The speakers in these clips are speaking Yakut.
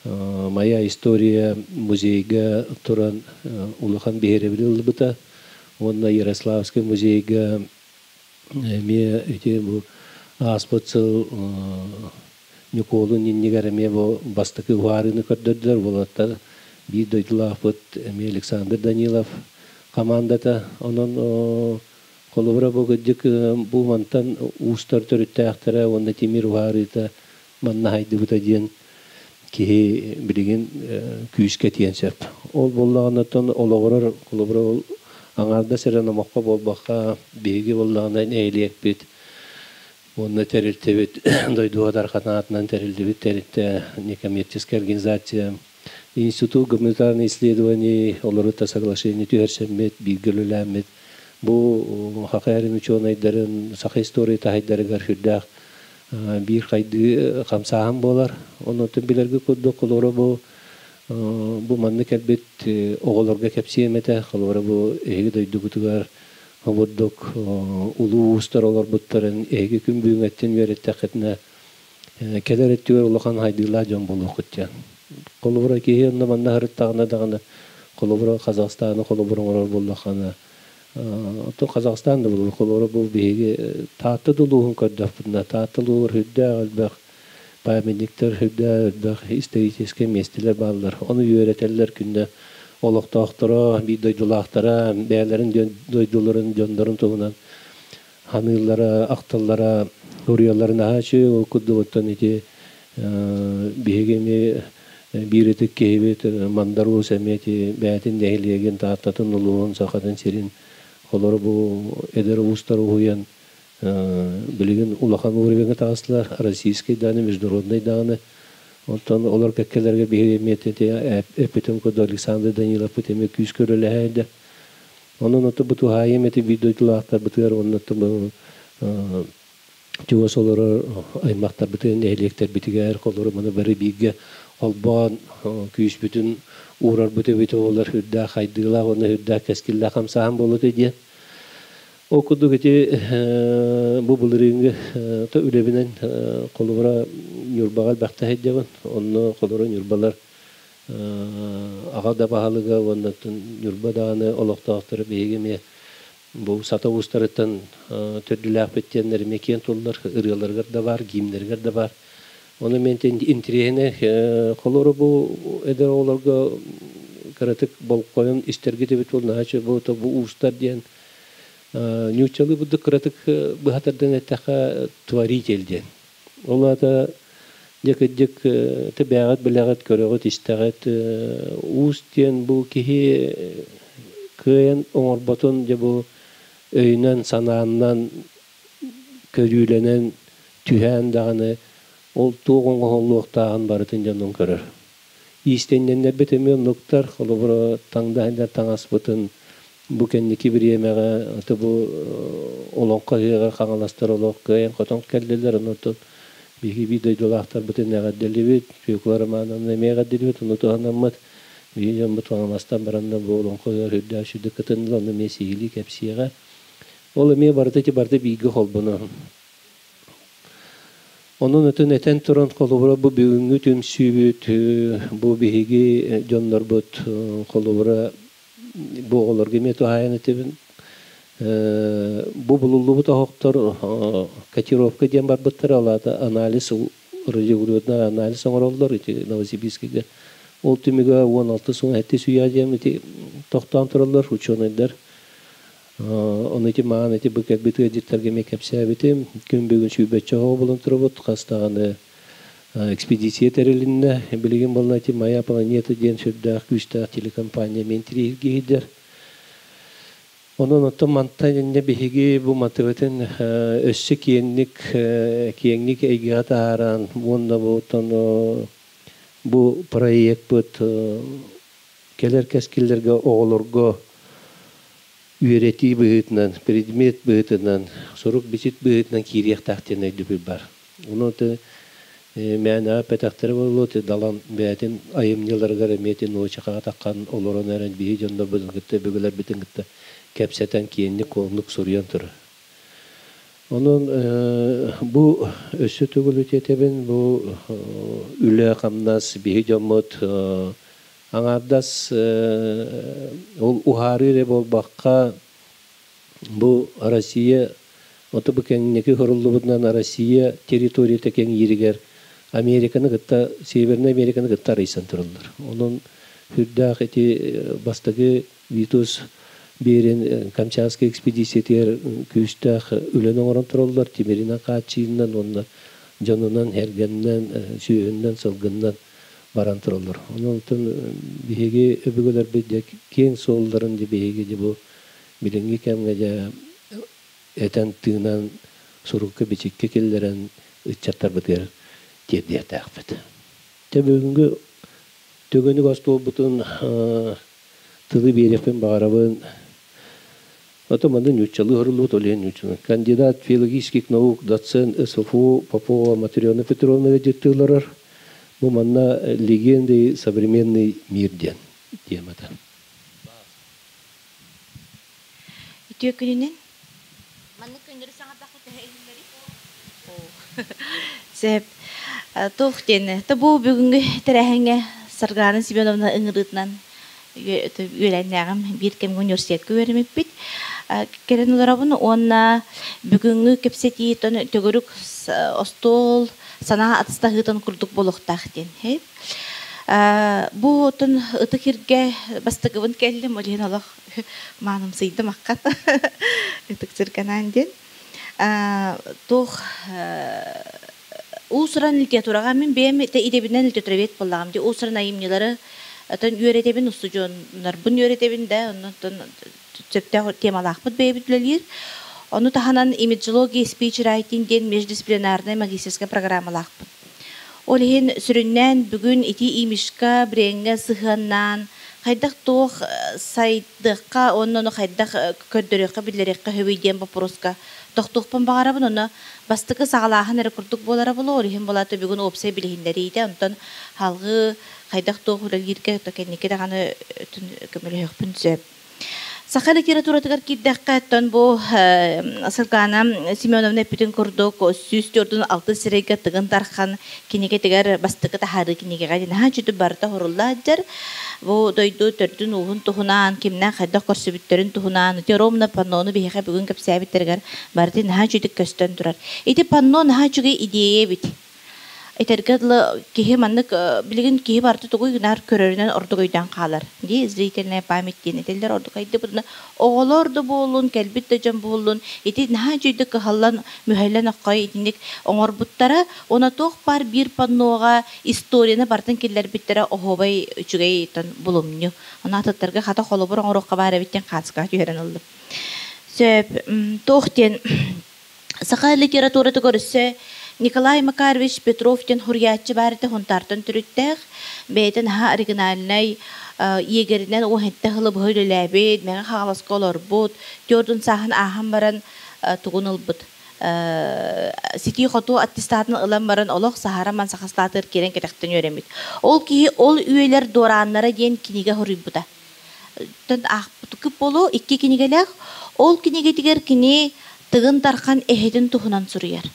Моя история музейга туран улахан биһирэбили ылбыта. Уонна Ярославскай музейга эмиэ ити бу ааспыт сыл Ньукуолун иннигэр эмиэ бу бастакы уһаарыыны көрдөрдүлэр. Уолаттар биир дойдулаахпыт эмиэ Александр Данилов хамаандата. Онон холобура бу кырдьык бу мантан уустар төрүттээхтэрэ уонна тимир уһаарыыта манна хайдыбыта диэн киһи билигин күүскэ этиэн сөп. Ол буоллаҕына оттон олоҕурар холобура ол аҥаардас эрэ номоххо буолбакка биһиги буоллаҕына нэһилиэкпит уонна тэрилтэбит дойдуга дарханаатынан тэриллибит тэрилтэ некоммерческая организация Институт гуманитарных исследований олорута соглашение түһэрсэммит, бииргэ үлэлээммит бу саха эрин учуонайдарын, саха история таһайдарыгар сүрдээх биир хайдыы хамсааһын буолар. Онон билэргэ курдук холобура бу бу манна кэлбит оҕолорго кэпсиэм этэ. Холобура бу эһиги дойдугутугар обурдук улуу уустар олорбуттарын эһиги күн бүгүҥҥэттэн үөрэттэххитинэ кэлэр өттүгэр улахан хайдыылаах дьон буолуоххут диэн. Холобура киһи онно манна сырыттаҕына даҕаны холобура Казахстаны холобур оҥорор буоллаххына оттон Казахстан да буолуо холобура бу биһиги Таатта да улууһун көрдөхпүтүнэ Таатта улууһугар сүрдээх элбэх памятниктар сүрдээх элбэх историческай миэстэлэр бааллар. Ону үөрэтэллэр күннэ олохтоохторо, биир дойдулаахтара бэйэлэрин дойдуларын дьоннорун туһунан ханыыллара, ахталлара, уруйаллара наһаа үчүгэй. Ол курдук оттон ити биһиги эмиэ биир ытык киһибит Мандар Уус эмиэ ити бэйэтин нэһилиэгин, Тааттатын улууһун, Сахатын сирин холоро бу эдэр уустар уһуйан билигин улахан уровеҥҥа таҕыстылар, российский даҕаны, международный даҕаны. Онтон олор кэккэлэргэ биһиги эмиэ эппитим курдук Александр Даниловпыт эмиэ күүскэ үлэлэһээйдэ. Онон ото бу туһаайым эти биир дойдулаахтарбытыгар уонна чугас олорор аймахтарбытыгар, нэһилиэктэрбитигэр холору маны бары бииргэ холбоон күүспүтүн уурарбыт эбитэ буоллар сүрдээх хайдыылаах уонна сүрдээх кэскиллээх хамсааһын буолуо диэн. Ол курдук ити бу былырыыҥҥы үлэбинэн холобура Ньурбаҕа элбэхтэ сылдьабын. Онно холобура Ньурбалар аҕа да баһылыга уонна Ньурба даҕаны олохтоохторо биһиги эмиэ бу сата уустарыттан төрдүлээхпит диэннэр эмиэ киэн туллар ырыаларыгар да баар, гимнэригэр да баар. Ону мен интириэһинэй холоро бу эдэр оҕолорго кыратык болҕойон истэргит эбит буолла бу бу уустар диэн ньууччалыы бурдук кыратык быһа тардан эттэххэ творитель диэн. Ол аата дьэ кырдьык бэйэҕит билэҕит, көрөҕүт, истэҕит уус диэн бу киһи кыайан оҥорботун дьэ бу өйүнэн, санаанан, көрүүлэнэн, түһээн даҕаны ол туох оҥоһуллуохтааҕын барытын дьонун көрөр. Иистэнньэннэрбит эмиэ оннуктар, холобура таҥдаһыннар таҥаспытын бу кэнники бириэмэҕэ аты бу олоҥхо ыһыаҕар хаҥаластар олох кыайан-хотон кэллилэр, онон биһиги биир дойдулаахтарбытын эҕэрдэлиибит, Фекла Романовна эмиэ эҕэрдэлиибит, ону туһанаммыт биһиги дьоммут Хаҥаластан баранна бу олоҥхо ыһыаҕар үрдээх сүрдүк кытыннылар, ону эмиэ сиһилии кэпсиэҕэ. Ол эмиэ барыта ити барыта бииргэ холбоно. Онон атын этэн туран, холобура, бу бүгүҥҥү түмсүүбүт, бу биһиги дьоннорбут, холобура, бу оҕолорго эмиэ туһаайан этэбин. Бу булуллубут оһохтор котировка диэн барбыттара, ол аата анализ, радиоуглеродный анализ оҥороллор ити Новосибирскайга. Ол түмүгэ 16 сүүс үйэ диэн ити тохтоон тураллар учуонайдар. Ону ити маан ити бу кэлбит ыалдьыттарга эмиэ кэпсээбитим. Күн бүгүн сүүрбэччэ оҕо булан турабыт. Хас даҕаны экспедиция тэрилиннэ. Билигин буолла ити «Моя планета» диэн сүрдээх күүстээх телекомпания эмиэ интириэһиргиһийдэр. Онон оттон мантан инньэ биһиги бу матыбытын өссө киэҥник киэҥник эйгэҕэ таһааран уонна бу оттон бу проекпыт кэлэр кэскиллэргэ оҕолорго үөрэтии быһыытынан, предмет быһыытынан, сурук-бичик быһыытынан киириэхтээх диэн өйдөбүл баар. Ону мээнэҕэ эппэтэхтэрэ буолуо, Далан бэйэтин айымньыларыгар эмиэ ити нуочахаҕа таххан олорон эрэн биһи дьоннорбутун кытта, өбүгэлэрбитин кытта кэпсэтэн киэҥник-куоҥнук суруйан турар. Онон бу өссө төгүл үтүөтэбин, бу үлэ-хамнас биһи дьоммут аҥаардас ол уһаарыы эрэ буолбакка, бу Россия ото бу кэҥнэки хоруллубутунан Россия территорията кэҥииригэр Американы кытта, Северная Американы кытта арыйсан тураллар. Онон сүрдээх ити бастакы Витус Берин Камчатскай экспедициятыгар күүстээх үлэни оҥорон тураллар, тимиринэн хааччыйынан уонна дьонунан, эргэннэн, сүөһүнэн, сылгыннан баран тураллар. Онон биһиги өбүгэлэрбит дьэ киэҥ суолларын дьэ биһиги дьэ бу билиҥҥи кэмҥэ дьэ этэн тыынан сурукка бичиккэ киллэрэн ыччаттарбытыгар тиэрдиэхтээхпит. Дьэ бүгүҥҥү төгүнүк остуолбутун тылы биэриэхпин баҕарабын. Ото манна нууччалыы хоруллубут ол иһин нууччалыы. Кандидат филологических наук, доцент СФУ Попова Матрена Петровна дьиттии олорор. Бу манна «Легенды современный мир» диэн темата. Үтүө күнүнэн. Маннык көннөрү саҥардахха төһө иһиллэрий? Сөп. Туох диэн, бу бүгүҥҥү тэрээһиҥҥэ Саргылаана Семеновна ыҥырыытынан үөлээннээҕим биир кэмҥэ университетка үөрэммиппит. Кэлэн олоробун уонна бүгүҥҥү кэпсэтии төгүрүк остуол санаа атастаһыытын курдук буолуохтаах диэн. Бу отон ытык иргэ бастакыбын кэллим, ол иһин олох маанымсыйдым аккат ытык сиргэнээн диэн. Туох уус-уран литератураҕа мин бэйэм идэбинэн литературовед буоллаҕым дии. Уус-уран айымньылары отон үөрэтэбин, устудьуоннарбын үөрэтэбин да, оннуттан сөптөөх темалаахпыт бэйэбит үлэлиир. Ону таһынан имиджология, спичрайтинг диэн междисциплинарнай магистерскай программалаахпын. Ол иһин сүрүннээн бүгүн ити имиджка, брендҥэ сыһыаннаан, хайдах туох сайдыахха уонна ону хайдах көрдөрүөххэ, биллэриэххэ сөбүй диэн боппуруоска тохтуохпун баҕарабын. Ону бастакы саҕалааһын эрэ курдук буолара буолуо. Ол иһин буолаата бүгүн уопсай билиһиннэриитэ, онтон салгыы хайдах туох үлэлииргэ кэнники даҕаны көмөлөһүөхпүн сөп. Саха литературатыгар киирдэххэ, оттон бу Саргана Семеновна эппитин курдук, 146 сирэйгэ Тыгын Дархан кинигэтигэр бастакы таһаарыы кинигэҕэ наһаа үчүгэй барыта уһурулла сылдьар. Бу дойду төрдүн-ууһун туһунан, кимнээх хайдах көрсүбүттэрин туһунан, ити ровно паннону биһиэхэ бүгүн кэпсээбиттэригэр барыта наһаа үчүгэй көстөн турар. Ити панно наһаа үчүгэй идея эбит. Этэргэ дылы, киһи маннык билигин киһи барыта тугу гынар көрөрүнэн ордук өйдөөн хаалар. Дии зрительная память диэн этэллэр ордук айдыбытына оҕолор да буоллун, кэлбит да дьон буоллун, ити наһаа үчүгэйдик кыһаллан, мүһэллэн оххой итинник оҥорбуттара. Уонна туох баар биир панноҕа историяны барытын киллэрбиттэрэ оһуобай үчүгэй булумньу. Ону атыттарга хата холобур оҥоруохха баар эбит диэн хаацкаҕа түһэрэн ыллым. Сөп, туох диэн саха литературатыгар өссө Николай Макарович Петров диэн суруйааччы баар этэ, Хунтаартан төрүттээх, бэйэтэ наһаа оригинальнай иэгэринэн уоһэнтэ сылы быһа үлэлээбит, Мэҥэ Хаҥаласка олорбут, түөрт сааһын ааһан баран тугун ылбыт ситии-хотуу аттестатын ылан баран олох саһара ман сахаслаатыгар киирэн кэтэхтэн үөрэммит. Ол киһи «Ол үйэлэр дуорааннара» диэн кинигэ суруйбута. Аахпыт буолуо икки кинигэлээх. Ол кинигэтигэр кини Тыгын Дархан эһэтин туһунан суруйар.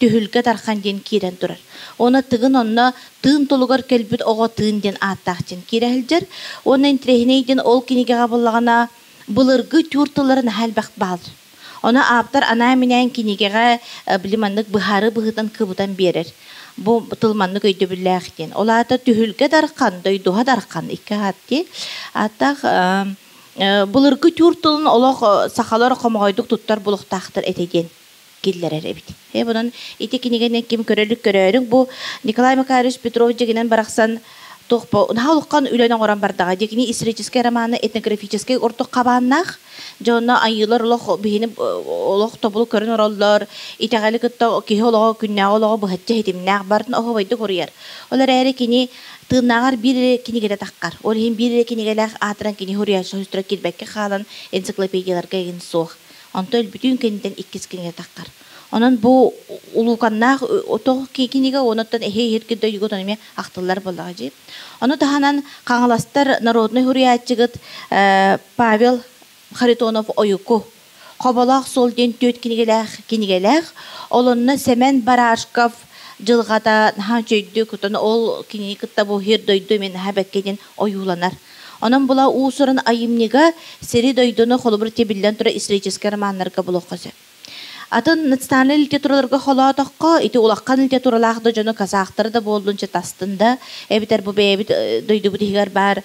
Түһүлгэ Дархан диэн киирэн турар. Уонна Тыгын онно тыын толугар кэлбит оҕо Тыын диэн ааттаах диэн киирэ сылдьар. Уонна интэриэһинэй диэн ол кинигэҕэ буллаҕына былыргы түүр тыллары наһаа элбэх баар. Ону ааптар анаан-минээн кинигэҕэ били маннык быһаарыы быһыытынан кыбытан биэрэр. Бу тыл маннык өйдөбүллээх диэн. Ол аата Түһүлгэ Дархан, Дойдуһа Дархан икки аат дии. Ааттаах былыргы түүр тылын олох сахалар хомоҕойдук туттар булуохтаахтар этэ диэн киллэрэр эбит. Бұнан ити кинигени ким көрөлүк көрөөрүҥ. Бу Николай Макарович Петров дьигинэн барахсан туох наһаа улахан үлэни оҥорон бардаҕа. Дьигини историческай романы этнографическай ордук хабааннаах. Дьонно айыылар олох биһини олох тобулу көрөн ороллор, итэҕэли кытта киһи олоҕо күннээҕи олоҕо быһаччы хитимнээх бартын оһобойдук уруйар. Ол эрээри кини тыыннааҕар биир эрэ кинигэтэ таххар. Ол иһин биир эрэ кинигэлээх аатыран кини суруйааччы сустара киирбэккэ хаалан энциклопедияларга игин суох. Онто өлбүтүн кэнниттэн иккис кинигэ таххар. Онон бу улууканнаах отох кинигэ онуттан эһи иһирги дойдуга эмиэ ахтыллар буоллаҕа дии. Ону таһынан Хаҥаластар народный суруйааччыгыт Павел Харитонов Ойуку. Хоболоох суол диэн түөрт кинигэлээх кинигэлээх. Ол онно Сэмэн Барашков дьылҕата наһаа үчүгэйдик, оттон ол кинини кытта бу сир дойду эмиэ наһаа бэккэ диэн ойууланар. Онон була уус-уран айымньыга сири-дойдуну холобур биллэн турар историческай романнарга булуохха сөп. Атын национальнай литератураларга холоотоххо, ити улахан литературалаах да дьону казахтары да буоллун чэ тастын да, эбэтэр бу бэйэбит дойдубут иһигэр баар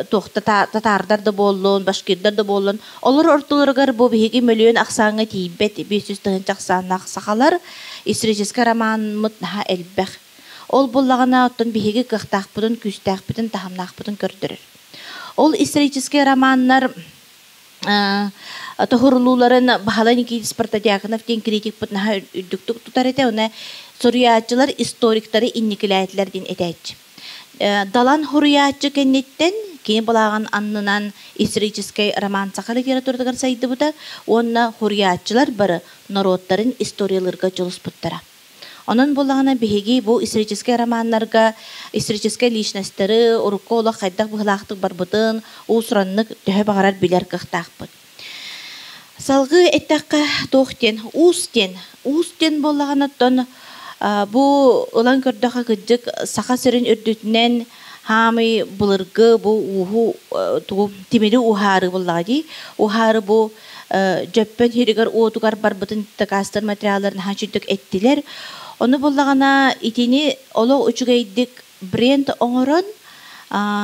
туохта татаардар да буоллун, башкирдар да буоллун, олор ортолоругар бу биһиги мөлүйүөн ахсааҥҥа тиийбэт 500 тыһыынча ахсааннаах сахалар историческай ромаммыт наһаа элбэх. Ол буоллаҕына, оттон биһиги кыахтаахпытын, күүстээхпитин, таһымнаахпытын көрдөрөр. Ол историческай романнар тоһурулууларын Баһылай Никитич Протодьяконов диэн критикпыт наһаа үрдүктүк тутар этэ. Оны суруйааччылар историктары инникилээтилэр диэн этээччи. Далан суруйааччы кэнниттэн кини былааҕын аннынан историческай роман саха литературатыгар сайдыбыта уонна суруйааччылар бары норуоттарын историяларга дьулуспуттара. Онон буоллаҕына биһиги бу историческай романнарга историческай личностары урукку олох хайдах быһыылаахтык барбытын уус-ураннык төһө баҕарар билэр кыахтаахпыт. Салгыы эттэххэ туох диэн уус диэн уус диэн буоллаҕына оттон бу ылан көрдөххө кырдьык Саха сирин үрдүтүнэн хаамый былыргы бу ууһу тугу тимири уһаары буоллаҕа дии уһаары бу Дьөппөн сиригэр уотугар барбытын дакаастыыр материалларын наһаа үчүгдүк эттилэр. Ону буллаҕына итини олох үчүгэйдик бренд оҥорон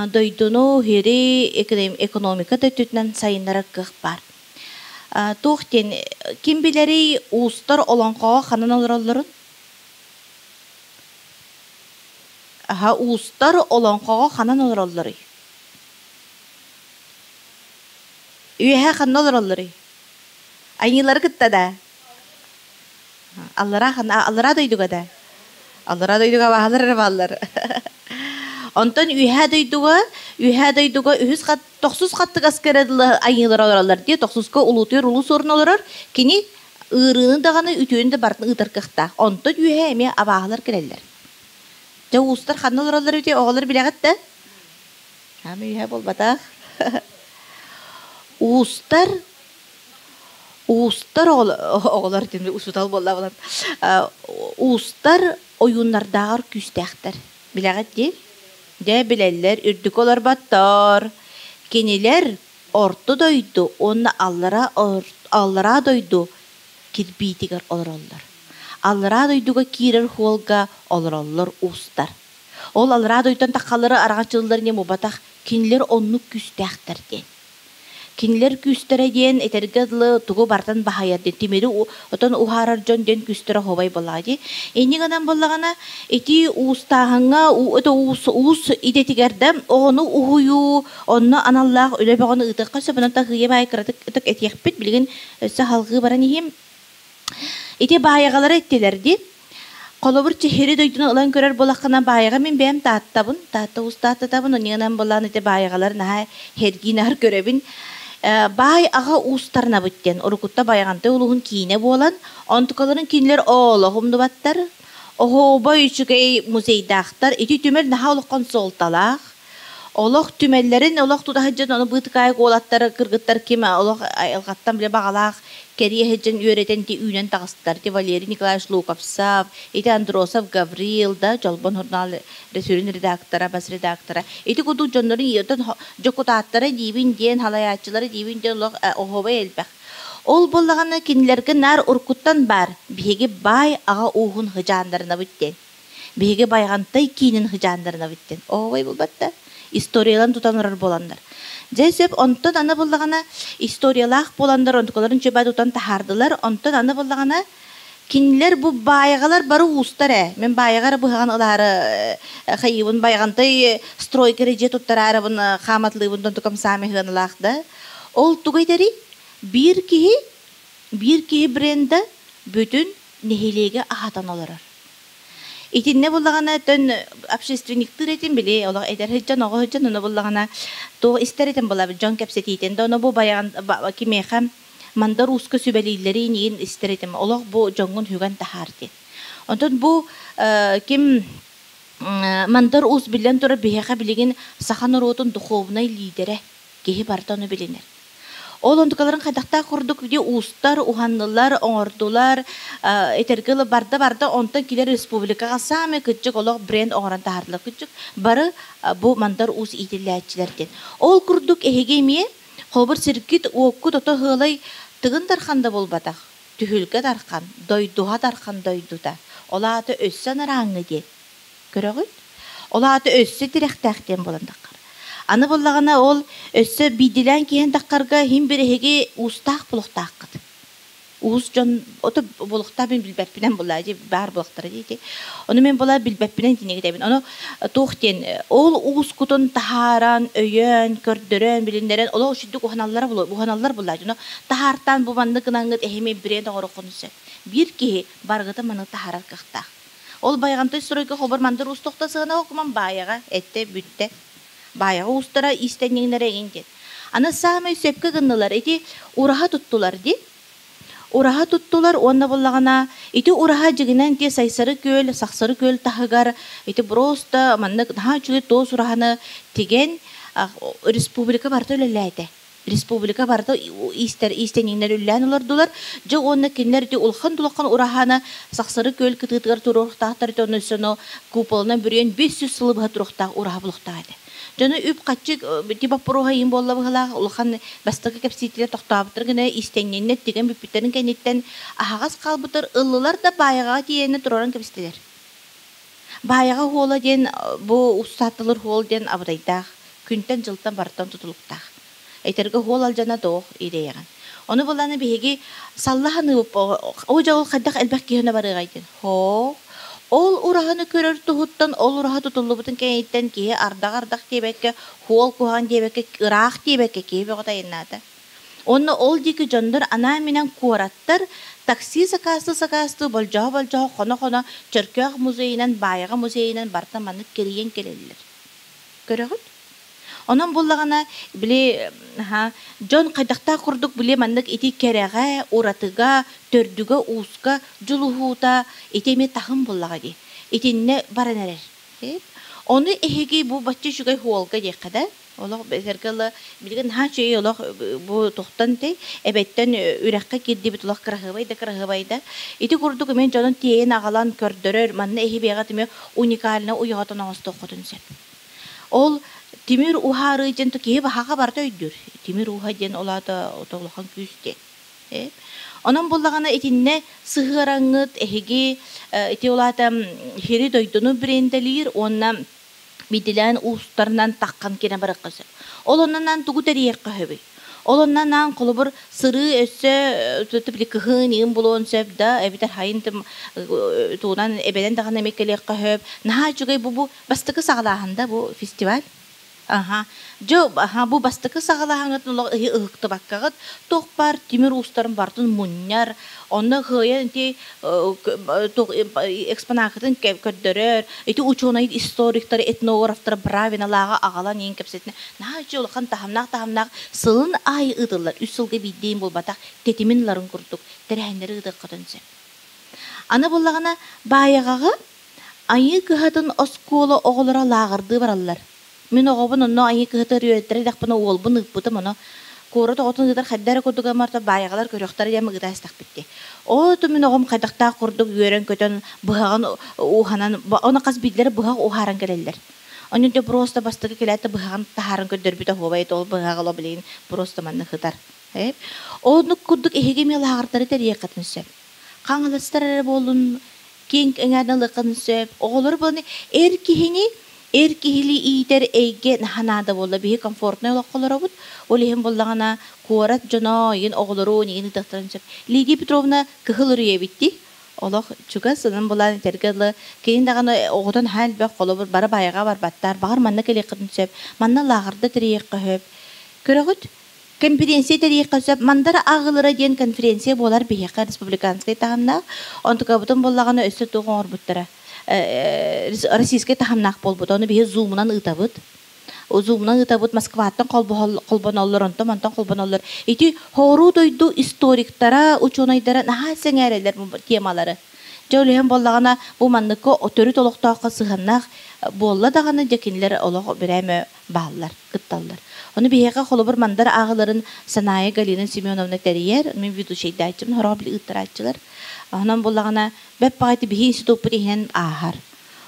дойдуну, сири экономика да өттүтүнэн сайыннарар кыах баар. Туох диэн ким билэрий уустар олоҥхоҕо ханан олороллорун? Аһа уустар олоҥхоҕо ханан олороллоруй? Үөһэ ханна олороллоруй? Айыылары кытта да? Аллараа ханна? Аллараа дойдуга да? Аллараа дойдуга баалар эрэ бааллар. Онтон үөһээ дойдуга, үөһээ дойдуга үһүс хат, тохсус хаттыгаска эрэ дылы айыылар олороллор дии. Тохсуска улуутуйар улуу суорун олорор. Кини ыарыыны даҕаны, үтүөнү да барытын ыытар кыахтаах. Онтон үөһээ эмиэ абааһылар кэлэллэр. Дьэ уустар ханна олороллор эбитий? Оҕолор билэҕит да? Хаама үөһэ буолбатах. Уустар уустар оҕолор диэн учуутал буолла буолан уустар ойууннардааҕар күүстээхтэр. Билэҕит дии? Дьэ билэллэр, үрдүкү олорботтор. Кинилэр орто дойду уонна аллараа аллараа дойду кирбиитигэр олороллор. Аллараа дойдуга киирэр хуолга олороллор уустар. Ол аллараа дойдуттан таххалары араҥаччыллар не мубатах кинилэр оннук күүстээхтэр диэн. Кинилэр күүстэрэ диэн этэргэ дылы тугу барытын баһайар диэн тимири отон уһаарар дьон диэн күүстэрэ оһуобай буоллаҕа дии. Инньэ гынан буоллаҕына ити уустааһыҥҥа это уус уус идэтигэр да оҕону уһуйуу онно аналлаах үлэ бөҕөнү ыытыахха сөп онон таһыйа баай кыратык ытык этиэхпит билигин өссө салҕыы баран иһим. Ити баайаҕалары эттилэр дии. Холобур, Чэһири дойдуну ылан көрөр буолаххына, Баайаҕа мин бэйэм Тааттабын, Таатта уус Тааттатабын, онньугунан буоллаан ити Баайаҕалар наһаа сэргии-наһар көрөбүн. Баай аҕа уустарынабыт диэн, уруккутта Байаҕантай улууһун киинэ буолан, онтукаларын кинилэр олох умнубаттар. Оһуобай үчүгэй музейдаахтар. Ити түмэл наһаа улахан суолталаах. Олох түмэллэрин олох тута сылдьан ону быытыкаайык уолаттар, кыргыттар ким олох айылҕаттан билэ баҕалаах кэрийэ сылдьан үөрэтэн ити үүнэн таҕыстар. Ити Валерий Николаевич Луковцев, ити Андросов Гаврил да Чолбон журнал сүрүн редактора, бас редактора. Ити курдук дьоннорун иотон дьокутааттара диибин диэн, халайааччылара диибин диэн олох оһуобай элбэх. Ол буоллаҕына кинилэргэ наар уруккуттан баар биһиги баай аҕа ууһун хыдьааннарынабыт диэн. Биһиги Байҕантай киинин хыдьааннарынабыт диэн. Оһуобай булбат да. Историяларын тутан олорор буоланнар. Дьэ сөп, онтон аны буллаҕына историялаах буоланнар онтукаларын чөбө тутан таһаардылар. Онтон аны буллаҕына кинилэр бу баайаҕалар бары уустар ээ. Мин баайаҕа эрэ быһаҕын ылаары хайыыбын Байҕантай стройка эрэ дьиэ туттараарыбын хааматлыыбын онтукам саамай сыаналаах да. Ол тугу этэрий? Биир киһи, биир киһи бренда бүтүн нэһилиэги аһатан олорор. Итиннэ буллаҕына төн общественниктыыр этим били олох эдэр сылдьан оҕо сылдьан ону буллаҕына туох истэр этим булабыт дьон кэпсэтиитин да ону бу баяган кимиэхэ Мандар Ууска сүбэлииллэри иниин истэр этим олох бу дьоҥҥун хүгэн таһаар диэн. Онтон бу ким Мандар Уус биллэн турар биһиэхэ билигин саха норуотун духовнай лиидэрэ киһи барыта ону билинэр. Ол онтукаларын хайдахтаах курдук ди уустар, уһаннылар, оҥордулар, этэргэ барда-барда онтон килэр республикаҕа саамай кыччык олох бренд оҥорон таһаардылар кыччык бары бу Мандар Уус иитиллээччилэр диэн. Ол курдук эһиги эмиэ холобур сиргит уоккут ото ыалай Тыгын Дархан да буолбатах, Түһүлгэ Дархан, Дойдуһа Дархан дойдута. Ол аата өссө анарааҥҥы диэн. Көрөҕүт? Ол аата өссө тирэхтээх диэн буолан таххар. Аны буоллаҕына ол өссө биирдилээн киһин таххарга иһин бір эһиги уустаах булуохтааххыт. Уус дьон ото булуохтаах мин билбэппинэн буолла дии баар буолуохтара дии. Ону мен була билбэппинэн итинник этэбин. Ону туох диэн ол уускутун таһааран, өйөөн, көрдөрөн, билиннэрэн олох үчүгдүк уһаналлара уһаналлар буолла. Дьоно таһаартаан бу маннык гынаңҥыт эһими бренд оҥоруоххун сөп. Биир киһи барыгыта маны таһаарар кыахтаах. Ол байҕантай стройга хобор мандыр уус тохто сыана окуман баайаҕа эттэ бүттэ. Баайаҕа уустара иистэнньиҥнэрэ эҥин диэн. Аны саамай сөпкө гыннылар ити ураһа туттулар дии. Ураһа туттулар уонна буллаҕына ити ураһа дьигинэн ти Сайсары күөл, Сахсары күөл таһыгар ити просто маннык наһаа үчүгэй туос ураһаны тигэн республика барыта үлэлээтэ. Республика барыта иистэр иистэнньиҥнэр үллээн олордулар. Дьэ уонна кинилэр ити улахан-улахан ураһаны Сахсары күөл кытыытыгар туруохтаахтар ити онно өссө куполынан бүрүйэн 500 сылы быһа туруохтаах ураһа булуохтаах этэ. Дьону үп-харчы ити боппуруоһа иин буолла быһылаах улахан бастакы кэпсиитилэр тохтообуттар гына иистэнньиҥнэр тигэн бүппүттэрин кэнниттэн аһаҕас хаалбыттар ыллылар да баайаҕаҕа тиийэннэр туруоран кэбистилэр. Баайаҕа хуола диэн бу устааттылыр хуол диэн абытайдаах, күнтэн-дьылтан барыттан тутулуктаах. Этэргэ хуол алдьана тоох идэйэҕин. Ону буланы биһиги салла саныыбыт о дьэ ол хайдах элбэх киһи барыаҕай диэн. Хоо, ол ураһаны көрөр туһуттан ол ураһа тутуллубутун кэнниттэн киһи ардах-ардах диэбэккэ, хуол куһаҕан диэбэккэ, ыраах диэбэккэ киһи бөҕө тайыннаата. Уонна ол диэки дьоннор анаан-минээн куораттар такси сакаастыы-сакаастыы болдьоһо-болдьоһо хоно-хоно Чөркөөх музейынан, Баайаҕа музейынан барыта маннык кэрийэн кэлэллэр. Көрөҕүт? Онон буллаҕына, били дьон хайдахтаах курдук били маннык ити кэрэҕэ, уратыга, төрдүгэ-ууска дьулуһуута ити эмиэ таһым буллаҕа дии. Итиннэ баран эрэр. Ону эһиги бу бачча үчүгэй хуолга диэххэ да, Олох бэсэргэ ыла билигин наһаа үчүгэй олох бу тухтан тэй эбэттэн үрэххэ киирдибит олох кыраһыабай да кыраһыабай да ити курдук эмиэ дьонун тиэйэн аҕалан көрдөрөр манна эһи бэйэҕит эмиэ уникально уйаҕытын оҥостуоххутун сөп. Ол тимир уһаарыы диэн киһи баһаҕа барыта өйдүүр. Тимир ууһа диэн ол аата улахан күүс диэн. Онон буллаҕына итиннэ сыһыараҥҥыт эһиги ити ол аата хири дойдуну брендэлиир уонна биирдилээн уустарынан таххан киирэн барыахха сөп. Ол оннунан тугу тэрийиэххэ сөбүй? Ол оннунан холобур сырыы өссө били кыһын иин булуон сөп да эбэтэр хайын тугунан эбэнэн даҕаны эмиэ кэлиэххэ сөп. Наһаа үчүгэй бу бастакы саҕалааһын да бу фестиваль. Аха. Дьэ, аха, бу бастакы саҕалааһыҥҥытын олох ыһы ыһыктыбаккаҕыт туох баар тимир уустарын барытын мунньар, онно кыайан ити туох экспонакытын көрдөрөр, ити учуонай историктары, этнографтары правилалааҕы аҕалан иин кэпсэтинэ наһаа үчүгэй улахан таһымнаах-таһымнаах сылын аайы ыытыллар, үс сылга биирдиин буолбатах, тэтимин ыларын курдук тэрээһиннэри ыытыаххытын сөп. Аны буллаҕына Баайаҕаҕа Айыы кыһатын оскуола оҕолоро лааҕырдыы бараллар. Мин оҕобун онно Айыы кыһатыгар үөрэттэрэ дэхпинэ уолбун ыыппытым, ону куорат оҕотун ыытар хайда эрэ курдук марта баайаҕалар көрүөхтэрэ диэн ыыта истэхпит дии. Ол мин оҕом хайдахтаах курдук үөрэн-көтөн быһаҕын ууһанан, ону хас биирдэрэ быһах уһааран кэлэллэр. Онон дьэ просто бастакы кэлээт да быһаҕын таһааран көрдөрбүтэ оһуобай ол быһаҕа оло билигин просто манна сытар. Оннук курдук эһиги эмиэ лааҕырдары тэрийиэххитин сөп. Хаҥаластар эрэ буоллун, киэҥ эҥээринэн ылыаххын сөп. Оҕолору буолан эр киһини эр киһилии иитэр эйгэ наһаа наада буолла. Биһи комфортнай олоххо олоробут. Ол иһин буоллаҕына куорат дьоно игин оҕолору игин ыытыахтарын сөп. Лидия Петровна Кыһыл Үрүйэ эбит дии. Олох чугас ынан булан этэргэ дылы кини даҕаны оҕотун наһаа элбэх холобур бары баайаҕа барбаттар. Баҕар манна кэлиэххитин сөп. Манна лааҕырда тэрийиэххэ сөп. Көрөҕүт? Конференция тэрийиэххэ сөп. Мандар ааҕыылара диэн конференция буолар биһиэхэ республиканскай таһымнаах. Онтукабытын буоллаҕына өссө туох оҥорбуттара российскай таһымнаах буолбута. Ону биһи зумунан ыытабыт. Зумунан ыытабыт Москваттан холбоноллор, онтон мантан холбоноллор. Ити хооруу дойду историктара, учуонайдара наһаа сэҥээрэллэр бу темалары. Дьэ ол иһин буоллаҕына бу манныкка төрүт олохтооххо сыһыаннаах буолла даҕаны дьэ кинилэр олох бирээмэ. бааллар, кытталлар. Ону биһиэхэ холобур Мандар ааҕыларын Санаайа Галина Семеновна тэрийэр, мин ведущайдааччыбын, хороҕо били ыыттарааччылар. Онон буллаҕына бэп баҕайы биһи институппут иһинэн ааһар.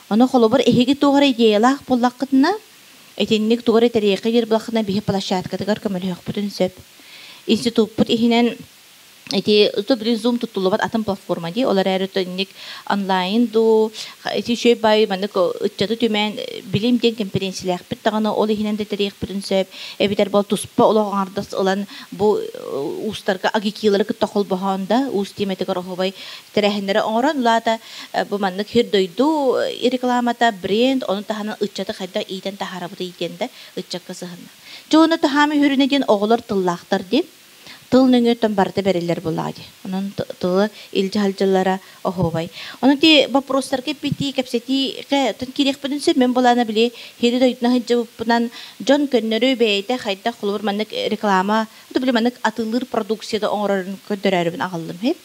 Ону холобур эһиги туох эрэ идеялаах буоллаххытына, итинник тугу эрэ тэрийиэххэ диир буоллаххытына биһи площадкатыгар көмөлөһүөхпүтүн сөп. Институппут иһинэн ити били Zoom туттуллубат атын платформа дии, ол эрээри инник онлайн дуу, ити үчүгэй баайы маннык ыччаты түмэн билим диэн кэмпириэнсийэлээхпит даҕаны ол иһинэн да тэрийиэхпитин сөп, эбэтэр бол туспа олох аҥардас ылан бу уустарга агикилары кытта холбоһон да уус тиэмэтигэр оһуобай тэрээһиннэри оҥорон улаата бу маннык сир дойду рекламата, бренд, ону таһынан ыччаты хайдах иитэн таһаарабытый диэн да ыччакка сыһынна. Дьэ уонна таһаамы үһүрүнэ диэн оҕолор тыллаахтар диэн тыл нөҥүөттэн барыта бэриллэр буоллаҕа дии. Онон тылы илдьэ сылдьаллара оһуобай. Онон ти вопростарга эппитии, кэпсэтиигэ тон киириэхпитин сөп. Мен булаана били хири дойдуна сылдьыбыппынан дьон көннөрү бэйэтэ хайдах холобур маннык реклама, били маннык атыылыыр продукцияда оҥорорун көрдөрөөрүбүн аҕаллым. Хеп.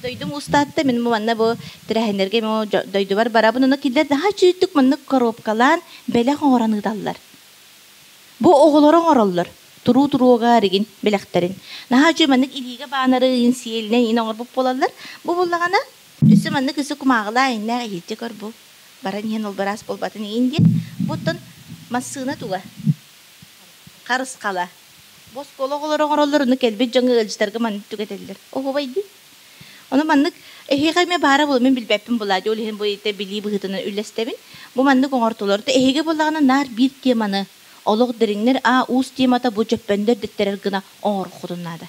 Дойдум устаатта мин манна бу тэрээһиннэргэ дойдубар барабын ону кинилэр наһаа үчүгэйдик маннык коробкалаан бэлэх оҥорон ыыталлар. Бу оҕолоро оҥороллор. Туруу туруога эригин бэлэхтэрин. Наһаа үчүгэй маннык илиигэ баанары ыйын сиэлинэн иин оҥорбут буолаллар. Бу буллаҕына өссө маннык өссө кумааҕылаа иннээх иһитчэ көр бу. Баран иһэн ол бараас буолбатын иин диэн. Бу оттон массыына туга? Харысхала. Бу оскуола оҕолоро оҥороллор, ону кэлбит дьоҥҥо ыалдьытарга маннык түгэтэллэр. Оһуобай дии. Ону маннык эһиэхэ эмиэ баара буолуо, мин билбэппин булаа дии, ол иһин бу итэ билии быһыытынан үллэстэбин. Бу маннык оҥортулар. Эһиги буоллаҕына наар биир теманы олох дириҥнэр а уус темата бу дьөппөндөр дэттэрэр гына оҥороххутун наада.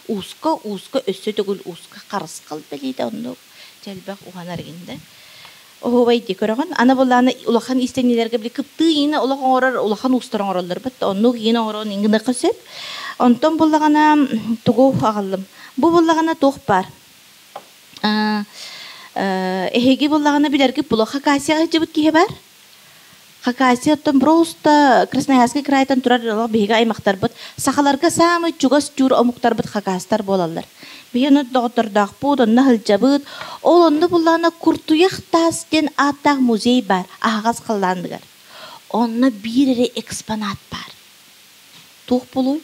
Ууска, ууска өссө төгүл ууска харысхал бэлиэтэ оннук чэлбэх уһанар игин да. Оһуобай дии көрөҕүн. Аны буллааны улахан иистэнньилэргэ били кыптыы иинэ олох оҥорор улахан уустар оҥороллор бат оннук иин оҥорон иҥыныахха сөп. Онтон буллаҕына тугу аҕаллым. Бу буллаҕына туох баар? Эһиги буллаҕына билэргит була Хакасияҕа сылдьыбыт киһи бар. Хакасия оттон просто Красноярский крайтан турар олох биһиги аймахтарбыт сахаларга саамай чугас чуур омуктарбыт хакастар буолаллар. Биһи ону доҕоттордоохпут, онно сылдьабыт. Ол онно буллаҕына Куртуйах таас диэн ааттаах музей баар аһаҕас халлааныгар. Онно биир эрэ экспонат баар. Туох буолуой?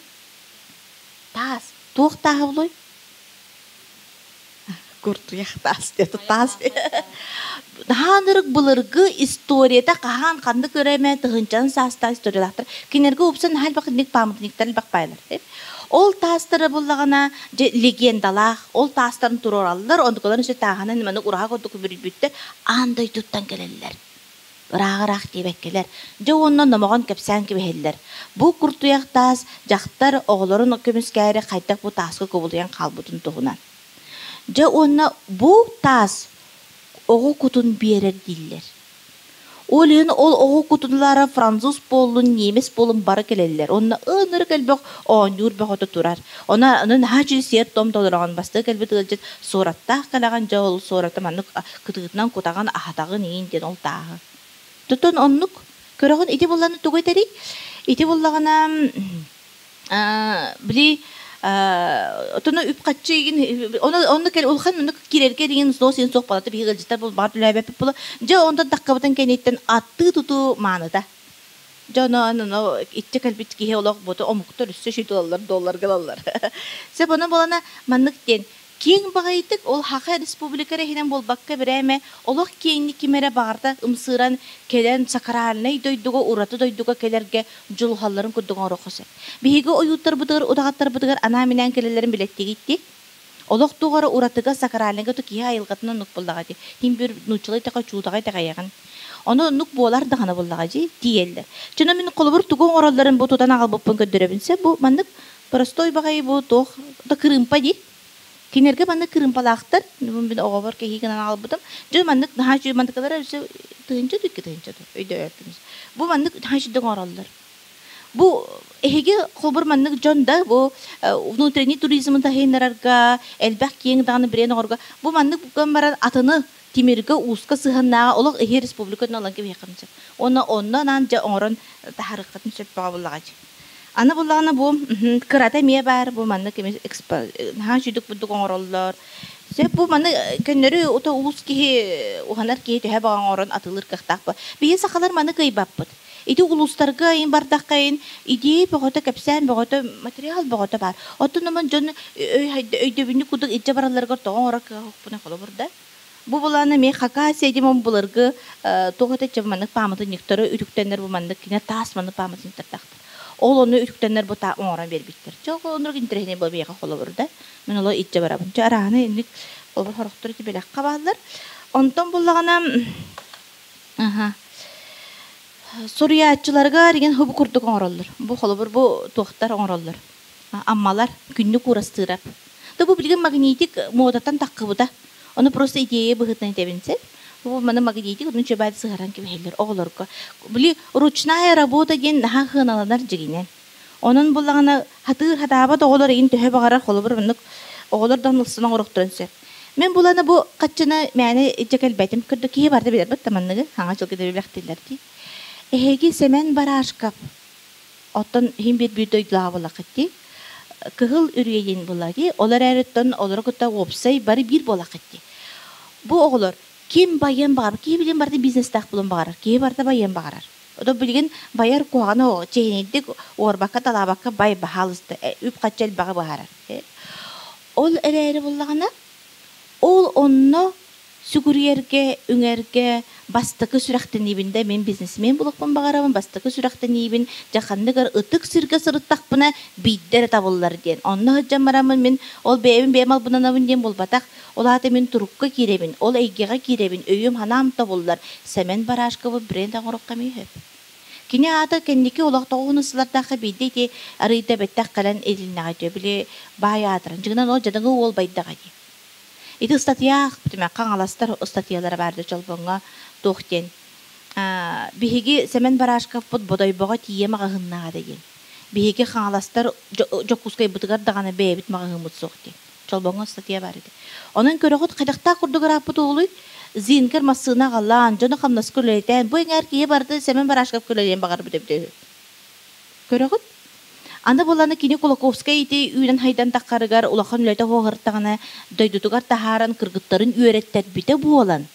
Таас. Туох тааһа буолуой? Куртуйах таас диэтэ таас. Хаанырык былыргы историята хаһан ханнык өрөмө тыһынчан саастаах историялаахтар. Кинилэргэ упсан наһаа элбэх инник памятниктар элбэх баайлар. Ол таастары буллаҕына дьэ легендалаах ол таастарын туруораллар, онтукаларын өссө тааһынан маннык ураһа курдук бүрүйбүттэр аан дойдуттан кэлэллэр. Ыраах-ыраах диэбэккэлэр, дьэ уонна номоҕон кэпсээн кэбиһэллэр. Бу куртуйах таас дьахтар оҕолорун көмүскээри хайдах бу тааска кубулуйан хаалбытын туһунан. Дьэ уонна бу таас оҕо кутун биэрэр дииллэр. Ол иһин ол оҕо кутуналара француз буоллун, немец буоллун бары кэлэллэр. Онно ынырык элбэх оонньуур бөҕөтө турар. Ону аны наһаа үчүгэй сиэр-туом толороҕун. Бастакы кэлбит ыалдьыт суораттаах кэлэҕин, дьэ ол суората маннык кытыытынан кутаҕын, аһатаҕын иин диэн ол тааһы. Тутун оннук көрөҕүн ити булланы тугу этэрий? Ити буллаҕына били отону үп-харчы игин ону онну кэл улахан оннук киирэргэ деген суос иин суох балата биһиги ыалдьыттар бу баар үлээбэппит була дьэ онтон таккабытын кэнниттэн аттыы тутуу мааныта дьэ ону ону иччэ кэлбит киһи олох буту омуктар өссө шүтүлаллар долларга ылаллар сөп ону буолана маннык диэн Киэҥ баҕайытык ол Саха Республика эрэ иһинэн буолбакка бирээмэ олох киэҥник ким эрэ баҕарда ымсыыран кэлэн сакральнай дойдуга ураты дойдуга кэлэргэ дьулуһалларын курдук оҥоруохха сөп. Биһиги ойууттарбытыгар, удаҕаттарбытыгар анаан-минээн кэлэллэрин билэттигит дии. Олох туох эрэ уратыга сакральныйга ту киһи айылҕатын оннук буоллаҕа дии. Ким бір нууччалыы итэҕэ чуудаҕа итэҕэйэҕин. Ону оннук буолар даҕаны буоллаҕа дии тиийэллэр. Чэ, мин холобур тугу оҥороллорун бу тутан аҕалбыппын көрдөрөбүн сөп. Бу маннык Простой баҕайы бу туох да кырыымпа дии. Кинилэргэ маннык кырыымпалаахтар. Мин оҕобор кэһии гынан аҕалбытым. Дьэ маннык наһаа үчүгэй мандыкалара өссө тыһыынча да 2 тыһыынча да өйдөөбөппүн. Бу маннык наһаа үчүгэй оҥороллор. Бу эһиги холбор маннык дьон да бу внутренний туризмы таһыннарарга, элбэх киэҥ даҕаны бренд оҥорго бу маннык гынан баран атыны тимиргэ ууска сыһыаннааҕа олох эһи республикатын ылан кэбиһиэххин сөп. Уонна онно анаан дьэ оҥорон таһаарыаххытын сөп бөҕө буллаҕа дии. Аны буллаҕына бу кырата эмиэ баар, бу маннык эмиэ наһаа үчүгдүк бурдук оҥороллор. Сөп бу маны көннөрү ута уус киһи уһанар киһи төһө баҕа оҥорон атыылыыр кыахтаах бу. Биһи сахалар маны кыайбаппыт. Ити улуустарга ин бардахха ин идея бөҕөтө, кэпсээн бөҕөтө, материал бөҕөтө баар. Оттон омон дьон өйдөбүнньүк курдук илдьэ баралларыгар тоҕо оҥорор кыахпына холобур да. Бу булаана эмиэ Хакасия диэн былыргы туох этэ чэ маннык пааматынньыктары үтүктэннэр бу маннык кинэ таас маннык пааматынньыктардаахтар. Ол ону үтүктэннэр бу оҥорон биэрбиттэр. Чэ ол оннук интэриэһинэй буолар биһиэхэ холобур да. Мин оло илдьэ барабын. Чэ арааһына инник холобур сорохтор ити бэлэххэ бааллар. Онтон буллаҕына аха суруйааччыларга деген хубу курдук оҥороллор. Бу холобур бу туохтар оҥороллор. Аммалар күннүк уурастыырап. Да бу билигин магнитик муодаттан таххыбыта. Ону просто идея быһыытынан этэбин сеп. Бу маны магнитик онун чөбөт сыһаран кэбиһэллэр оҕолорго. Били ручная работа диэн наһаа хыаналанар дьигинэн. Онон буллаҕына хатыыр хатаабат оҕолор иин төһө баҕарар холобур оннук оҕолор да ылсан оҥоруохтарын сөп. Мин буланы бу хаччыны мээнэ илдьэ кэлбэтим. Көрдө киһи барда билэрбит да манныгы хаҥа дьылга да билэхтииллэр дии. Эһиги Сэмэн Барашков оттон иһин биир биир дойдулааҕа буоллаххыт дии. Кыһыл үрүйэйин буолла дии. Ол эрээриттэн олору кытта уопсай бары биир буоллаххыт дии. Бу оҕолор ким байыан баҕарар, киһи билин барыта бизнестаах буолуон баҕарар, киһи барыта байыан баҕарар. Ото билигин байар куһаҕаны чиэһинэйдик уорбакка, талаабакка бай баһаалыста, үп-харчы элбэҕи быһаарар. Ол эрээри буллаҕына, ол онно сүгүрүйэргэ, үҥэргэ бастакы сүрэхтэниибин да мин бизнесмен буолуохпун баҕарабын, бастакы сүрэхтэниибин дьэ ханнык эрэ ытык сиргэ сырыттахпына биирдэ эрэ табыллар диэн. Онно сылдьан бараммын мин ол бэйэбин бэйэм албыннанабын диэн буолбатах, ол аата мин турукка киирэбин, ол эйгэҕэ киирэбин, өйүм-санаам тобуллар, Сэмэн Барашковы бренд оҥоруохха эмиэ сөп. Кини аата кэнники олохтооҕун сыллардаахха биирдэ ити арыйда бэттэх кэлэн илиннэҕэ дии, били баай аатыран. Дьиҥинэн ол дьадаҥы уол байдаҕа дии. Ити ыстатыйа аахпытым, Хаҥаластар ыстатыйалара баар да Чолбоҥҥо туох диэн. Биһиги Сэмэн Барашковпут Бодойбоҕо тиийэ маҕаһыыннааҕа да диэн. Биһиги Хаҥаластар Дьокуускайбытыгар даҕаны бэйэбит маҕаһыыммыт суох диэн. Чолбоҥҥо ыстатыйа баар этэ. Онон көрөҕүт хайдахтаах курдук ырааппыт уолуй? Зинкер массыына аҕалаан, дьону хамнаска үлэлэтэн, бу эҥээр киһи барыта Сэмэн Барашков үлэлиэн баҕарбыт эбитэ үһү. Көрөҕүт? Аны буланы кини Кулаковскай ити үүнэн хайдан таххарыгар улахан үлэтэ хуоһуртаҕына дойдутугар таһааран кыргыттарын үөрэттэрбитэ буолан,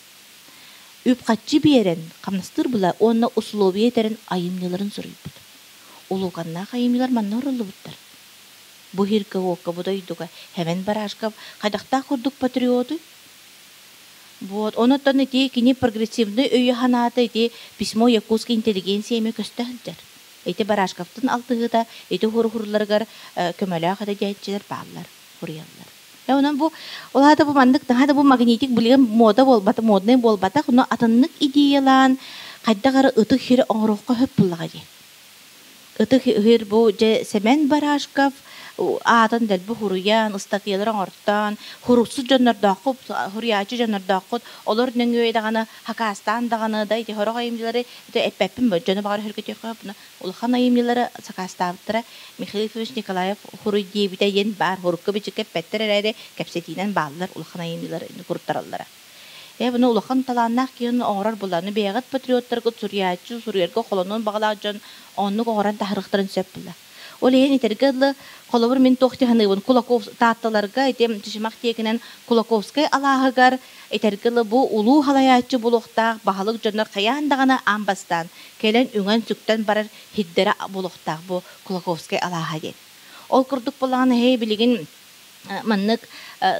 үп-харчы биэрэн хамнастыыр була уонна условия этэрин айымньыларын суруйбут. Улууканнаах айымньылар манна оруллубуттар. Бу сиргэ-уокка, бу дойдуга Сэмэн Барашков хайдахтаах курдук патриотуй? Вот, онон ити кини прогрессивный өйө-санаата ити письмо якутской интеллигенции эмиэ көстө сылдьар. Ити Барашковтан алтыһыыта ити хур-хурларыгар көмөлөөх этэ диэччилэр бааллар, хуруйаллар. Онон бу ол аата бу маннык наһаа да бу магнитик билигин мода буолбата, модный буолбатах, но атыннык идеялаан хайдах эрэ ытык сири оҥоруохха сөп буоллаҕа дии. Ытык ыһыр бу дьэ Сэмэн Барашков аатын дэлби хуруйан, ыстатыйалары оҥортоон, хуруксут дьоннордооххут, хуруйааччы дьоннордооххут, олор нөҥүө даҕаны хакаастаан даҕаны да ити сорох айымньылары ити эппэппин бу дьону баҕар өһүргэтиэххэ сөп, улахан айымньылары сакаастаабыттара Михаил Ефимович Николаев хуруй диэбитэ диэн баар, хурукка-бичиккэ эппэттэр эрээри кэпсэтиинэн бааллар улахан айымньылары куруттараллара. Ээ, бұны улахан талааннаах киһини оҥорор булланы бэйэҕит патриоттаргыт суруйааччы, суруйарга холонуон баҕалаах дьон оннук оҥорон таһарыахтарын сөп була. Ол иһин итэргэ дылы холобур мин туох дьаһаныыбын Кулаков таатталарга ити Чычымах диэкинэн Кулаковскай алааһыгар итэргэ дылы бу улуу халайааччы булуохтаах баһылык дьоннор хайаан даҕаны аан бастаан кэлэн үҥэн-сүктэн барар хирдэрэ булуохтаах бу Кулаковскай алааһа диэн. Ол курдук булаҕын эһэй билигин маннык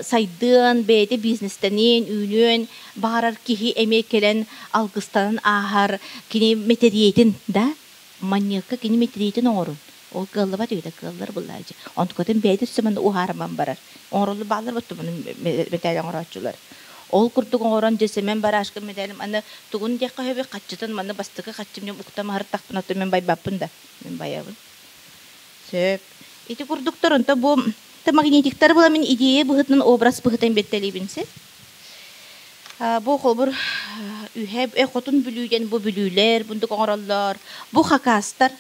сайдыан, бэйэтэ бизнестэниэн, үүнүөн баҕарар киһи эмиэ кэлэн алгыстанан ааһар кини мэтириэтин да манньыакка кини мэтириэтин оҥорун. Ол кыаллыбат үһү да кыаллар буллаачы. Онтукатын бэйэтэ өссө манна уһаарыман барар. Оҥороллор бааллар боттумун мэтээл оҥорооччулар. Ол курдук оҥорон дьэ Сэмэн Барашка мэдээлим аны тугун диэххэ сөбүй хаччытын манна бастакы хаччым дьон уктам аһартахпына оттон мин байбаппын да. Мин байабын. Сөп. Ити курдуктар онто бу та магнитиктары була мин идея быһытынан образ быһытын беттелибин сеп. Бу холбур үһэ хотун бүлүүден бу бүлүүлэр бундук оҥороллор. Бу хакастар.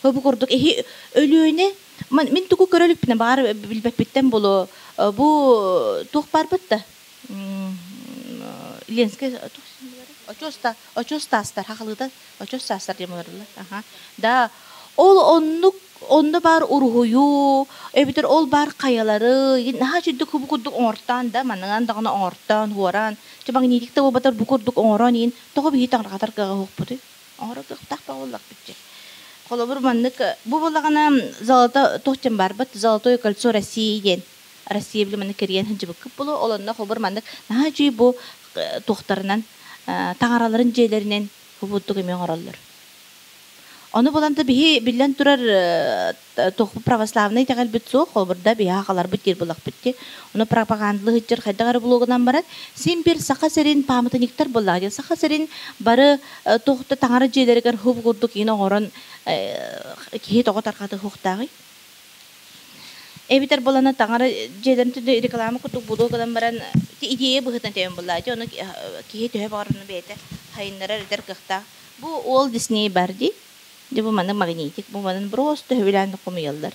Бу курдук эһи Өлүөнэ мин тугу көрө иликпинэ баҕар билбэппиттэн буолуо бу туох баарбыт да Ленскэй очуос очуос таастар хахалыыта очуос таастар диэн буоларылар аха да ол оннук онно баар уруһуйу эбэтэр ол баар хайалары наһаа үчүгдүк бу курдук оҥортоон да манныган даҕаны оҥортоон хуораан чэ магнитик да буолбатар бу курдук оҥорон иин тоҕо биһи таҥарҕатар кыаҕа суохпутуй оҥоро кыахтаах буоллахпыт дии. Холобур, маннык бу буоллаҕына золото туох диэн баарбыт Золотое кольцо России диэн Россия били маннык кэрийэн сылдьыбыккыт буолуо. Ол онно холобур маннык наһаа үчүгэй бу туохтарынан таҥараларын дьиэлэринэн курдук эмиэ оҥороллор. Ону булан да биһи биллэн турар туох православнай итэҕэлбит суох, холобурда биһи аҕаларбыт диир буоллахпыт дии. Ону пропагандалыы сылдьар хайдах эрэ блогунан баран, син биир Саха сирин пааматынньыктар буоллаҕа дии. Саха сирин бары туох да таҥара дьиэлэригэр хуб курдук иин оҥорон киһи тоҕо тарҕатыһыахтааҕый? Эбэтэр буолана таҥара дьиэлэрин түнэ реклама курдук буолуо гынан баран идея быһыытынан тэбэн буоллаҕа дии. Ону киһи төһө баҕарар бэйэтэ хайыннарар этэр кыахтаах. Бу Уолт Дисней бар дии. Дьэ бу маннык магнитик, бу манан просто сөбүлээн хомуйаллар.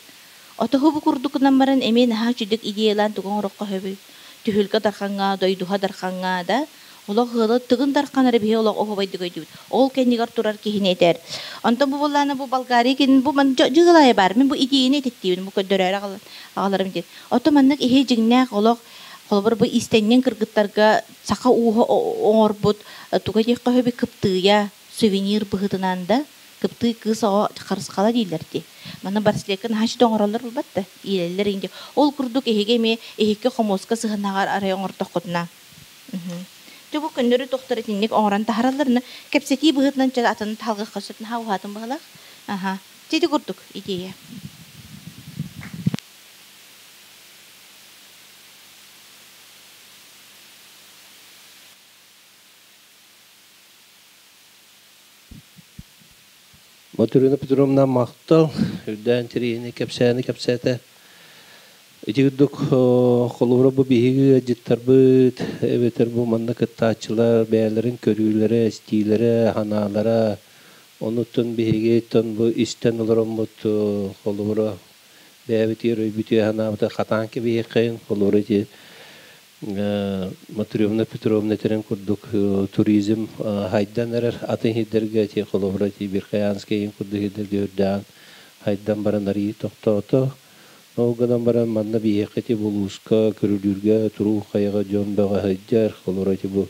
Отоһу бу курдукунан баран эмиэ наһаа үчүгдүк идеялаан тугу оҥороххо сөбүй? Түһүлгэ дархаҥҥа, дойдуһа дархаҥҥа да олох ыалы тыгын дархан эрэ биһи олох оһуобайдык өйдүүбүт. Ол кэннигэр турар киһини этэр. Онтон бу буоллаана бу Болгария кин бу ман дьыгылайа баар. Мин бу идеяны этиттиибин бу көрдөрөөрү аҕаларым диэн. Оттон маннык иһи дьиҥнээх олох холобур бу иистэнньэҥ кыргыттарга саха ууһа оҥорбут туга диэххэ сөбүй кыптыыйа сувенир быһыытынан да кыптыы кыыс оҕо харысхала дииллэр дии. Манна браслетка наһаа үчүгэй оҥороллор буолбат да иилэллэр инди. Ол курдук эһиги эмиэ иһикки хомуоска сыһынаҕар арай оҥордоххутуна. Дьэ бу көннөрү тохтор итинник оҥорон таһаралларына кэпсэтии быһыытынан чэ атын таһалгыахха сөп наһаа уһаатын быһалаах. Аха. Дьэ ити курдук идея. Матрена Петровна махтал, үрдээн тириини кэпсээни кэпсээтэ. Ити курдук холобура бу биһиги ыалдьыттарбыт эбэтэр бу манна кыттааччылар бэйэлэрин көрүүлэрэ, истиилэрэ, санаалара онуттан биһиги бу истэн олороммут холобура бэйэбитигэр өйбүтүгэр санаабыта хатаан кэбиһиэххэйин холобура ити Матрена Петровна этэрин курдук туризм хайдан эрэр атын сирдэргэ ити холобура ити Верхоянскай курдук сирдэргэ үрдээн хайдан баран арыый тохтоото. Ол гынан баран манна биһиэхэ ити булууска, көрүлүүргэ туруу хайаҕа дьон бөҕө сылдьар. Холобура ити бу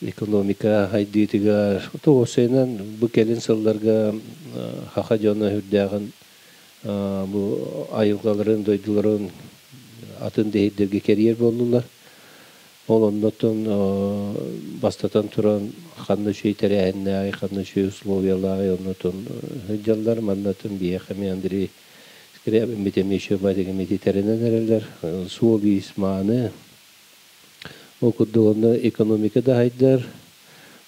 экономика хайдыытыгар тоҕусайынан бу кэлин сылларга саха дьоно үрдээҕин бу айылҕаларын, дойдуларын атын дэһирдэргэ кэрийэр буоллулар. Ол оннуттан бастатан туран ханна үчүгэй тэрээһиннээҕий, ханна үчүгэй условиялааҕый оннутун сылдьаллар. Маннатын биһиэхэ эмиэ Андрей Скрябин эмиэ үчүгэй эмиэ тэринэн эрэллэр. Суол-иис мааны. Ол курдук онно экономика да хайдар.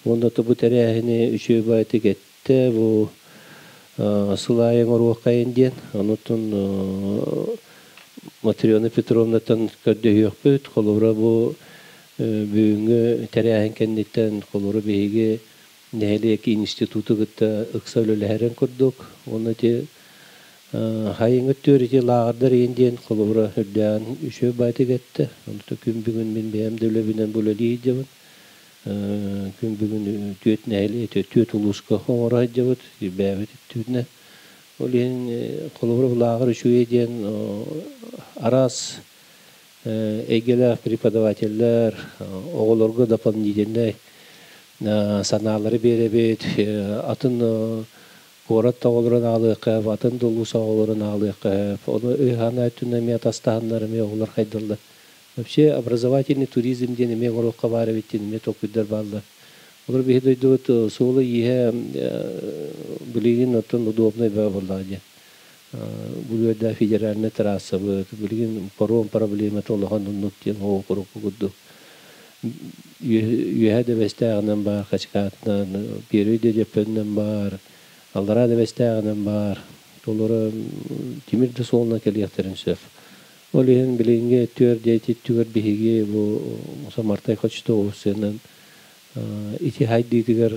Уонна бу тэрээһини үчүгэй баайытык эттэ. Бу сыл аайы оҥоруоххайын диэн. Онутун Матрена Петровнаттан көрдөһүөхпүт. Холобура бу бүгүҥҥү тэрээһин кэнниттэн холобура биһиги нэһилиэк институту кытта ыкса үлэлэһэрин курдук. Уонна ити хайыҥҥыт түөр ити лааҕырдар иһин диэн холобура үрдээн үчүгэй баайтык эттэ. Онто күн бүгүн мин бэйэм да үлэбинэн бу үлэлии сылдьабын. Күн бүгүн түөрт нэһилиэк, түөрт улууска оҥоро сылдьабыт, бэйэбит өттүбүтүнэн. Ол иһин холобура лааҕыр үчүгэй диэн араас эйгэлээх преподавателлэр оҕолорго дополнительнай санаалары биэрэбит, атын куорат да оҕолорун аҕалыахха, атын да улуус оҕолорун аҕалыахха. Ону өй-хаан өттүнэн эмиэ атастаһаннар эмиэ оҕолор хайдаллар. Вообще образовательный туризм диэн эмиэ оҥоруохха баар эбит диэн эмиэ толкуйдар бааллар. Олор биһи дойдубут суола-ииһэ билигин оттон удобнай бөҕө буоллаҕа диэн. Бүлүүрдээх федеральнай трассабыт, билигин паром проблемата улахан оннук диэн оҕо курдук. Үөһэ Дэбэстээҕинэн баар, Хачыкаатынан, Первый Дэдьэппэнинэн баар, Аллараа Дэбэстээҕинэн баар. Толору тимир да суолунан кэлиэхтэрин сөп. Ол иһин билиҥҥи өттүгэр диэти өттүгэр биһиги бу Самартай Хочто сыанан Ити хайдыытыгар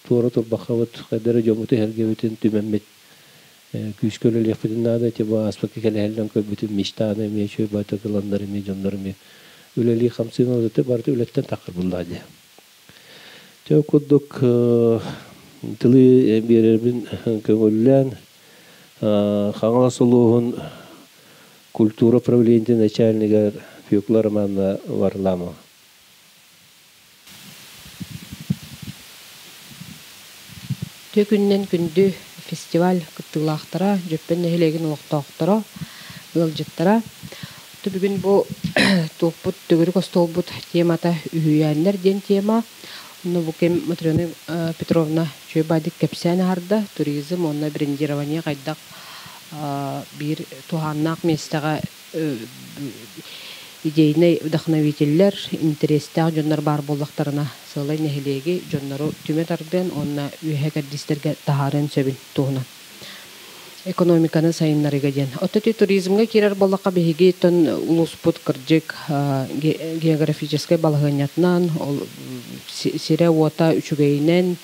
туора турбаххабыт, хайдары дьоммуту эргэбитин түмэммит күүскэ үлэлиэхпитин наада. Ити бу ааспакка кэлэһэллэн көрбүтүм, мечтаны эмиэ үчүгэй байтакыланнар эмиэ дьоннор эмиэ үлэлии хамсыын барыта үлэттэн таххар буллаа дии. Чэ курдук тылы биэрэрбин көҥүллээн Хаҥалас улууһун культура управлениетын начальнигар Фекла Романовна Варламова. Үтүө күнүнэн күндү фестиваль кыттыылаахтара, Дьөппөн нэһилиэгин олохтоохторо, ыалдьыттара. Бүгүн бу туохпут төгүрүк остуолбут темата үһүйээннэр диэн тема. Онно бу кэм Матрена Петровна үчүгэй баайдык кэпсээн аһарда. Туризм уонна брендирование хайдах биир туһааннаах миэстэҕэ идейнай вдохновителлэр, интэриэстээх дьоннор баар буоллахтарына, сыалай нэһилиэги дьоннору түмэ тардыан уонна үөһэ кэрдиистэргэ таһаарыан сөбүн туһунан экономиканы сайыннарыыга диэн. Оттон туризмҥа киирэр буоллахха, биһиги тон улууспут кырдьык географическай балаһыанньатынан, сирэ-уота үчүгэйинэн,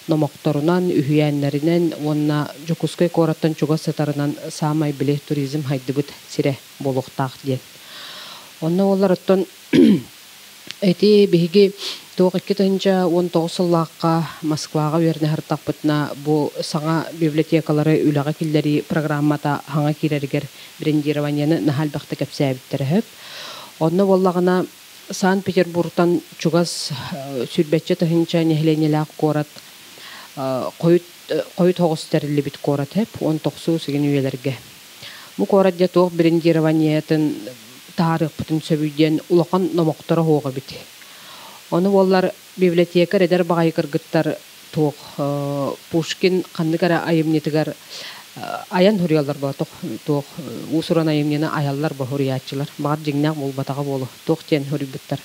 номохторунан, үһүйээннэринэн уонна Дьокуускай куораттан чугас сытарынан саамай били туризм хайдыбыт сирэ буолуохтаах диэн. Онно олар оттон эти биһиги туох 2019 сыллаахха Москваҕа үөрэнэ сырыттахпытына бу саҥа библиотекалары үлэҕэ киллэрии программата хаҥа киирэригэр брендированиены наһаа элбэхтэ кэпсээбиттэрэ сөп. Онно буоллаҕына Санкт-Петербургтан чугас сүүрбэччэ тыһыынча нэһилиэнньэлээх куорат хойут хойут соҕус тэриллибит куорат сөп 19 сигин үйэлэргэ. Бу куорат дьэ туох брендированиетын таһаарыахпытын сөбүй диэн улахан номохторо суох эбит. Ону буоллар библиотекарь эдэр баҕайы кыргыттар туох Пушкин ханнык эрэ айымньытыгар айан суруйаллар буо туох уус-уран айымньыны айаллар бо суруйааччылар. Баҕар дьиҥнээх буолбатаҕа буолуо. Туох диэн суруйбуттар.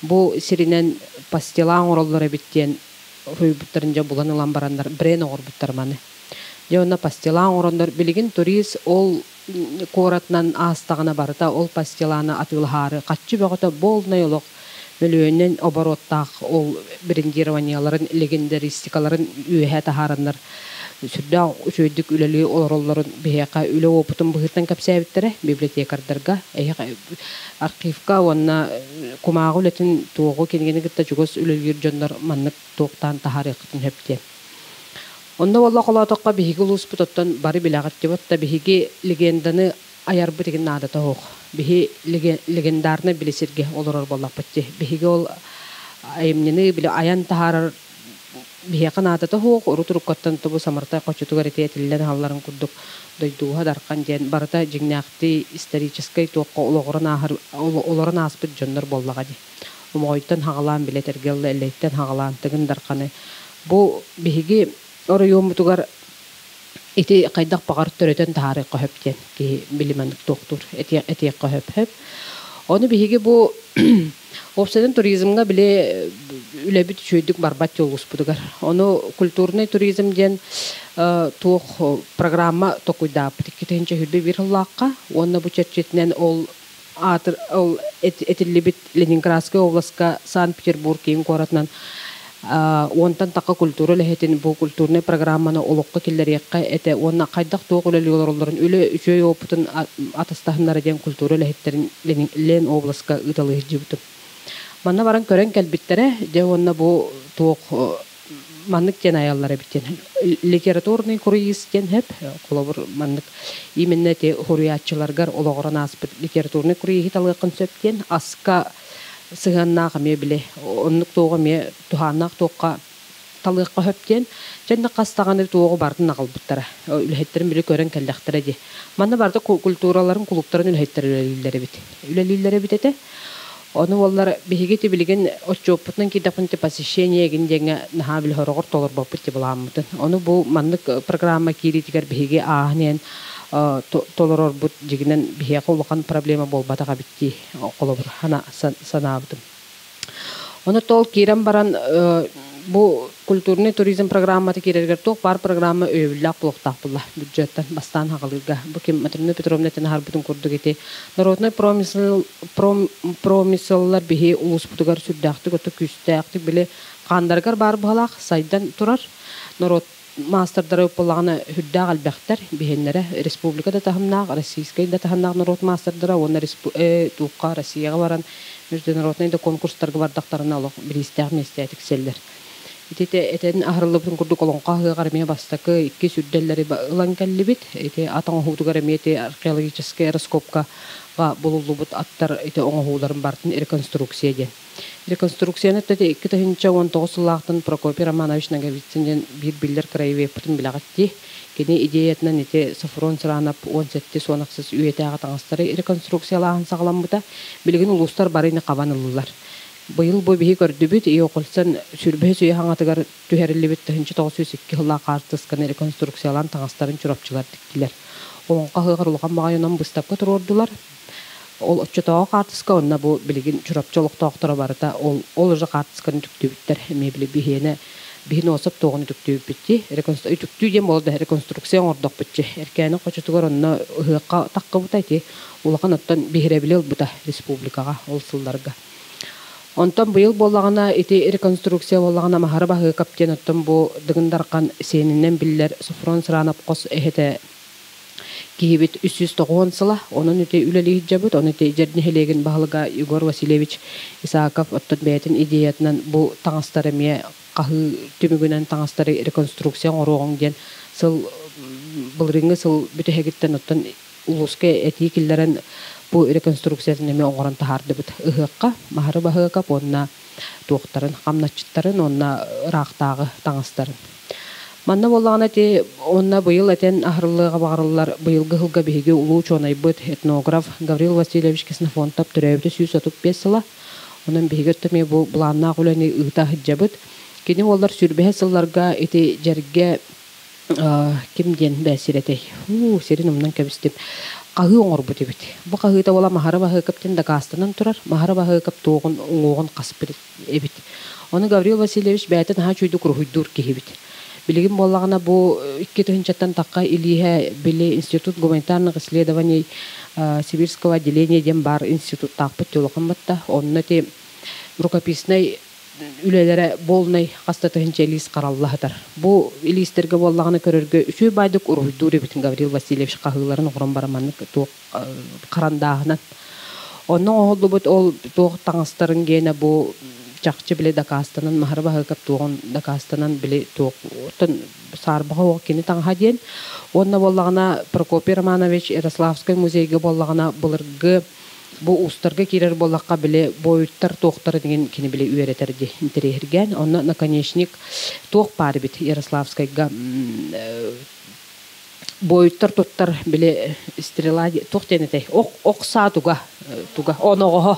Бу сиринэн пастила оҥороллор эбит диэн суруйбуттарын дьэ булан ылан бараннар бренд оҥорбуттар маны. Дьэ онно пастила оҥороннор билигин турист ол куоратынан аастаҕына барыта ол пастиланы атыылаһаары хаччы бөҕөтө буолнай олох мөлүйүөнүнэн обороттаах ол брендированиеларын легендаристикаларын үөһэ таһаараннар сүрдээх үчүгэйдик үлэлии олороллорун биһиэхэ үлэ уопутун быһыытынан кэпсээбиттэрэ библиотекардарга эһиэхэ архивка уонна кумааҕы үлэтин туоҕу кинигэни кытта чугас үлэлиир дьоннор маннык туохтаан таһаарыаххытын сөп диэн. Онно буолла холоотоххо биһиги улууспут оттон бары билэҕит дибот да биһиги легенданы айарбыт игин наадата суох. Биһи легендарнай били сиргэ олорор буоллахпыт дии. Биһиги ол айымньыны били айан таһаарар биһиэхэ наадата суох, урут уруккаттан тобу Самартай хочотугар ити этиллэн аһалларын курдук дойдууһа дархан диэн барыта дьиҥнээхтии историческай туохха олоҕуран ааһар олорон ааспыт дьоннор буоллаҕа дии. Омоҕойтон хаҕалаан билэ этэргэ Эллэйтэн хаҕалаан Тыгын Дарханы бу биһиги оройуоммутугар ити хайдах баҕар төрөтөн таһаарыахха сөп диэн киһи билиманнык туохтуур этиэххэ сөп сөп. Ону биһиги бу уопсайынан туризмҥа били үлэбит үчүгэйдик барбат улууспутугар. Ону культурный туризм диэн туох программа токуйдааппыт 2021 сыллаахха уонна бу чэрчитинэн ол аатыр ол этиллибит Ленинградскай областка Санкт-Петербург киин куоратынан уонтан тахха культура үлэһитин бу культурнай программаны олоххо киллэриэххэ этэ уонна хайдах туох үлэлии олороллорун үлэ үчүгэй опытын атастаһыннара диэн культура үлэһиттэрин Лен областка ыыталыы сылдьыбытым. Манна баран көрөн кэлбиттэрэ, дьэ уонна бу туох маннык диэн айаллар эбит диэн литературный круиз диэн сөп холобур маннык именно эти суруйааччыларгар олоҕуран ааспыт литературный круиһи талыаххын сөп диэн аска сыһыаннаах эмиэ били оннук туоҕу эмиэ туһааннаах туохха талыахха сөп диэн дьэннэ хас даҕаны туоҕу бардын аҕалбыттара үлэһиттэрин били көрөн кэллэхтэрэ дии. Манна барыта культураларын кулууптарын үлэһиттэрэ үлэлииллэр эбит үлэлииллэр эбит этэ. Ону буоллар биһиги ити билигин отчуоппутунан киирдэхпин посещение эгин диэҥҥэ наһаа били хороҕор толорбоппут ти былааммытын. Ону бу маннык программа киириитигэр биһиги ааһан иһэн толорорбут дьигинэн биһиэхэ улахан проблема буолбатах эбит дии холобур санаабытым. Ону тол киирэн баран бу Культурный туризм программата киирэригэр туох баар программа өйөбүллээх буолуохтаах буолла бюджеттан бастаан хаҕалыырга. Бу ким Матрена Петровна этэн аһарбытын курдук ити народнай промысел промыселлар биһи улууспутугар сүрдээхтик ото күүстээхтик били хаандарыгар баар быһалаах сайдан турар норуот маастардара буоллаҕына сүрдээх элбэхтэр биһиэннэрэ республика да таһымнаах, российскай да таһымнаах норуот маастардара уонна туохха Россияҕа баран международнай да конкурстарга бардахтарына олох бириистээх миэстэ тиксэллэр. Ити этэн аһарыллыбытын курдук олоҥхо ыһыаҕар эмиэ бастакы иккис үрдэллэри ылан кэллибит. Ити ат оҥоһуутугар эмиэ ити археологическай раскопка булуллубут аттар ити оҥоһууларын бартын реконструкция диэн. Реконструкцияны 2019 сыллаахтан Прокопий Романович Ноговицын диэн биир биллэр краеведпытын билэҕит дии. Кини идеятынан ити Софрон Сыраанап 17-18 үйэтээҕи таҥастары реконструкциялааһын саҕаламмыта. Билигин улуустар бары ини хабан ыллылар. Быйыл бу биһи көрдүбүт, Иокольсон сүүрбэһис үйэ хаҥатыгар түһэриллибит 1902 сыллаах хаартысканы реконструкциялаан таҥастарын чурапчылар тиктилэр. Олоҥхо ыһыаҕар улахан баҕайынан быыстапка туруордулар. Ол оччотооҕу хаартыска уонна бу билигин Чурапчы олохтоохторо барыта ол ол уже хаартысканы үтүктүбүттэр. Эмиэ били биһиэнэ биһин уосап туоҕун үтүктүбүппүт дии. Үтүктүү диэн буолла да реконструкция оҥордохпут дии. Эркээни хочотугар онно ыһыахха таххыбыта ити улахан оттон биһирэбили ылбыта республикаҕа ол сылларга. Онтон быйыл буоллаҕына ити реконструкция буоллаҕына Маһары Баһыыкап диэн оттон бу Дыгын Дархан сиэнинэн биллэр Софрон Сыраанап хос эһэтэ киһибит 390 сыла, онон ити үлэлии сылдьабыт, ону ити Дьэр нэһилиэгин баһылыга Егор Васильевич Исаков оттон бэйэтин идеятынан бу таҥастар эмиэ хаһыы түмүгүнэн таҥастары реконструкция оҥоруоҕуҥ диэн сыл былырыыҥҥы сыл бүтэһигиттэн оттон улууска этии киллэрэн бу реконструкциятын эмиэ оҥорон таһаардыбыт ыһыахха Маһары Баһыакап уонна туохтарын хамначчыттарын уонна ыраахтааҕы таҥастарын. Манна буоллаҕына ити уонна быйыл этэн аһарыллыаҕа баҕарыллар быйылгы сылга биһиги улуу учуонайбыт, этнограф Гаврил Васильевич Ксенофонтов төрөөбүтэ 135 сыла. Онон биһиги өттө эмиэ бу былааннаах үлэни ыыта сылдьабыт. Кини уоллар сүүрбэһэ сылларга ити дьэргэ ким диэн бээсирэтэй? Уу, сирин умнан кэбистим. Хаһыы оҥорбут эбит. Бу хаһыыта буола Маһары Баһыыкап диэн дакаастанан турар. Маһары Баһыыкап туоҕун уҥуоҕун хаспыт эбит. Ону Гаврил Васильевич бэйэтэ наһаа үчүгэйдик уруһуйдуур киһибит. Билигин буоллаҕына бу икки тыһыынчаттан тахха илииһэ били Институт гуманитарных исследований Сибирского отделения диэн баар институттаахпыт улахан батта. Онно ити рукописнай үлэлэрэ буолнай хас да тыһыынча илиис харалла сытар. Бу илиистэргэ буоллаҕына көрөргө үчүгэй баайдык уруһуйдуур эбит Гаврил Васильевич хаһыыларын оҥорон баран маннык туох харандааһынан. Онно оҥоһуллубут ол туох таҥастарын гиэнэ бу чахчы били дакаастанан Маһары Баһыыкап туоҕун дакаастанан били туох оттон саарбаҕа уох кини таҥаһа диэн. Уонна буоллаҕына Прокопий Романович Ярославскай музейга буоллаҕына былыргы бу уустарга киирэр буоллахха били буойуттар туохтара деген кини били үөрэтэр дии интэриэһиргээн. Онно наконечник туох баар эбит Ярославскайга буойуттар туттар били стрела туох диэн этэй ох ох саа туга туга оноҕоһо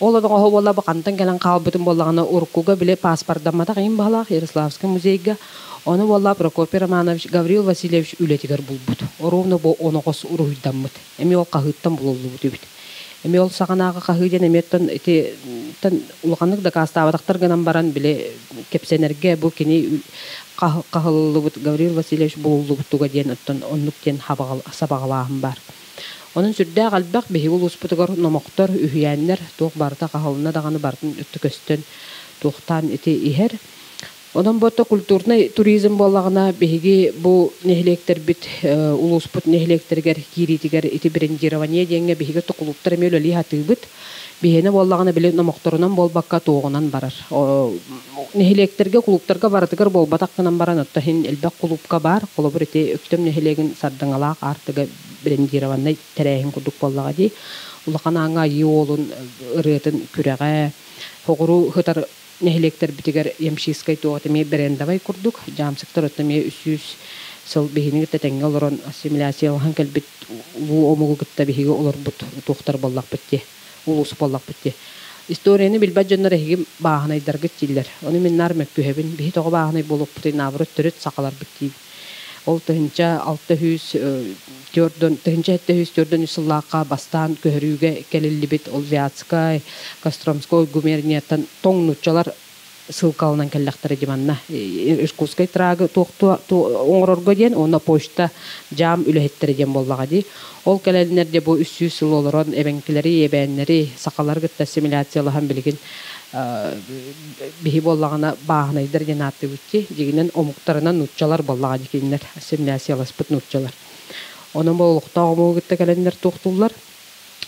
ол оноҕоһо буолла бу хантан кэлэн хаалбытын буоллаҕына уруккуга били пааспардамматах иһин баһылаах Ярославскай музейга ону буолла Прокопий Романович Гаврил Васильевич үлэтигэр булбут оруобуна бу оноҕос уруһуйдаммыт эмиэ ол хаһыыттан булуллубут эбит эмиэ ол саҕанааҕы хаһыы диэн эмиэ оттон ити улаханнык дакаастаабатахтар гынан баран били кэпсэнэргэ бу кини хаһыллыбыт Гаврил Васильевич булуллубут туга диэн оттон оннук диэн сабаҕалааһын баар. Онон сүрдээх элбэх биһиги улууспутугар номохтор, үһүйээннэр туох барыта хаһылына даҕаны барытын өттө көстөн туохтаан ити иһэр. Онон бу культурнай туризм буоллаҕына биһиги бу нэһилиэктэрбит улууспут нэһилиэктэригэр киириитигэр ити брендирование диэҥҥэ биһиги кулууптар эмиэ үлэлии сатыыбыт. Биһиэнэ буоллаҕына били номохторунан буолбакка туоҕунан барар. Нэһилиэктэргэ кулууптарга барытыгар буолбатах гынан баран отто иһин элбэх кулуупка баар. Холобур ити Өктөм нэһилиэгин Сардаҥалаах аартыга брендированнай тэрээһин курдук буоллаҕа дии. Улахан ааҥҥа Айыы Уолун ырыатын күрэҕэ, соҕуруу сытар нэһилиэктэрбитигэр ямщическай туох эмиэ брендовай курдук дьаамсыктар оттон эмиэ 300 сыл биһини кытта тэҥҥэ олорон ассимиляциялаһан кэлбит улуу омугу кытта биһиги олорбут туохтар буоллахпыт дии улуус буоллахпыт дии историяны билбэт дьоннор эһиги бааһынайдаргыт дииллэр ону мин наар мөккүһэбин биһи тоҕо бааһынай буолуохпутуй наоборот төрүт сахаларбыт диибин ол 1600 төрдөн 1743 сыллаахха бастаан көһөрүүгэ кэлиллибит ол Вятскай, Костромской губернияттан тоҥ нууччалар ссылкаланан кэллэхтэрэ дии манна Иркутскай трагы оҥорорго диэн уонна почта дьаам үлэһиттэрэ диэн буоллаҕа дии. Ол кэлэннэр дьэ бу 300 сыл олорон эбэҥкилэри, эбээннэри, сахалары кытта ассимиляциялаһан билигин биһи буоллаҕына бааһынайдар диэн ааттыыбыт дии. Дьиҥинэн омуктарынан нууччалар буоллаҕа дии кинилэр ассимиляцияласпыт нууччалар. Онон бу олохтоох омугу кытта кэлэннэр туохтууллар.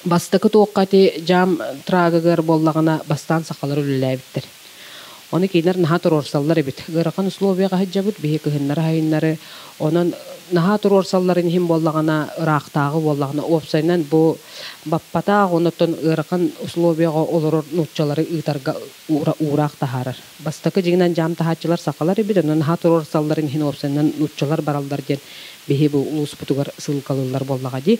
Бастакы туохха ити дьаам трагыгар буоллаҕына бастаан сахалар үлэлээбиттэр. Ону кинилэр наһаа туруорсаллар эбит. Ыарахан условияҕа сылдьабыт, биһи кыһыннары-сайыннары. Онон наһаа туруорсалларын иһин буоллаҕына, ыраахтааҕы буоллаҕына, уопсайынан бу баппатаах, оннуттан ыарахан условияҕа олорор нууччалары ыытарга уураах таһаарар. Бастакы дьиҥинэн дьаам таһааччылар сахалар эбит, онон наһаа туруорсалларын иһин уопсайынан нууччалар бараллар диэн биһи бу улууспутугар ссылкалыыллар буоллаҕа дии.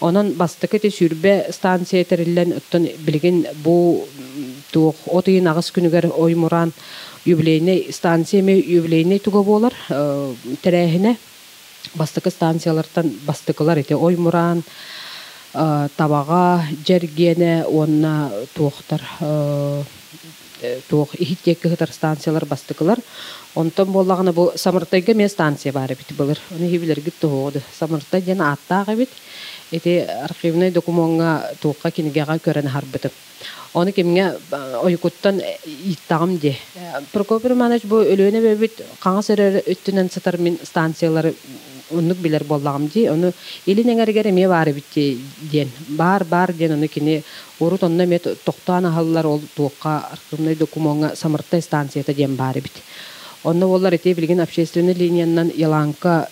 Онон бастакы ити 20 станция тэриллэн, оттон билигин бу туох от ыйын 8 күнүгэр Оймуран юбилейнай станция эмиэ юбилейнай туга буолар тэрээһинэ. Бастакы станциялартан бастакылар ити Оймуран, Табаҕа, Дьэргиэнэ уонна туохтар туох иһит диэки сытар станциялар бастакылар. Онтон буоллаҕына бу Самыртайга эмиэ станция баар эбит былыр. Ону иһи билэргит туһуоҕу. Самыртай диэн ааттаах эбит. Ити архивнай докумуоҥҥа туохха кинигэҕэ көрөн аһарбытым. Ону кимҥэ ойукуттан ииттаҕым дии. Прокопий Романович бу Өлүөнэ эбэбит хаҥас эрэ өттүнэн сытар мин станциялары оннук билэр буоллаҕым дии. Ону илин эҥэригэр эмиэ баар эбит диэн. Баар-баар диэн ону кини урут онно эмиэ тохтоон аһаллар ол туохха архивнай докумуоҥҥа Самыртай станцията диэн баар эбит. Онно буоллар ити билигин общественнай линиянан Еланка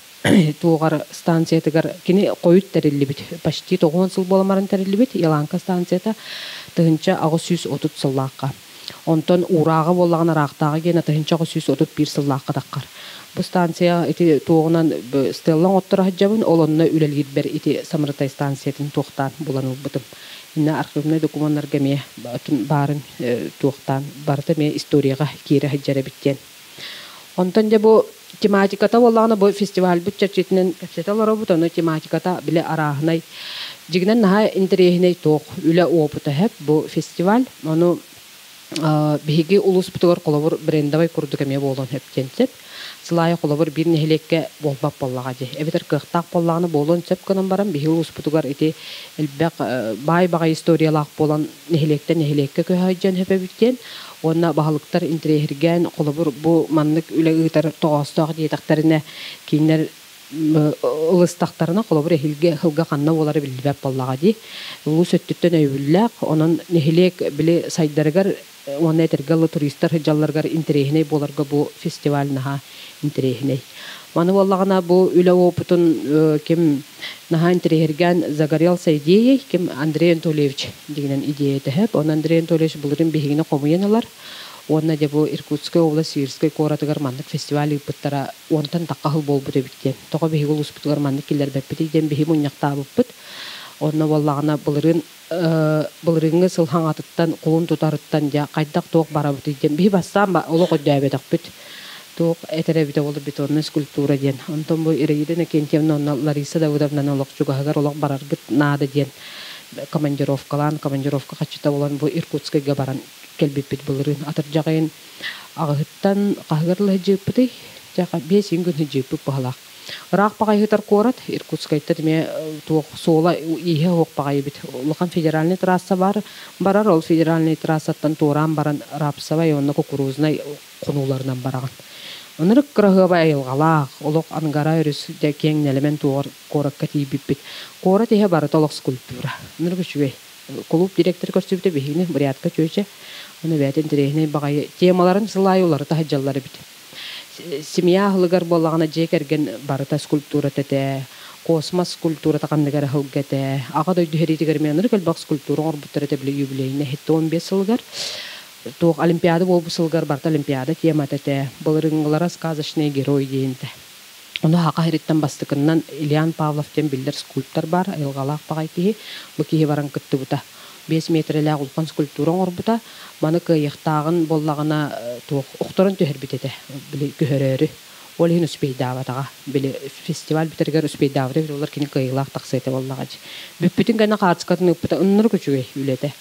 туоҕар станциятыгар кини хойут тэриллибит. Почти 90 сыл буолан баран тэриллибит Еланка станцията 1830 сыллаахха. Онтон уурааҕа буоллаҕына ыраахтааҕы диэн 1831 сыллаахха таххар. Бу станция ити туоҕунан стелла оҥотторо сылдьабын, ол онно үлэлиирбэр ити Самыртай станциятын туохтаан булан ылбытым. Иннэ архивнай докумуоннарга эмиэ баарын туохтаан барыта эмиэ историяҕа киирэ сылдьар эбит диэн. Онтон дьэ бу тематиката буоллаҕына бу фестивальбыт чэрчитинэн кэпсэтэ олоробут, ону тематиката били арааһынай дьигинэн наһаа интэриэһинэй туох үлэ опыта хэп бу фестиваль. Ону биһиги улууспутугар холобур брендовай курдук эмиэ буолуон сөп диэн сөп. Сылаайа холобур биир нэһилиэккэ буолбат буоллаҕа дии. Эбэтэр кыахтаах буоллаҕына буолуон сөп гынан баран биһиги улууспутугар ити элбэх баай баҕай историялаах буолан нэһилиэктэн нэһилиэккэ көһө сылдьан сөп эбит диэн. Уонна баһылыктар интэриэһиргээн холобур бу маннык үлэ ыытар тоҕоостоох диэтэхтэринэ кинилэр ылыстахтарына холобур эһиилги сылга ханна буолара биллибэт буоллаҕа дии. Улуус өттүттэн өйөбүллээх, онон нэһилиэк били сайдарыгар уонна этэргэ дылы туристар сылдьалларыгар интэриэһинэй буоларга бу фестиваль наһаа интэриэһинэй. Маны буоллаҕына бу үлэ уопутун ким наһаа интэриэһиргээн загорелся идеей, ким Андрей Анатольевич дигинэн идея төһөп. Онон Андрей Анатольевич былырын биһигини хомуйан ылар. Уонна дьэ бу Иркутскай область Сибирскэй куоратыгар маннык фестиваль ыыппыттара уонтан тахха сыл буолбут эбит диэн. Тоҕо биһиги улууспутугар маннык киллэрбэппитий диэн биһи мунньахтаабыппыт. Онно буоллаҕына былырыын былырыыҥҥы сыл хаҥатыттан кулун тутарыттан дьэ хайдах туох барабытый диэн биһи бастаан олох өйдөөбөтөхпүт. Туох этэр эбитэ буолла бетонная скульптура диэн. Онтон бу Ираида Иннокентьевна уонна Лариса Давыдовнаны олох чугаһыгар олох бараргыт наада диэн командировкалаан, командировка хаччыта буолан бу Иркутскайга баран кэлбиппит былырыын. Атырдьах ыйын аҕыһыттан хаһыгар ыла сылдьыыппытый? 5 күн сылдьыыппыт баһылаах. Ыраах баҕайытар куорат, Иркутскайтан эмиэ туох суола ииһэ суох баҕайы эбит. Улахан федеральнай трасса бар, барар, ол федеральнай трассаттан туораан баран Рапсовай уонна Кукурузнай хонууларынан бараҕын. Ынырык кыраһыабай айылҕалаах, олох Ангара өрүс дьэ киэҥ нэлэмэн туоҕар куоракка тиийбиппит. Куорат иһэ барыта олох скульптура. Ынырык үчүгэй. Кулууп директора көрсүбүтэ биһигини Бурятка чүөчэ. Ону бэйэтин интэриэһинэй баҕайы темаларын сыл аайы уларыта сылдьаллар эбит. Семья аһылыгар буоллаҕына дьиэ кэргэн барыта скульптурата этэ, космос скульптурата ханнык эрэ сылга этэ. Аҕа дойду сэриитигэр эмиэ ынырык элбэх скульптура оҥорбуттар этэ били юбилейнай 75 сылыгар. Туох Олимпиада буолбут сылыгар барыта Олимпиада темата этэ. Былырыыҥҥылара сказочный герой диэн этэ. Ону Саха сириттэн бастакыннан Ильян Павлов диэн биллэр скульптор баар, айылҕалаах баҕай киһи. Бу киһи баран кыттыбыта. 5 миэтэрэлээх улахан скульптура оҥорбута. Маны кыайыахтааҕын буоллаҕына туох охторон түһэрбит этэ, били көһөрөөрү. Ол иһин успейдаабатаҕа. Били фестиваль бүтэригэр успейдаабыта эбит буоллар кини кыайыылаах тахсыа этэ буоллаҕа дии. Бүппүтүн кэннэ хаартыскатын ыыппыта ыннырык үчүгэй үлэтэ.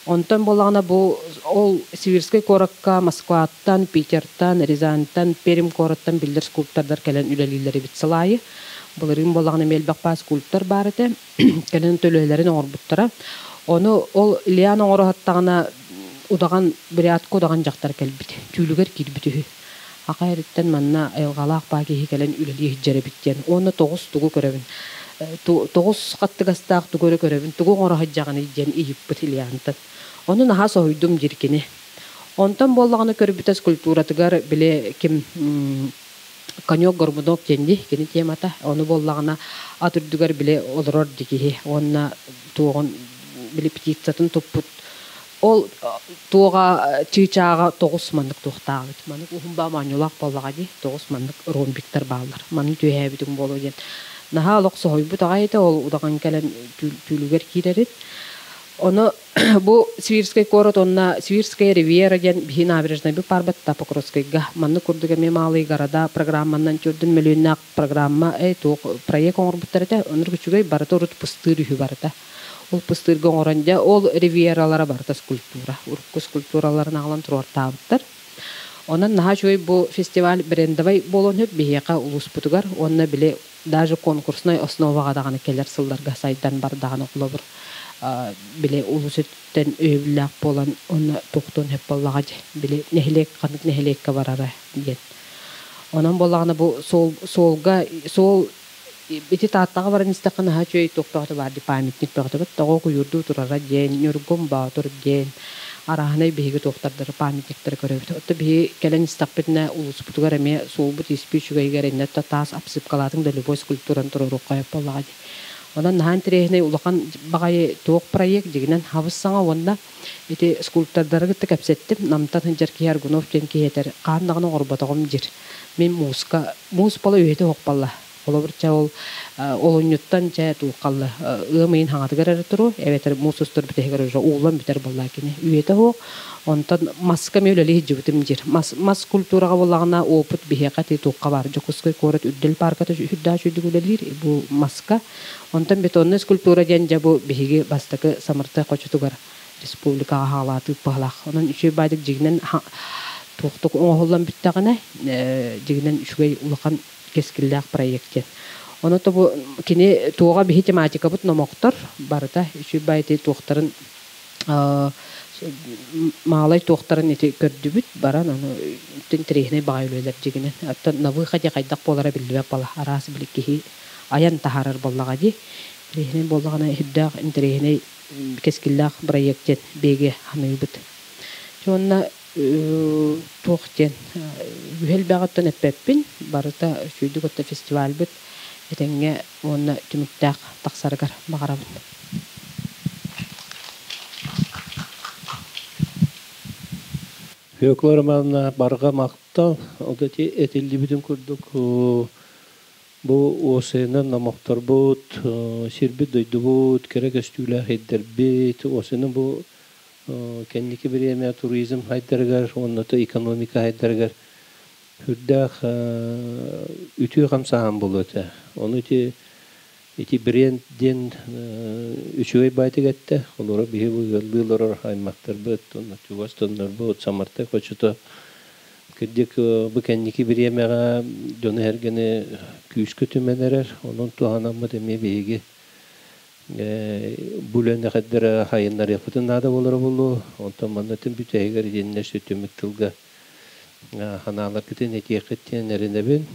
Онтон буоллаҕына бу ол Сибирскэй куоракка Москваттан, Питертан, Рязаньтан, Пермь куораттан биллэр скульптордар кэлэн үлэлииллэр эбит сыл аайы. Былырыын буоллаҕына эмиэ элбэх баа скульптор баар этэ. Кэлэн төлөһөлөрүн оҥорбуттара. Ону ол Ильян оҥоро саттаҕына удаҕан бурятка удаҕан дьахтар кэлбит. Түүлүгэр киирбит үһү. Аха эриттэн манна айылҕалаах баа киһи кэлэн үлэлии сылдьар эбит диэн. Уонна тоҕус тугу көрөбүн. Тоҕус хаттыгастаах тугу эрэ көрөбүн, тугу оҥоро сылдьаҕыный диэн ыйыппыт Ильянтан. Ону наһаа соһуйдум диир кини. Онтон буоллаҕына көрбүтэ скульптуратыгар били ким конек горбунок диэн дии кини темата. Ону буоллаҕына ат үрдүгэр били олорор ди киһи уонна туоҕун били птицатын туппут ол туоҕа чыычааҕа тоҕус маннык туохтаах эбит. Маннык уһун баа моонньулаах буоллаҕа дии. Тоҕус маннык ромбиктар бааллар. Манны түөһээбитиҥ буолуо диэн. Наһаа олох соһуйбут аҕай этэ ол удаҕан кэлэн түүлүгэр киирэрин. Ону бу Свирскэй куорат уонна Свирская ривьера диэн биһи набережнайбыт баарбыт Покровскайга. Маннык курдук эмиэ Малые города программанан төрдүн мөлүйүннээх программа туох проект оҥорбуттар этэ. Оннук үчүгэй барыта урут пустыыр үһү барыта. Ол пустыырга оҥорон дьэ ол ривьералара барыта скульптура. Урукку скульптураларын аҕалан туруортаабыттар. Онон наһаа үчүгэй бу фестиваль брендовай буолуон сөп биһиэхэ улууспутугар уонна били даже конкурснай основаҕа даҕаны кэлэр сылларга сайдан бардаҕына холобур били улуус өттүттэн өйөбүллээх буолан онно туохтуон сөп буоллаҕа дии били нэһилиэк ханнык нэһилиэккэ барара диэн. Онон буоллаҕына бу суол суолга суол ити Тааттаҕа баран истэххэ наһаа үчүгэй туох бөҕөтө баар дии памятник бөҕөтө быт тоҕо куйуурдуу турара диэн Ньургун Боотур диэн арааһынай биһиги туохтардары памятниктары көрөбүт. Оттон биһиги кэлэн истэхпитинэ улууспутугар эмиэ суолбут испит үчүгэйигэр иннэ таас обсыпкалаатыҥ да любой скульптураны туруоруохха сөп буоллаҕа дии. Онон наһаа интэриэһинэй улахан баҕайы туох проект дьигинэн хабыс саҥа уонна ити скульптордары кытта кэпсэттим. Намтан сылдьар киһи Аргунов диэн киһи этэр хаан даҕаны оҥорботоҕум диир. Мин мууска муус бола үһүтэ оһохпалла. Холобур, чэ ол олунньуттан чэ тууххалла ыам ыйын хаҥатыгар эрэ туруо, эбэтэр муус устар бүтэһигэр уже ууллан бүтэр буоллаа кини. Үйэтэ суох. Онтон маска эмиэ үлэлии сылдьыбытым диир. Мас, мас культураҕа буоллаҕына опыт биһиэхэ ити туохха баар. Дьокуускай куорат Үрдэл паарката үрдээх үчүгдүк үлэлиир бу маска. Онтон бетоннай скульптура диэн дьэ бу биһиги бастакы Самартай хочотугар республикаҕа хаалаатыы быһалаах. Онон үчүгэй баайдык дьигинэн туохтук оҥоһуллан бүттэҕинэ, дьигинэн үчүгэй улахан кэскиллээх проект диэн. Ону то бу кини туоҕа биһи тематикабыт номохтор барыта үчүгэй баайты туохтарын маалай туохтарын ити көрдүбүт баран ону интэриэһинэй баҕайы үлэлэр дьигинэн. Оттон на выходе хайдах буолара биллибэт бала араас били киһи айан таһаарар буоллаҕа дии. Интэриэһинэй буоллаҕына үрдээх интэриэһинэй кэскиллээх проект диэн биһиги саныыбыт. Дьэ уонна туох диэн үһү элбэҕиттэн эппэппин, барыта үчүгэйдик отто фестивальбыт этэҥҥэ уонна түмүктээх тахсарыгар баҕарабын. Фекла Романовна барҕа махтал. Ол ити этиллибитин курдук бу уосайынан номохторбут, сирбит-дойдубут, кэрэ көстүүлээх ирдэрбит, уосайынан бу кэнники бириэмэ туризм хайдарыгар уонна экономика хайдарыгар сүрдээх үтүө хамсааһын буолуо этэ. Ону ити ити бренд диэн үчүгэй баайтык эттэ. Олору биһи бу ыаллыы олорор аймахтарбыт, уонна чугас дьоннорбут, Самартай хочото кырдьык бу кэнники бириэмэҕэ дьону-сэргэни күүскэ түмэн эрэр. Онон туһанаммыт эмиэ биһиги бу үлэни хайдара хайыннарыахпытын наада буолара буолуо. Онтон манна түм бүтэһигэр итиннэ сүтүмүк тылга ханааларгытын этиэххит диэн эрэнэбин.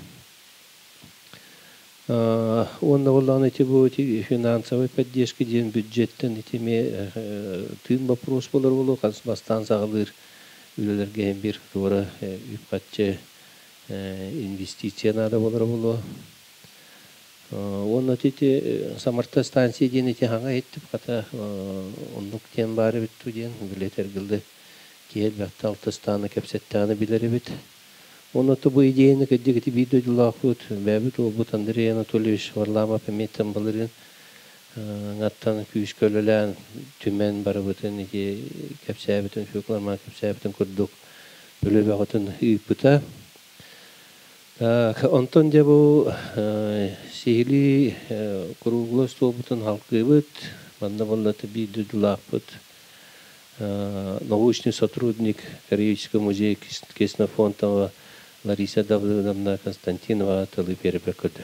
Уонна буоллаҕына ити бу ити финансовай поддержка диэн бюджеттэн ити эмиэ тыын боппуруос буолар буолуо хас бастаан саҕалыыр үлэлэргэ иһин биир туора үп-харчы инвестиция наада буолара буолуо. Уонна ити Самарта станция диэн ити хаҥа иһиттим хата оннук диэн баар эбит дуу диэн били этэргилы киһи элбэхтэ алтыстааны кэпсэттэҕинэ билэр эбит. Уонна бу идеяны кырдьык ити биир дойдулаахпыт, бэйэбит уолбут Андрей Анатольевич Варламов эмиэ балырыын аттан күүскэ үлэлээн түмэн барыбытын ити кэпсээбитин Фёкла Романовна кэпсээбитин курдук үлэ бөҕөтүн ыыппыта. Онтон дьэ бу сиһилии круглый остуолбутун халкыыбыт. Манна буолла биир дойдулаахпыт. Научный сотрудник Краеведческого музея Ксенофонтова Лариса Давыдовна Константинова тылы биэрбэ көдө.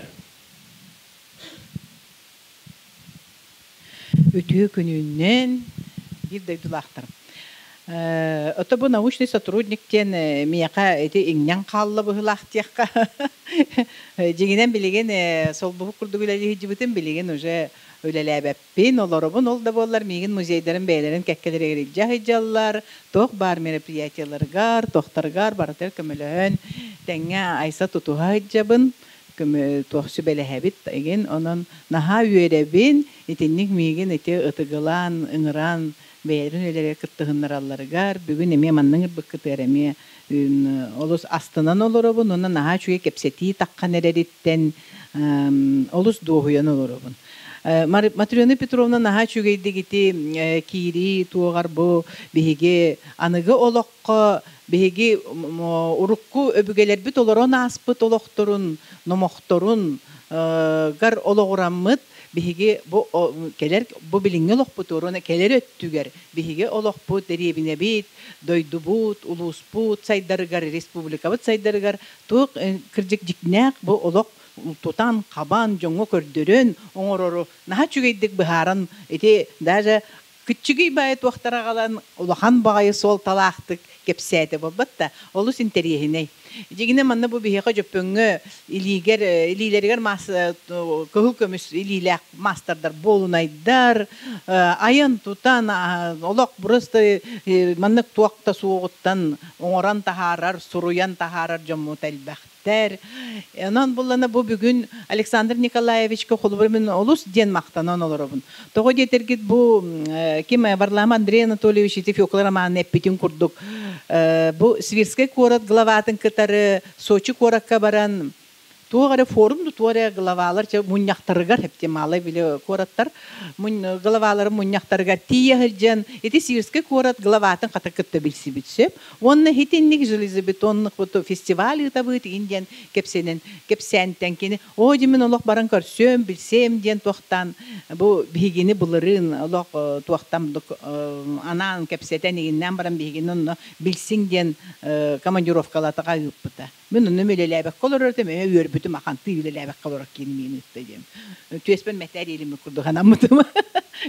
Үтүө күнүнэн биир дойдулаахтарым. Ото бу научный сотрудник диэн миэхэ ити иҥнэн хаалла быһыылаах диэххэ. Дьиҥинэн билигин солбуһук курдук үлэлиһдьибитим, билигин уже үлэлээбэппин, олоробун. Ол да буоллар миигин музейдарын бэйэлэрин кэккэлэригэр илдьэ сылдьаллар, туох баар мероприятиеларыгар, туохтарыгар барытыгар көмөлөһөн, тэҥҥэ айса тутуһа сылдьабын, көмө туох сүбэлэһэбит игин. Онон наһаа үөрэбин, итинник миигин ити ытыгылаан, ыҥыран бэйэлэрин үлэлэригэр кыттыһыннаралларыгар. Бүгүн эмиэ манна ыҥырбыккытыгар эмиэ олус астынан олоробун уонна наһаа үчүгэй кэпсэтии таххан эрэриттэн олус дуоһуйан олоробун. Матрена Петровна наһаа үчүгэйдик ити киирии туоҕар бу биһиги аныгы олоххо биһиги урукку өбүгэлэрбит олорон ааспыт олохторун, номохторун гар олоҕураммыт биһиги бу кэлэр бу билиҥҥи олохпут уонна кэлэр өттүгэр биһиги олохпут, дэриэбинэбит, дойдубут, улууспут сайдарыгар, республикабыт сайдарыгар туох кырдьык дьиҥнээх бу олох тутан, хабан, дьоҥҥо көрдөрөн оҥорору наһаа үчүгэйдик быһааран ити даже кыччыгый баайы туохтара аҕалан улахан баҕайы суолталаахтык кэпсээтэ буолбат да, олус интэриэһинэй. Дьиҥинэн манна бу биһиэхэ Дьөппөҥҥө илиигэр илиилэригэр мас кыһыл көмүс илиилээх маастардар буолунайдар айан тутан олох просто маннык туох да суоҕуттан оҥорон таһаарар, суруйан таһаарар дьоммут элбэхтэр. Онон буллана бу бүгүн Александр Николаевичка холобур мин олус диэн махтанан олоробун. Тоҕо диэтэргит бу ким Варлам Андрей Анатольевич ити Фёкла романын эппитин курдук бу Свирскэй куорат главатын кытары Сочи куоракка баран туох эрэ форум туох эрэ главалар мунньахтарыгар эптималай били куораттар главаларын мунньахтарыгар тиийэ сылдьан ити Сирскэй куорат главатын хата кытта билсибит сөп. Уонна итинник железобетонных фестиваль ыытабыт игин диэн кэпсэнэн кэпсээнтэн кини оо дьэ мин олох баран көрсүөм, билсиэм диэн туохтаан бу биһигини былырыын олох туохтан анаан кэпсэтэн игиннээн баран биһигини онно билсиҥ диэн командировкалатаҕа ыыппыта. Мин онно үлэлээбэккэ олорор этим, эмиэ үөрбүтүм ахан тыы үлэлээбэккэ олорор киһини миин ыытта диэн. Түөспэр мэтээр иилиммит курдук анаммытым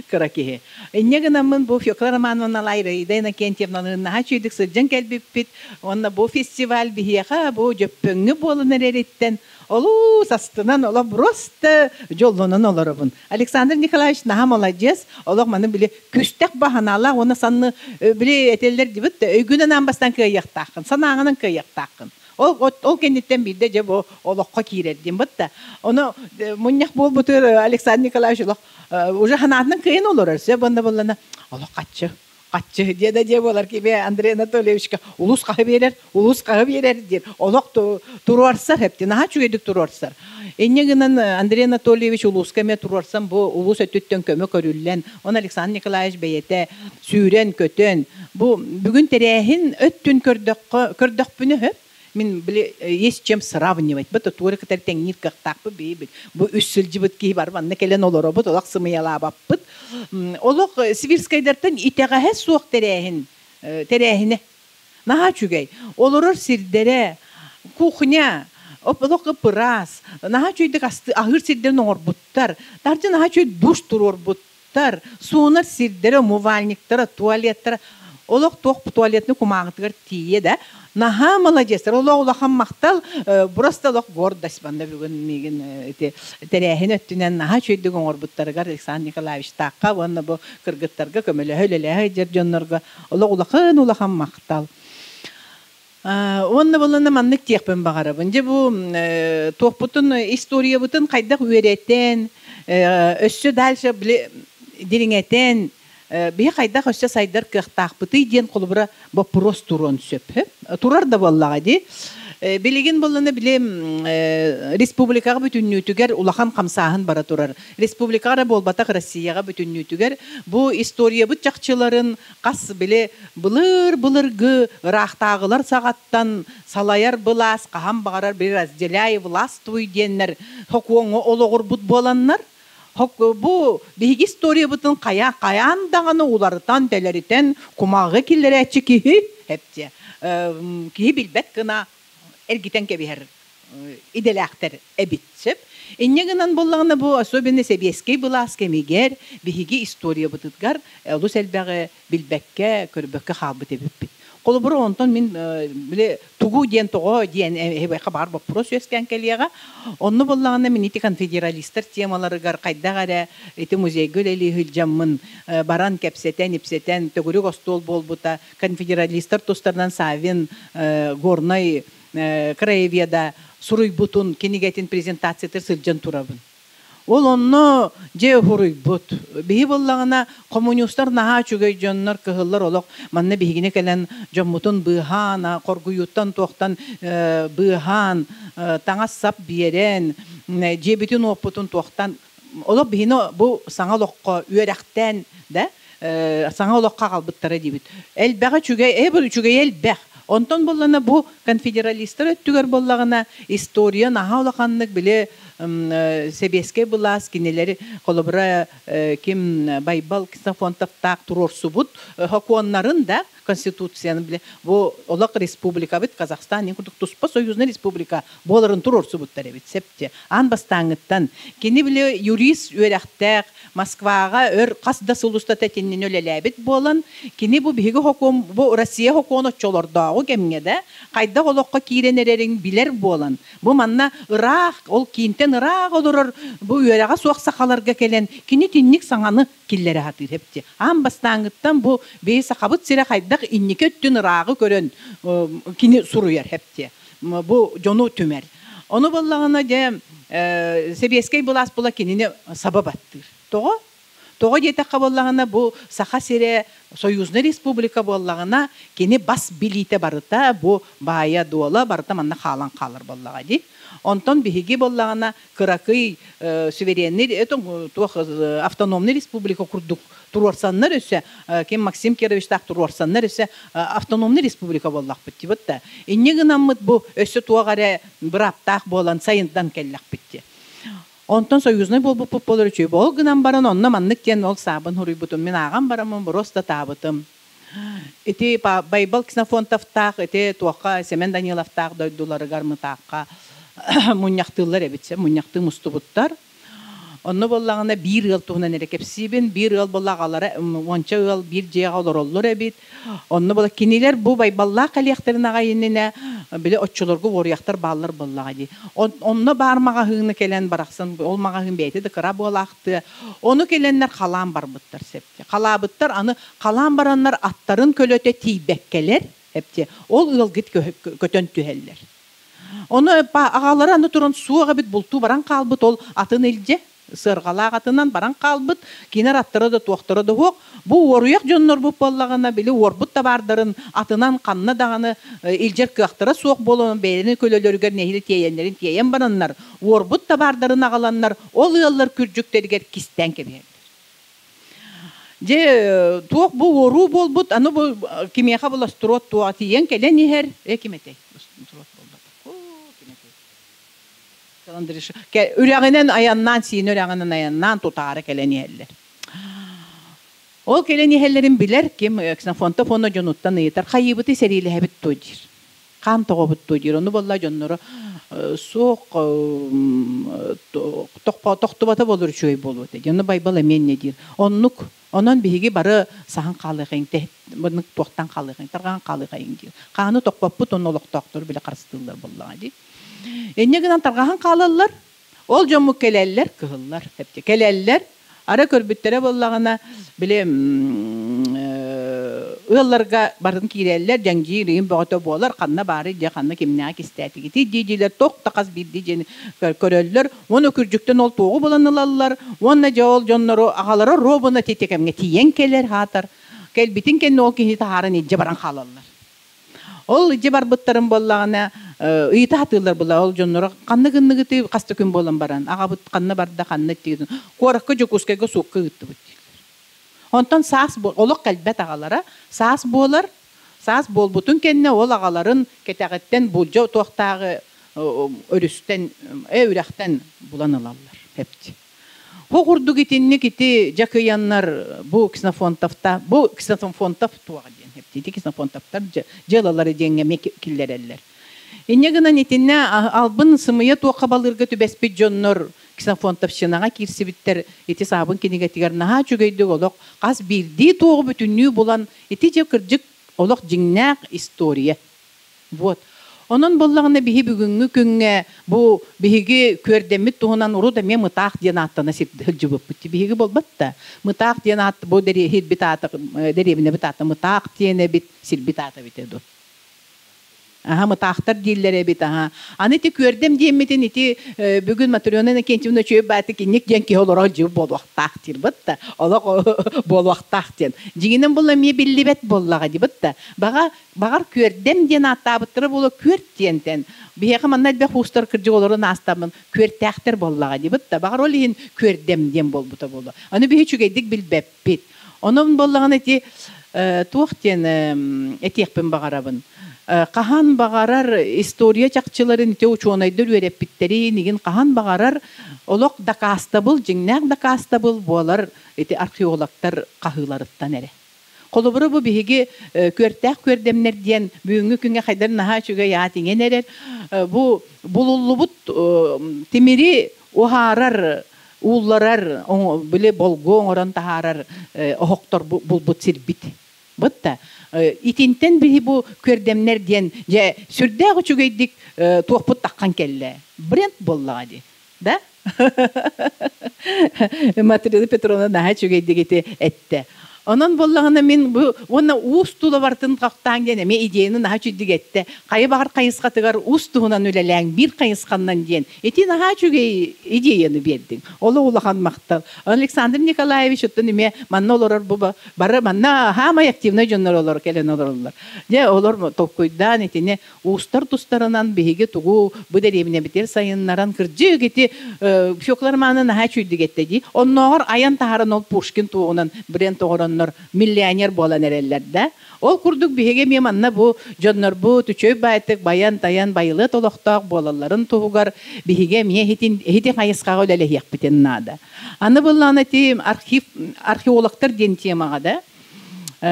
кыра киһи. Инньэ гынаммын бу Фёкла Романовна Ираида Иннокентьевналыын наһаа үчүгэйдик сылдьан кэлбиппит. Уонна бу фестиваль биһиэхэ бу Дьөппөҥҥө буолан эрэриттэн олус астынан, олох просто дьоллонон олоробун. Александр Николаевич наһаа маладьыас, олох маны били күстэх баһанаалаах уонна санны били этэллэр дибит өйгүнэн аан бастаан кыайыахтааххын, санааҕынан кыайыахтааххын. Ол, ол кэнниттэн биирдэ дьэ бу олоххо киирэр диэн бытта. Ону мунньах буолбутугар Александр Николаевич олох уже санаатынан кыайан олорор. Сөп онно буллана олох хаччы хаччы диэ да диэ буолар киби Андрей Анатольевичка улус хаһы биэрэр, улус хаһы биэрэр диэн олох туруорсар хэпти наһаа үчүгэйдик туруорсар. Инньэ гынан Андрей Анатольевич улууска эмиэ туруорсан бу улуус өттүттэн көмө көрүллэн, он Александр Николаевич бэйэтэ сүүрэн-көтөн бу бүгүн тэрээһин өттүн көрдөххө көрдөхпүнэ хөп мин били есть чем сравнивать бу туора кытары тэҥниир кыахтаахпыт бэйэбит бу үс сылдьыбыт киһи бар манна кэлэн олоробут олох сымыйалаабаппыт олох Свирскайдартан итэҕэһэ суох тэрээһин тэрээһинэ наһаа үчүгэй олорор сирдэрэ кухня олох ыраас наһаа үчүгэйдик аһыыр сирдэрин оҥорбуттар таһырдьа наһаа үчүгэй душ туруорбуттар суунар сирдэрэ умывальниктара туалеттара олох туох туалетный кумааҕытыгар тиийэ да наһаа маладьыастар олох улахан махтал просто олох гордость манна бүгүн миигин ити тэрээһин өттүнэн наһаа үчүгэйдик оҥорбуттарыгар Александр Николаевичтаахха уонна бу кыргыттарга көмөлөһө үлэлэһэ сылдьар дьоннорго олох улахан улахан махтал. Уонна булана маннык диэхпин баҕарабын. Дьэ бу туохпутун историябытын хайдах үөрэтэн, өссө дальше били дириҥэтэн, биһи хайдах өссө сайдар кыахтаахпытый диэн холобура боппуруос туруон сөп. Турар да буоллаҕа дии. Билигин буоллана били республикаҕа бүтүннүүтүгэр улахан хамсааһын бара турар. Республикаҕа эрэ буолбатах Россияҕа бүтүннүүтүгэр бу историябыт чахчыларын хас били былыр-былыргы ыраахтааҕылар саҕаттан салайар былаас хаһан баҕарар били разделяй властвуй диэннэр сокуоҥҥа олоҕурбут буоланнар. Бу биһиги историябытын хайа хайаан даҕаны уларытан, тэлэритэн кумааҕы киллэрээччи киһи эптиэ. Киһи билбэт гына эргитэн кэбиһэр идэлээхтэр эбит сөп. Инньэ гынан буоллаҕына бу особенно сэбиэскэй былаас кэмигэр биһиги историябытыгар олус элбэҕи билбэккэ, көрбөккө хаалбыт эбиппит. Холобура, онтон мин били тугу диэн тоҕо диэн эһибэхэ баар боппуруос үөскээн кэлиэҕэ. Онно буоллаҕына мин ити конфедералистар темаларыгар хайдах эрэ ити музейга үлэлии сылдьаммын баран кэпсэтэн, ипсэтэн төгүрүк остуол буолбута. Конфедералистар тустарынан Савин Горнай краеведа суруйбутун кинигэтин презентациятыгар сылдьан турабын. Ол онно дьэ хуруйбут. Биһи буоллаҕына коммунистар наһаа үчүгэй дьоннор, кыһыллар олох манна биһигини кэлэн дьоммутун быыһаан, хоргуйууттан туохтан быыһаан, таҥас сап биэрэн, дьиэбитин уоппутун туохтан олох биһини бу саҥа олоххо үөрэхтээн да саҥа олоххо аҕалбыттара диибит. Элбэҕи үчүгэй, бу үчүгэй элбэх. Онтон буоллаҕына бу конфедералистар өттүгэр буоллаҕына история наһаа улаханнык били сэбиэскэй былаас кинилэри холобура ким Байбал Ксенофонтовтаах туруорсубут сокуоннарын да конституцияны биле бу олох республикабыт Казахстан курдук туспа союзный республика буоларын туруорсубуттар эбит септе аан бастааҥыттан кини биле юрист үөрэхтээх Москваҕа өр хас да сыл устата тиннин үлэлээбит буолан кини бу биһиги сокуон бу Россия сокуон оччолордооҕу кэмҥэ да хайдах олоххо киирэн эрэрин билэр буолан бу манна ыраах ол киинтэн ыраах олорор бу үөрэҕэ суох сахаларга кэлэн кини тинник саҥаны киллэрэ сатыыр эбит. Аан бастааҥыттан бу бэйи сахабыт сирэ хайдах инники өттүн ырааҕы көрөн кини суруйар эбит. Бу дьону түмэр. Ону буоллаҕына дьэ сэбиэскэй былаас була кинини саба баттыыр. Тоҕо? Тоҕо диэтэххэ буоллаҕына бу Саха сирэ союзный республика буоллаҕына кини бас билиитэ барыта бу баайа дуола барыта манна хаалан хаалар буоллаҕа дии. Онтон биһиги буоллаҕына кыракый суверенный туох автономный республика курдук туруорсаннар өссө ким Максим Кировичтаах туруорсаннар өссө автономный республика буоллахпыт дии да. Инньэ гынаммыт бу өссө туох эрэ бырааптаах буолан сайындан кэллэхпит дии. Онтон союзный буолбуппут буолар үчүгэй. Ол гынан баран онно маннык диэн ол саабын хуруйбутум. Мин ааҕан бараммын просто таабытым. Ити Байбал Ксенофонтовтаах, ити туохха Семен Даниловтаах дойдуларыгар мытаахха мунньахтыыллар эбит. Мунньахтыы мустубуттар. Онно буоллаҕына биир ыал туһунан эрэ кэпсиибин, биир ыал буоллаҕалара уонча ыал биир дьиэҕэ олороллор эбит. Онно буола кинилэр бу Байбаллаах кэлиэхтэрин аҕайыннинэ били оччолорго уоруйахтар бааллар буоллаҕа дии. Онно баар маҕаһыыны кэлэн барахсан, ол маҕаһыын бэйэтэ да кыра буолаахтыа. Ону кэлэннэр халаан барбыттар септи. Халаабыттар аны халаан бараннар аттарын көлөтө тиийбэккэлэр эпти. Ол ыалгыт көтөн түһэллэр. Ону аҕалара аны туран суох эбит, бултуу баран хаалбыт ол атын илдьэ сыарҕалаах атынан баран хаалбыт, кинер аттара да туохтара да суох. Бу уоруйах дьоннор бу буоллаҕына били уорбут табаардарын атынан ханна даҕаны илдьэр кыахтара суох буолан бэйэлэрин көлөлөрүгэр нэһилэ тиэйэннэрин тиэйэн бараннар уорбут табаардарын аҕаланнар ол ыаллар күрдьүктэригэр кистээн кэбиһэллэр. Дьэ туох бу уоруу буолбут аны бу кимиэхэ буластуруот туоҕа тиийэн кэлэн иһэр ким этэй үрэҕинэн айаннаан сиин үрэҕинэн айаннаан тутаары кэлэн иһэллэр. Ол кэлэн иһэллэрин билэр ким Ксенофонтов уонна дьонуттан ыйытар хайыыбыты сэриилэһэбит дуо диир. Хаан тоҕобут дуо диир. Ону буолла дьонноро суох тохтубата буолар үчүгэй буолуо этэ. Онно Байбал эмиэ инньэ диир. Оннук онон биһиги бары саһан хаалыахайын бынык туохтан хаалыахайын тарҕаан хаалыахайын диир. Хааны тохпоппут онно олохтоохтору биле харыстыыллар буоллаҕа дии. Инньэ гынан тарҕаһан хаалаллар. Ол дьоммут кэлэллэр, кыһыллар эпти. Кэлэллэр, ара көрбүттэрэ буоллаҕына, били ыалларга барын киирэллэр, дьэҥдьиир ыйын бөҕөтө буолар, ханна баары дьэ ханна кимнээҕи кистээтигитий дии-диилэр, тох да хас биирдии дьиэни көрөллөр, уонна күрдьүктэн ол туоҕу булан ылаллар, уонна дьэ ол дьоннору аҕалара робуна тити кэмҥэ тиийэн кэлэр хаатар, кэлбитин кэннэ ол киһини таһааран илдьэ баран хаалаллар. Ол илдьэ барбыттарын буоллаҕына ыйыта сатыыллар була ол дьонноро ханна гынныгыты хас да күн буолан баран аҕабыт ханна барда ханна тиийдин куоракка Дьокуускайга суукка ыыттыбыт дииллэр. Онтон саас олох кэлбэт аҕалара саас буолар, саас буолбутун кэннэ ол аҕаларын кэтэҕиттэн булдьа туохтааҕы өрүстэн үрэхтэн булан ылаллар эпти. Хо курдук итинник ити дьакыйаннар бу Ксенофонтовта, бу Ксенофонтов туоҕа диэн эптити Ксенофонтовтар дьыалалары диэҥҥэ эмиэ киллэрэллэр. Инньэ гынан итиннэ албын сымыйа туохха балыырга түбэспит дьоннор Ксенофонтовщинаҕа киирсибиттэр ити саабын кинигэтигэр наһаа үчүгэйдик олох хас биирдии туоҕу бүтүннүү булан ити дьэ кырдьык олох дьиҥнээх история. Вот. Онон буоллаҕына биһи бүгүҥҥү күҥҥэ бу биһиги күөрдэммит туһунан урут эмиэ Мытаах диэн ааттана сылдьыбыппыт. Биһиги буолбат да. Мытаах диэн аат бу дэриэһирбит аата дэриэбинэбит аата Мытаах диэн эбит, сирбит аата эбитэ дуо? Аха, мытаахтар дииллэр эбит, аха. Аны ити күөрдэм диэммитин ити бүгүн Матрена Иннокентьевна үчүгэй бааты кинник диэн киһи олорор дьиэ буолуохтаах диир да. Олох буолуохтаах диэн. Дьиҥинэн буолла эмиэ биллибэт буоллаҕа дибит да. Баҕа баҕар күөрдэм диэн ааттаабыттара буолуо күөрт диэнтэн. Биһиэхэ манна элбэх уустар кырдьык олорон аастаммын күөртээхтэр буоллаҕа дибит да. Баҕар ол иһин күөрдэм диэн буолбута буолуо. Аны биһи үчүгэйдик билбэппит. Онон буоллаҕына ити туох диэн этиэхпин баҕарабын. Хаһан баҕарар история чахчыларын ити учуонайдар үөрэппиттэрин игин хаһан баҕарар олох дакаастабыл, дьиҥнээх дакаастабыл буолар ити археологтар хаһыыларыттан эрэ. Холобура бу биһиги күөртээх күөрдэмнэр диэн бүгүҥҥү күҥҥэ хайдар наһаа үчүгэй аат иҥэн эрэр. Бу булуллубут тимири уһаарар уулларар, били болгуо оҥорон таһаарар оһохтор булбут сирбит. Бытта. Итинтэн биһи бу күөрдэмнэр диэн дьэ сүрдээх үчүгэйдик туохпут таххан кэллэ. Бренд буоллаҕа дии. Да? Матрена Петровна наһаа үчүгэйдик ити эттэ. Онон буоллаҕына мин бу уонна уус тулабартын хахтаан диэн эмиэ идеяны наһаа үчүгдүк эттэ. Хайа баҕар хайысхатыгар уус туһунан үлэлээҥ биир хайысханнан диэн. Ити наһаа үчүгэй идеяны биэрдиҥ. Олох улахан махтал. Александр Николаевич оттон эмиэ манна олорор бу бары манна хаамай активнай дьоннор олор кэлэн олороллор. Дьэ олор толкуйдаан итини уустар тустарынан биһиги тугу бу дэриэбинэбитигэр сайыннаран кырдьык ити Фёкла Романовна наһаа үчүйдүк эттэ дии. Оннооҕор айан таһааран ол Пушкин туоҕунан бренд оҥороннор миллионер буолан эрэллэр да. Ол курдук биһиги эмиэ манна бу дьоннорбут үчүгэй баайтык байан-тайан байылыат олохтоох буолалларын туһугар биһиги эмиэ иһитин иһити хайысхаҕа үлэлэһиэхпитин наада. Аны былаан ити архив археологтар диэн темаҕа да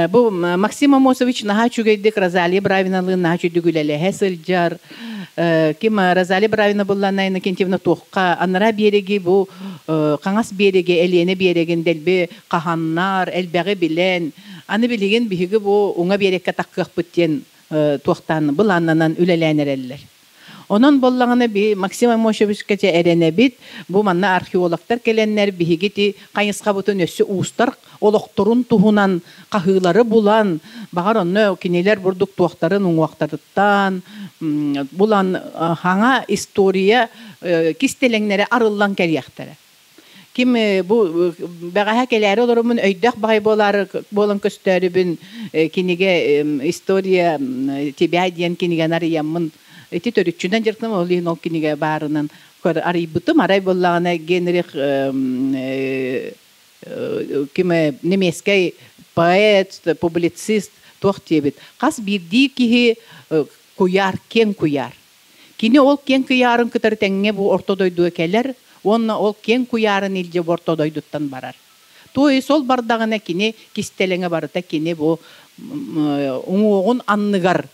Бу Максим Амосович наһаа үчүгэйдик Розалия Бравиналыын наһаа үчүгдүк үлэлэһэ сылдьар. Ким Розалия Бравина булланна Иннокентьевна туохха анараа биэрэги бу хаҥас биэрэги Элиэнэ биэрэгин дэлби хаһаннар, элбэҕи билэн, аны билигин биһиги бу уҥа биэрэккэ таххыахпыт диэн туохтаан былааннанан үлэлээн эрэллэр. Онон буоллаҕына би Максим Амосовичка дьэ эрэнэбит, бу манна археологтар кэлэннэр биһиги ити хайысхабытын өссө уустар олохторун туһунан хаһыылары булан, баҕар онно кинилэр бурдук туохтарын уҥуохтарыттан булан хаҥа история кистэлэҥнэрэ арыллан кэлиэхтэрэ. Ким бу бэҕэһээ кэлээри олороммун өйдөөх баҕай буолаары буолан көстөөрүбүн кинигэ история тебя диэн кинигэни арыйаммын ити төрүччүнэн дьарыктанам ол иһин ол кинигэ баарынан арыйбытым арай буоллаҕына Генрих ким немецкэй поэт публицист туох диэбит хас биирдии киһи куйаар киэҥ куйаар Кини ол киэҥ куйаарын кытары тэҥҥэ бу орто дойдуга кэлэр уонна ол киэҥ куйаарын илдьэ бу орто дойдуттан барар. То есть ол бардаҕына кини кистэлэҥэ барыта кини бу уҥуоҕун анныгар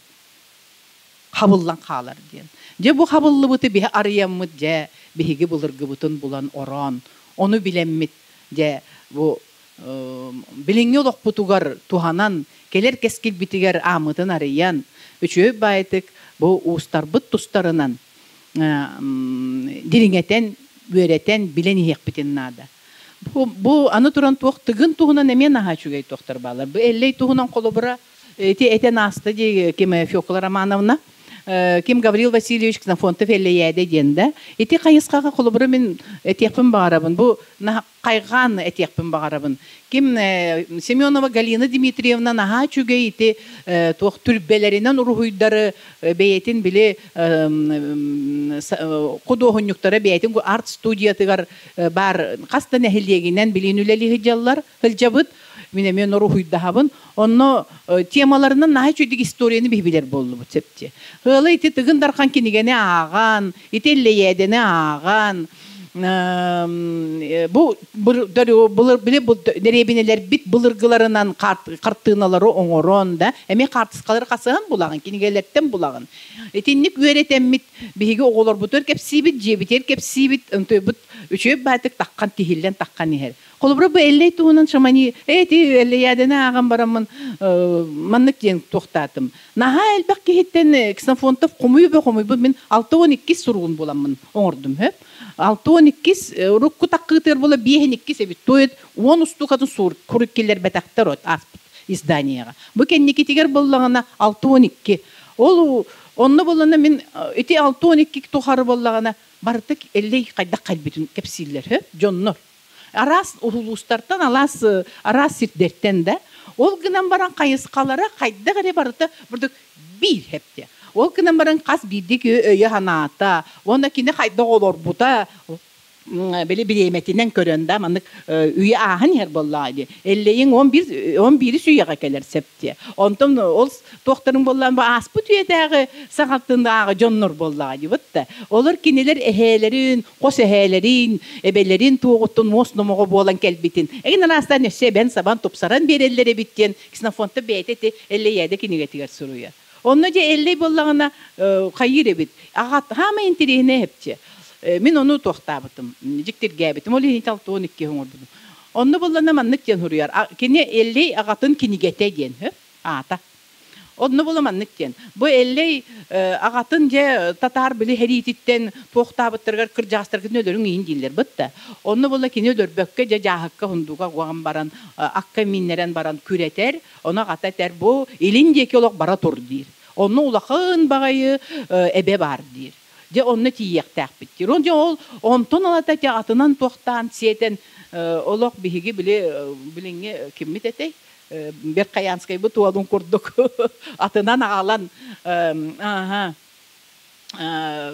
хабыллан хаалар диэн. Дьэ бу хабыллыбыты биһи арыйаммыт дьэ биһиги былыргыбытын булан ороон ону билэммит дьэ бу билиҥҥи олохпутугар туһанан, кэлэр кэскилбитигэр ааммытын арыйан, үчүгэй баайытык бу уустарбыт тустарынан дириҥэтэн, үөрэтэн, билэн иһиэхпитин наада. Бу, бу аны туран туох тыгын туһунан эмиэ наһаа үчүгэй туохтар бааллар. Бу Эллэй туһунан холобура ити этэн ааста дии ким Фёкла Романовна. Ким Гаврил Васильевич Ксенофонтов Эллэйээдэ диэн да. Ити хайысхаҕа холобура мин этиэхпин баҕарабын. Бу хайҕаан этиэхпин баҕарабын. Ким Семенова Галина Дмитриевна наһаа үчүгэй ити туох түрбэлэринэн уруһуйдары бэйэтин били худуоһунньуктара бэйэтин арт-студиятыгар баар хас да нэһилиэгинэн билин үлэлии сылдьаллар сылдьабыт. Мин эмиэ уруһуйдаһабын. Онно темаларынан наһаа үчүгэй историяны биһи билэр буоллубут септи. Ыала ити Тыгын Дархан кинигэни ааҕан, ити Эллэйээдэни ааҕан, Бу били дэриэбинэлэрбит былыргыларынан хартыыналары оҥорон да, эмиэ хаартыскалары хасыһан булаҕын, кинигэлэртэн булаҕын. Итинник үөрэтэммит биһиги оҕолорбутугар кэпсиибит, дьиэбитигэр кэпсиибит, онтуйбут үчүгэй баайтык таххан тиһиллэн таххан иһэр. Холобура, бу Эллэй туһунан шамани, эти Эллэйээдэни ааҕан бараммын маннык диэн туохтаатым. Наһаа элбэх киһиттэн Ксенофонтов хомуйу хомуйбут мин 62 суругун буламмын оҥордум хөп. 62 урукку таккыытыгар була 52 эбит. Тоет 10 устукатын сур курук киллэрбэтэхтэр от ааспыт изданияҕа. Бу кэнникитигэр боллаҕына 62. Ол онно боллана мин ити 62 тухары боллаҕына барыта Эллэй хайдах кэлбитин кэпсииллэр хөп дьоннор. Араас улуустартан, алаас араас сирдэртэн да. Ол гынан баран хайысхалара хайдах эрэ барыта бурдук биир хепте. Ол гынан баран хас биирдик өйө ханаата, уонна кини хайдах олорбута, били бириэмэтинэн көрөн да маннык үйэ ааһан иһэр буоллаҕа дии. Эллэйиҥ 11 11 үйэҕэ кэлэр септиэ. Онтон ол туохтарын буоллаан бу ааспыт үйэтээҕи саҕалтынааҕы дьоннор буоллаҕа дии бытта. Олор кинилэр эһээлэрин, хос эһээлэрин, эбэлэрин туоҕуттун муос номоҕо буолан кэлбитин. Эгин араастаан өссө эбэн сабан тупсаран биэрэллэр эбит диэн Ксенофонта бэйэтэ ити Эллэйээдэ кинигэтигэр суруйар. Онно дьэ Эллэй буоллаҕына хайыыр эбит. Аҕат хаама интэриэһинэй эпчи. Мин ону туохтаабытым, дьиктиргээбитим. Ол иһин 62 оҥорбутум. Онно буоллана маннык диэн суруйар. Кини Эллэй аҕатын кинигэтэ диэн аата. Онно буола маннык диэн. Бу Эллэй аҕатын дьэ татаар били хэриититтэн туохтаабыттарыгар кырдьаҕастаргытын өлөрүҥ иин дииллэр бытта. Онно буола кини өлөрбөккө дьэ дьааһыкка хундуга уган баран акка мииннэрэн баран күрэтэр. Ону аҕата этэр бу илин диэки олох бара тур диир. Онно улахан баҕайы эбэ баар диир. Дьэ онно тиийиэхтээхпит диир. Ол дьэ ол онтон ылата дьэ атынан туохтаан сиэтэн олох биһиги били билиҥҥи киммит этэй? Верхоянскайбыт уолун курдук атынан аҕалан ааһа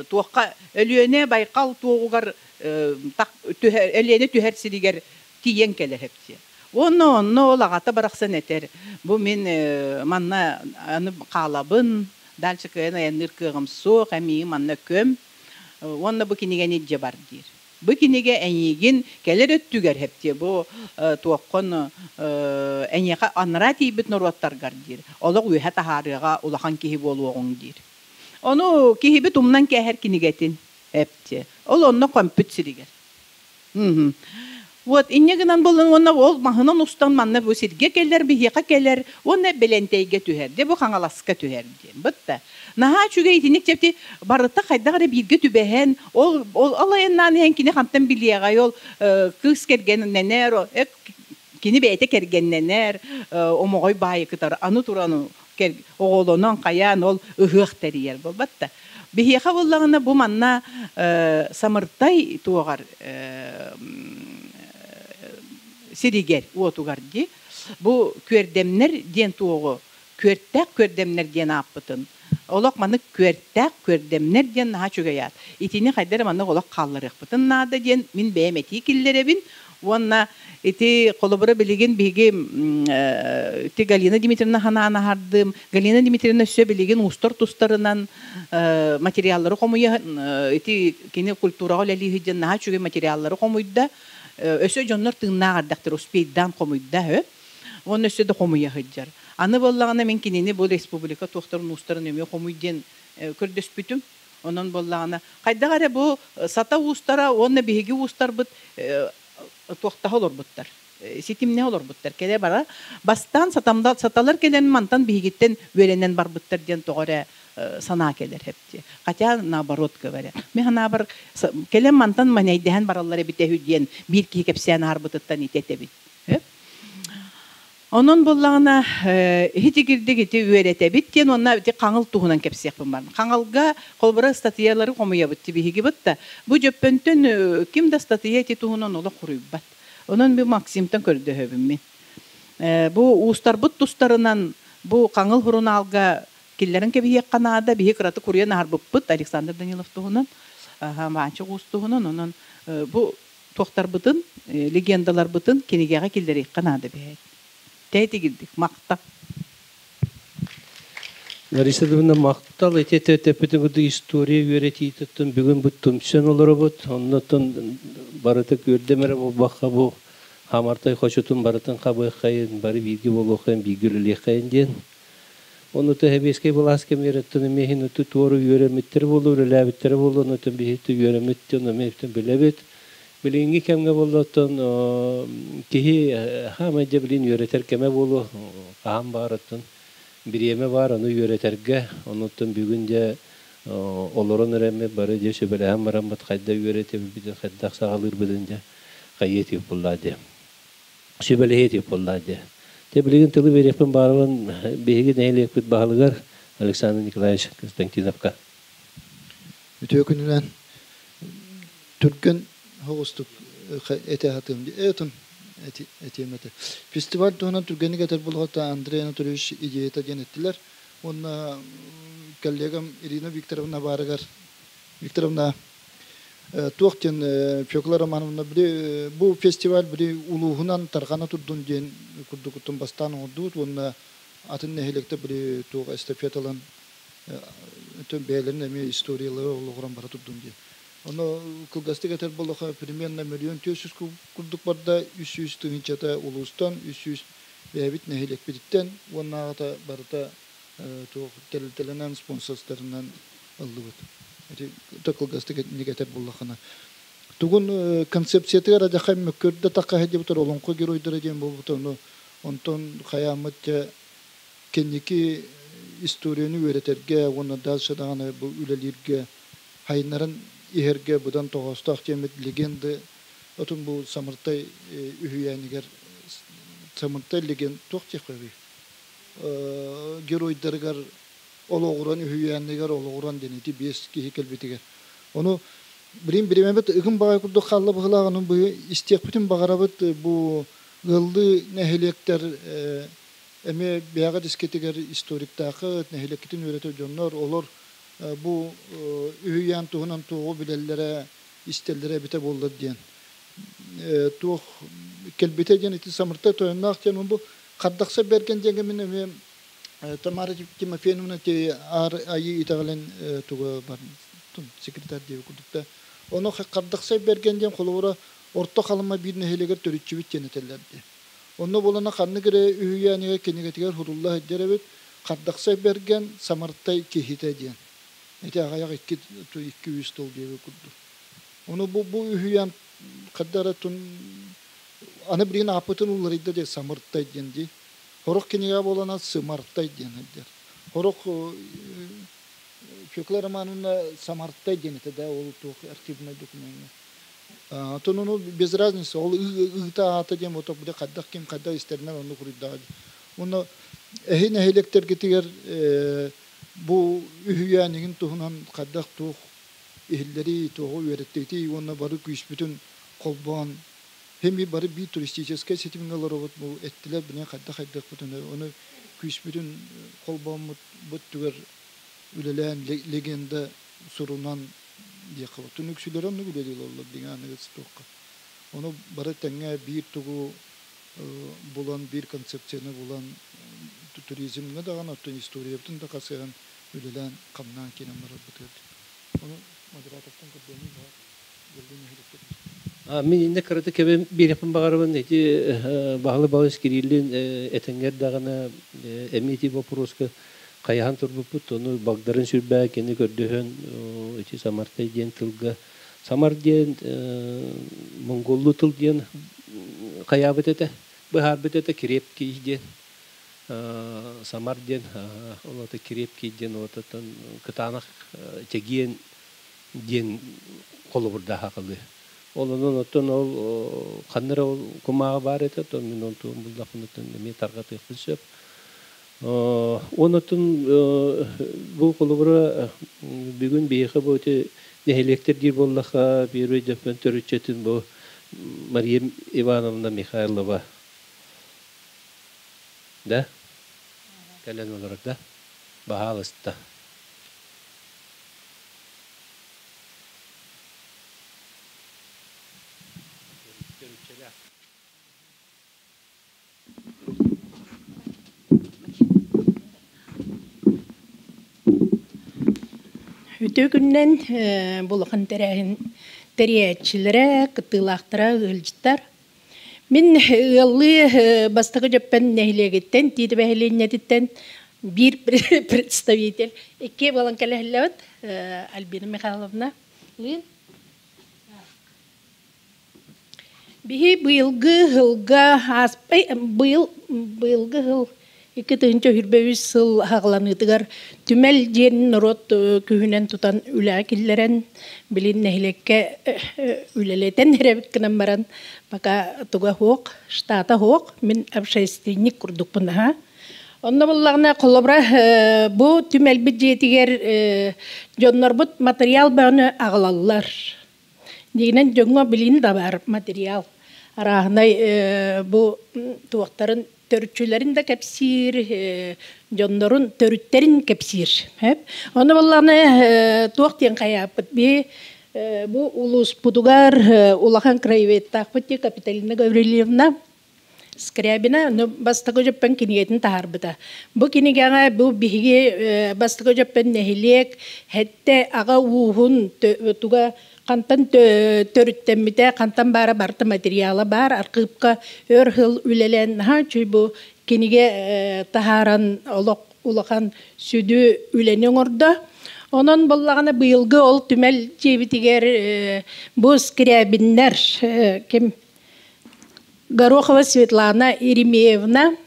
туохха Өлүөнэ Байкал туоҕугар Өлүөнэ түһэр сиригэр тиийэн кэлэр эпти. Уонна онно ол аҕата барахсан этэр, бу мин манна аны хаалабын, дальше кыайан айанныыр кыаҕым суох, эмиий манна көм, уонна бу кинигэни илдьэ бар диир. Бу кинигэ эйиигин кэлэр өттүгэр хэптиэ бу туоххун эйиэхэ анараа тиийбит норуоттаргар диир. Олох үөһэ таһаарыаҕа улахан киһи буолуоҕуҥ диир. Ону киһибит умнан кээһэр кинигэтин эптиэ. Ол онно көмпүт сиригэр. Вот инньэ гынан буолан уонна ол маһынан устан манна бу сиргэ кэлэр, биһиэхэ кэлэр уонна Бэлэнтэйгэ түһэр. Дьэ бу Хаҥаласка түһэр диэн. Бытта. Наһаа үчүгэй итинник чэпти барыта хайдах эрэ бииргэ түбэһэн, ол ол айаннаан иһэн кини хантан билиэҕэй, ол кыыс кэргэннэнэр, кини бэйэтэ кэргэннэнэр, омоҕой баайы кытары аны туран оҕолонон хайаан ол ыһыах тэрийэр буолбат да. Биһиэхэ буоллаҕына бу манна Самыртай туоҕар сиригэр уотугар дии бу күөрдэмнэр диэн туоҕу күөртээх күөрдэмнэр диэн ааппытын олох маннык күөртээх күөрдэмнэр диэн наһаа үчүгэй аат. Итини хайда эрэ маннык олох хаалларыахпытын наада диэн мин бэйэм этии киллэрэбин уонна ити холобура билигин биһиги ити Галина Дмитриевна ханаан аһардым. Галина Дмитриевна өссө билигин уустар тустарынан материаллары хомуйа ити кини культураҕа үлэлии сылдьан наһаа үчүгэй материаллары хомуйда. Өссө дьоннор тыыннаах эрдэхтэр успейдаан хомуйда. Уонна өссө да хомуйа сылдьар. Аны буоллаҕына мин кинини бу республика туохтарын уустарын эмиэ хомуй диэн көрдөспүтүм. Онон буоллаҕына хайдах эрэ бу сата уустара уонна биһиги уустарбыт туохтаһа олорбуттар. Ситимнэһэ олорбуттар. Кэлэ бара бастаан сатамда саталар кэлэн мантан биһигиттэн үөрэнэн барбыттар диэн тоҕо эрэ санаа кэлэр хэпти. Хотя наоборот говоря. Мен ханаабар кэлэн мантан манайдэһэн бараллар эбит эһү диэн биир киһи кэпсээн аһарбытыттан итетэбит. Онон буоллаҕына итигирдик ити үөрэтэбит диэн уонна ити хаҥыл туһунан кэпсиэхпин баран. Хаҥалга холобура ыстатыйалары хомуйабыт биһиги бытта. Бу дьөппөнтөн ким да ыстатыйа ити туһунан олох хуруйбат. Онон бу Максимтан көрдөһөбүн мин. Бу уустарбыт тустарынан бу хаҥыл хурунаалга киллэрэн кэбиһиэххэ наада. Биһи кыраты куруйан аһарбыппыт Александр Данилов туһунан, Маанчык уус туһунан. Онон бу туохтарбытын, легендаларбытын кинигэҕэ киллэриэххэ наада биһээт. Тээтигирдик, махта. Лариса Львовна махтал ити эппитин курдук история үөрэтиититтэн бүгүн бу түмсэн олоробут. Оннуттан барыта күөрдэм эрэ буолбакка бу Хамартай хочотун барытын хабыаххайын, бары бииргэ буолуоххайын, бииргэ үлэлиэххэйин диэн. Оннута сэбиэскэй былаас кэмиэрэттэн эмиэ иһин өттү туору үөрэммиттэрэ буолуо, үлэлээбиттэрэ буолуо, оннуттан биһиги үөрэммит дьон эмиэ билэбит. Билиҥҥи кэмҥэ буоллаттан киһи хаамай дьэ билин үөрэтэр кэмэ буолуо, хаһан баарыттан бириэмэ баар ону үөрэтэргэ, онуттан бүгүн дьэ олорон эрэммит бары дьэ сүбэлэһэн бараммыт хайда үөрэтэбитин, хайдах саҕалыырбытын дьэ хайыы этиэх буоллаа дии. Сүбэлэһиэ этиэх буоллаа дии. Дьэ билигин тылы биэриэхпин баарыбын биһиги нэһилиэкпит баһылыгар Александр Николаевич Константиновка. Үтүө күнүнэн түргэн соҕустук этэ сатыам этим этиэм этэ. Фестиваль туһунан түргэнник этэр буолуохта Андрей Анатольевич идеята диэн эттилэр. Уонна коллегам Ирина Викторовна баарыгар Викторовна туох диэн Фекла Романовна били бу фестиваль били улууһунан тарҕана турдун диэн курдукуттан бастаан оҥордубут уонна атын нэһилиэктэр били туох эстафеталан бэйэлэрин эмиэ историялары олоҕуран бара турдун диэн. Ону кылгастык этэр буоллахха, примерно 1 400 000 курдук барда, 300 тыһыынчата улуустан, 300 бэйэбит нэһилиэкпититтэн уоннааҕыта барыта туох тэрилтэлэнэн, спонсордарынан ыллыбыт. Ити кылгастык этэр буоллаххына. Тугун концепциятыгар адьахай мөккүөрдэ тахха диэбитэр олоҥхо геройдара диэн буолбута, ону онтон хайааммыт дьэ кэнники историяны үөрэтэргэ уонна дальше даҕаны бу үлэлииргэ хайыннаран иһэргэ быдан тоҕоостоох диэммит легенды отун бу Самыртай үһүйээнигэр Самыртай легенд туох диэххэ геройдарыгар олоҕуран үһүйээнигэр олоҕуран диэн ити биэс киһи кэлбитигэр ону билин биримэбит ыгым баҕай курдук хаалла быһылаах ону бу истиэхпитин баҕарабыт бу ыаллыы нэһилиэктэр эмиэ бэйэҕэ дискетигэр историктаахыт нэһилиэккитин үөрэтэр дьоннор олор бу үһүйээн туһунан туоҕу билэллэрэ истэллэрэ эбитэ буоллар диэн туох кэлбитэ диэн ити Самыртай тойонноох диэн бу Хардахса Бэргэн диэҥҥэ мин эмиэ Тамара Тимофеевна ти аар айыы итэҕэлин туга бар секретарь диэби курдук да ону Хардахсай Бэргэн диэн холобура Орто Халыма биир нэһилиэгэр төрүччүбүт диэн этэллэр дии. Онно буолана ханнык эрэ үһүйээнигэ кинигэтигэр сурулла сылдьар эбит Хардахсай Бэргэн Самартай киһитэ диэн. Ити аҕыйах икки икки үс тыл диэби курдук. Ону бу бу үһүйээн хаддара тун аны билигин ааппытын уларыйда диэн Самыртай диэн дии. Хорох кинигэ буолана Сымартай диэн сылдьар. Хорох Фекла Романовна Самартай диэн этэ да ол туох архивнай докумеҥҥа. Оттон ону без разницы ол ыыта аата диэн вот бу хайдах ким хайдах истэринэн оннук уруйдаҕа. Уонна эһи нэһилиэктэргитигэр бу үһүйээнигин туһунан хайдах туох иһиллэрий, туоҕу үөрэттигитий уонна бары күүспүтүн холбоон хеми бары биир туристическай ситимҥэ олоробут бу эттилэр билин хайдах хайдахпытын ону күүспүтүн холбооммут бу өттүгэр үлэлээн легенда сурунан диэххэ түнүк үксүлэрэ оннук үлэлии олороллор диҥ аныгыс туохха ону бары тэҥҥэ биир тугу булан биир концепцияны булан туризмҥа даҕаны оттон историябытын да хасыһан үлэлээн хамнаан киирэн барарбытыгар ону модератортан көрдөөнүм баар. Мин иннэ кырата кэбин биэрэппин баҕарабын ити баһылы балыс Кириллин этэҥҥэр даҕаны эмиэ ити боппуруоска хайаһан турбуппут ону Багдарын сүрбээ кини көрдөһөн ити Самартай диэн тылга Самар диэн монголлуу тыл диэн хайаабыт этэ быһаарбыт этэ крепкий диэн Самар диэн ол ата крепкий диэн отаттан кытаанах чэгиэн диэн холобурдаах акылыы. Ол онон оттон ол ханна эрэ ол кумааҕы баар этэ, оттон мин онтун буллахпына эмиэ тарҕатыахпын сөп. Онотун бу холобура бүгүн биһиэхэ бу ити нэһилиэктэр диир буоллахха первый дьөппөн төрүччэтин бу Мария Ивановна Михайлова да кэлэн олорор да баһаалыста. Үтүө күнүнэн бу улахан тэрээһин тэрийээччилэрэ, кыттыылаахтара, ыалдьыттар. Мин ыаллыы Бастакы Дьөппөн нэһилиэгиттэн, Тиит нэһилиэнньэтиттэн биир представитель икки буолан кэлэһиллэбит Альбина Михайловна Лыын. Биһи быйылгы сылга ааспай быйыл быйылгы сыл 2023 сыл аҕаланыытыгар түмэл диэн норуот күһүнэн тутан үлэҕэ киллэрэн, билин нэһилиэккэ үлэлэтэн эрэбит гынан баран, пока туга суох, штата суох, мин общественник курдукпун аһа. Онно буллаҕына, холобура, бу түмэлбит дьиэтигэр дьоннорбут материал бөҕөнү аҕалаллар. Дьиҥинэн дьоҥҥо билигин да баар материал. Арааһынай бу туохтарын төрүччүлэрин да кэпсиир, дьоннорун төрүттэрин кэпсиир. Ону буоллаҕына туох диэн хайааппыт би бу улууспутугар улахан краеведтаахпыт дии Капиталина Гаврильевна Скрябина ну бастакы дьөппөн кинигэтин таһаарбыта. Бу кинигэҕэ бу биһиги бастакы дьөппөн нэһилиэк хэттэ аҕа ууһун туга хантан төрүттэммитэ, хантан баара барыта материала баар, архыыпка өр сыл үлэлээн наһаа үчүгэй бу кинигэ таһааран олох улахан сүдү үлэни оҥордо. Онон буоллаҕына быйылгы ол түмэл дьиэбитигэр бу Скрябиннэр ким Горохова Светлана Еремеевна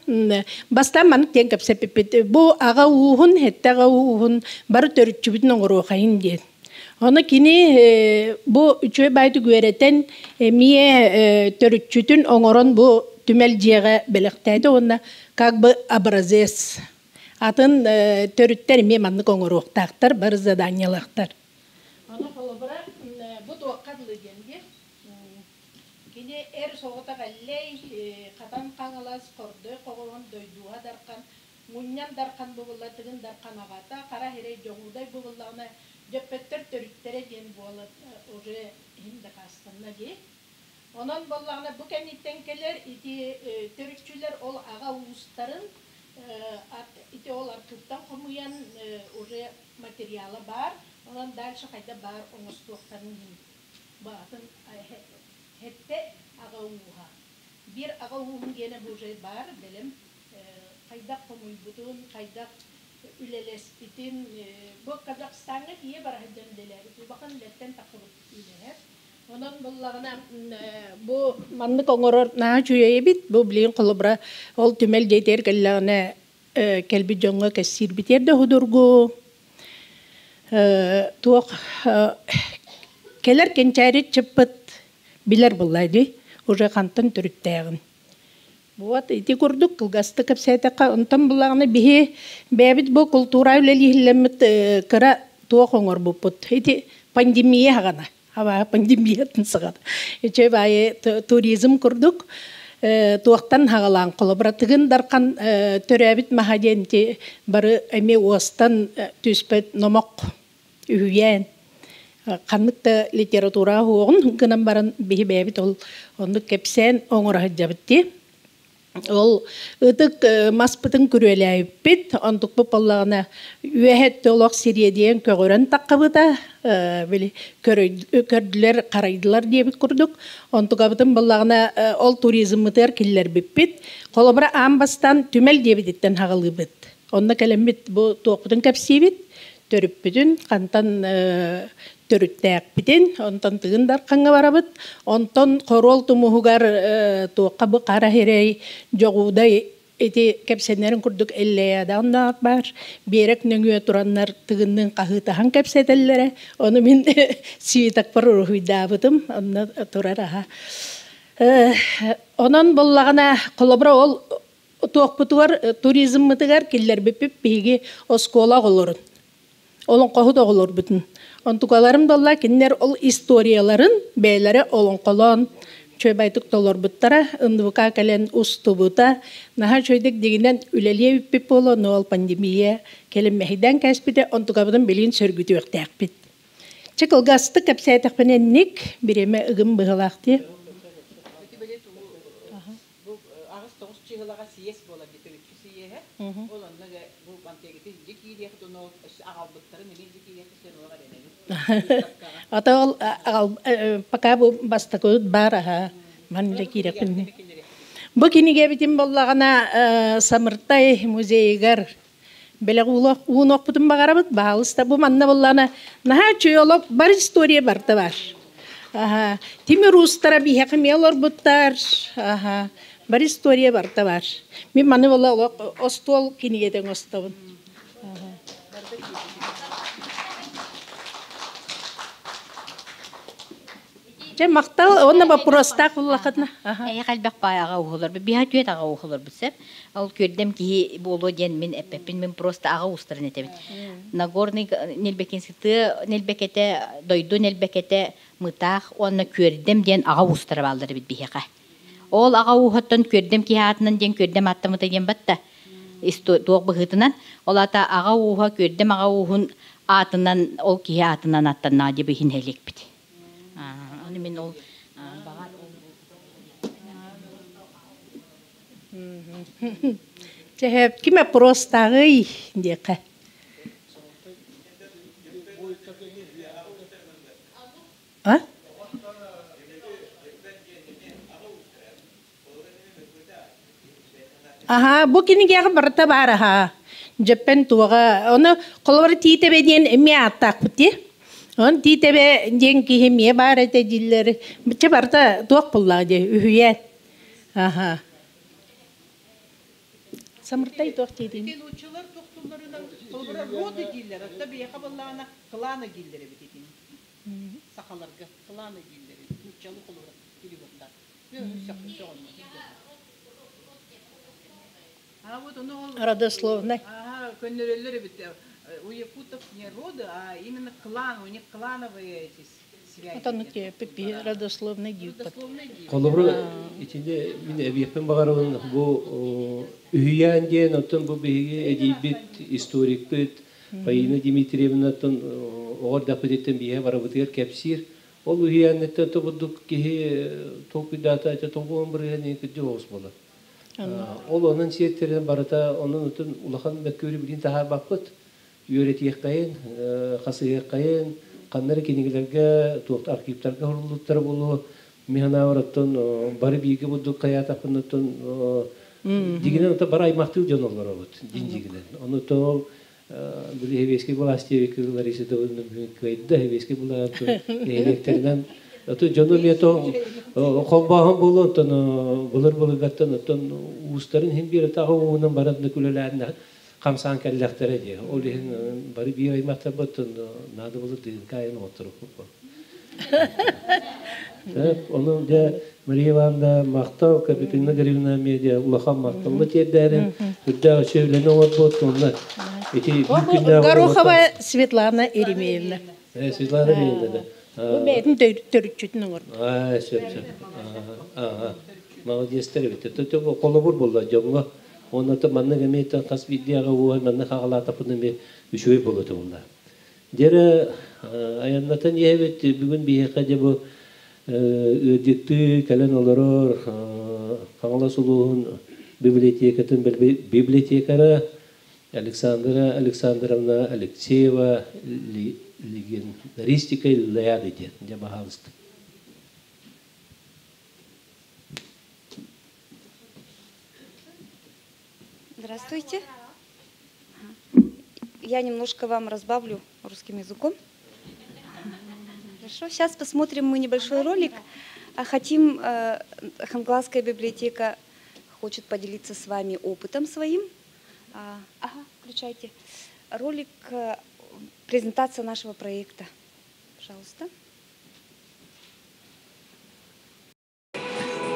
бастаан маннык диэн кэпсэппиппит. Бу аҕа ууһун, сэттэ аҕа ууһун бары төрүччүбүтүн оҥоруохайын диэн. Ону кини бу үчүгэй баайдык үөрэтэн эмиэ төрүччүтүн оҥорон бу түмэл дьиэҕэ бэлэхтээтэ уонна как бы образец. Атын төрүттэр эмиэ маннык оҥоруохтаахтар, бары заданиелаахтар. Ону холобура бу туохха дылы диэн диэн Кини эр соҕотох Эллэй, Хатан Хаҥалас, Хордой Хоҕоһун, Дойдууһа Дархан, Мунньан Дархан бубулла Тыгын Дархан аҕата, Хара Сирэй Дьоҕуудай бубуллаҕына Дьөппөттөр төрүттэрэ диэн буола уже иһин дакаастанна дии. Онон буоллаҕына бу кэнниттэн кэлэр ити төрүччүлэр ол аҕа уустарын ити ол архыыптан хомуйан уже материала баар, онон дальше хайда баар оҥостуохтарын иһин Баатын хэттэ аҕа ууһа. Биир аҕа ууһун диэнэ бу уже баар бэлэм хайдах хомуйбутун, хайдах үлэлэспитин бу Казахстаҥҥа тиийэ бара сылдьан үлэлээбит улахан үлэттэн тахсыбыт үлэһэр. Онон буоллаҕына бу маннык оҥорор наһаа үчүгэй эбит. Бу билигин холобура ол түмэл дьиэтигэр кэллэҕинэ кэлбит дьоҥҥо кэпсиирбитигэр да судургу туох кэлэр кэнчээри ыччаппыт билэр буолла дии уже хантан төрүттээҕин. Вот ити курдук кылгастык кэпсээтэххэ, онтон буллаҕына биһи бэйэбит бу култуура үлэлииллэммит кыра туох оҥорбуппут. Ити пандемия хаҕана. Абааһы пандемиятын саҕана. Үчүгэй баайы туризм курдук туохтан хаҕалаан холобура Тыгын Дархан төрөөбүт маһа диэн ити бары эмиэ уостан түспэт номох үһүйээн ханнык да литература уоҕун гынан баран биһи бэйэбит ол оннук кэпсээн оҥоро сылдьабыт дии. Ол ытык маспытын күрүөлээбиппит, онтукпут буоллаҕына үөһэ өттө олох сириэдийэн көҕүрэн таххыбыта, били көрдүлэр, харайдылар диэбит курдук. Онтукабытын буоллаҕына ол туризммытыгар киллэрбиппит. Холобура, аан бастаан түмэл диэбититтэн хаҕалыыбыт. Онно кэлэммит бу туохпутун кэпсиибит, төрүппүтүн, хантан төрүттээхпитин, онтон Тыгын Дархаҥҥа барабыт, онтон Хоруол тумуһугар туохха бу хара сирэй, Дьоҕуудай ити кэпсэнэрин курдук Эллэйээдэҕин баар, биэрэк нөҥүө тураннар Тыгынныын хаһыытаһан кэпсэтэллэрэ, ону мин свитокпар уруһуйдаабытым, онно турар аһа. Онон буоллаҕына, холобура ол туохпутугар туризммытыгар киллэрбиппит биһиги оскуола оҕолорун, олоҥхоһут оҕолорбутун. Онтукаларын буолла кинилэр ол историяларын бэйэлэрэ олоҥхолоон үчүгэйдик толорбуттара, НВК кэлэн устубута, наһаа үчүгэйдик дигинэн үлэлиэ үппүт буолуо, но ол пандемия кэлин мэһэйдээн кээспитэ, онтукабытын билигин сөргүтүөхтээхпит. Чэ кылгастык кэпсээтэхпинэ инник, бириэмэ ыгым быһыылаах дии. Бу 8-9 чыһылаҕа сийиэс буолар дии төрүччү сийиэһэ. Ол онно бу мантыагытын Ата ол пока бу бастакы бар аха манна киирэппин. Бу кинигэбитин боллаҕына Самыртай музейыгар бэлэх уунуохпутун баҕарабыт баалыста бу манна боллаана наһаа үчүгэй бар история барыта бар. Аха тимир уустара биһиэхэ эмиэ олорбуттар. Аха бар история барыта бар. Мин маны болла остуол кинигэтин оҥостобун. Чэ махтал онно вопростаах буллахытна. Эйэ элбэх баай аҕа уһулар биһа түөт аҕа уһуларбыт сеп. Ол күөрдэм киһи буолуо диэн мин эппэппин, мин просто аҕа уустарын этэбин. Нагорный Нельбекинский тыа Нельбекете, дойду Нельбекете мытаах уонна күөрдэм диэн аҕа уустара бааллар эбит биһиэхэ. Ол аҕа ууһуттан күөрдэм киһи аатынан диэн күөрдэм аттамыта диэн батта. Туох быһыытынан. Ол ата аҕа ууһа күөрдэм аҕа ууһун аатынан ол киһи аатынан аттаннаа диэ биһин хэлиэкпит. Аны мин ол баҕар Чэ, ким вопростааҕый диэххэ. А? Аха, бу кинигэҕэ барыта баар аха. Дьөппөн туоҕа. Ону холобура Тиитэбэ диэн эмиэ ааттаахпыт дии. Он Тиитэбэ диэн киһи эмиэ баар этэ дииллэр. Чэ барыта туох буллаҕа дии, үһүйээн. Аха. Самыртай туох диэтин? Ити нууччалар тохтулларынан холобура роды дииллэр, отто биһиэхэ буоллаҕына кланы дииллэр эбит итини. Сахаларга кланы дииллэр эбит. Нууччалыы холобура переводтар. А вот ону ол Родословный. Ага, көннөрөллөр эбит. У якутов не роды, а именно клан, у них клановые эти связи. Отон родословный дииппат. Родословный дииллэр. Холобура итиннэ мин эбиэхпин баҕарабын бу үһүйээн диэн оттон бу биһиги эдьиийбит историкпыт Фаина Дмитриевнаттан оҕо эрдэхпититтэн биһиэхэ барыбытыгар кэпсиир. Ол үһүйээнниттэн тобурдук киһи толкуйдаата этэ 90 бырыһыан кырдьык оҕус буолар. Ол онон сиэттэрин барыта онон утун улахан мөккүөрү билин таһаарбаппыт. Үөрэтиэххэйин, хасыһыаххайын, ханна эрэ кинигэлэргэ, туох архивтарга хуруллуттара буолуо. Мин санаабар оттон бары бииргэ бурдук хайаатахпын оттон дигинэн ото бары аймахтыы дьон олоробут дин дигинэн. Ону ол били Хевейский власти Лариса кыайда Хевейский власти нэһилиэктэринэн ото дьону эмиэ то холбооһун буолуо оттон былыр былыргаттан оттон уустарын иһин биир атаҕа уунан баран күлэлээн хамсаан кэллэхтэрэ дии. Ол иһин бары биир аймахтарбыт наада булur дыынкайын оҥотторуппут. Ону дьэ Мария Ивановна махтал, Капиталина Гавриловна медиа улахан махталла тиэрдээрин, үрдээх үчүгэй үлэни оҥорбут, онно ити биир күннээх Горохова Светлана Еремеевна. Светлана Еремеевна да. Бу бэйэтин төрүччүтүн оҥорбут. Аа, сөп, сөп. Ага. Молодецтар эбит. Холобур буолла дьоҥҥо. Онно маннык эмиэ хас биирдии аҕа ууһа маннык хаҕалаатахпына эмиэ үчүгэй буолуо буолла. Дьэрэ айаннатан иһэбит бүгүн биһиэхэ дьэ бу ыалдьыттыы кэлэн олорор Хаҥалас улууһун библиотекатын библиотекара Александра Александровна Алексеева легендаристика Ильяды диэн дьэ баһаалыста. Здравствуйте. Я немножко вам разбавлю русским языком. Хорошо, сейчас посмотрим мы небольшой ролик. Хотим, Хангаласская библиотека хочет поделиться с вами опытом своим. Ага, включайте. Ролик, презентация нашего проекта. Пожалуйста.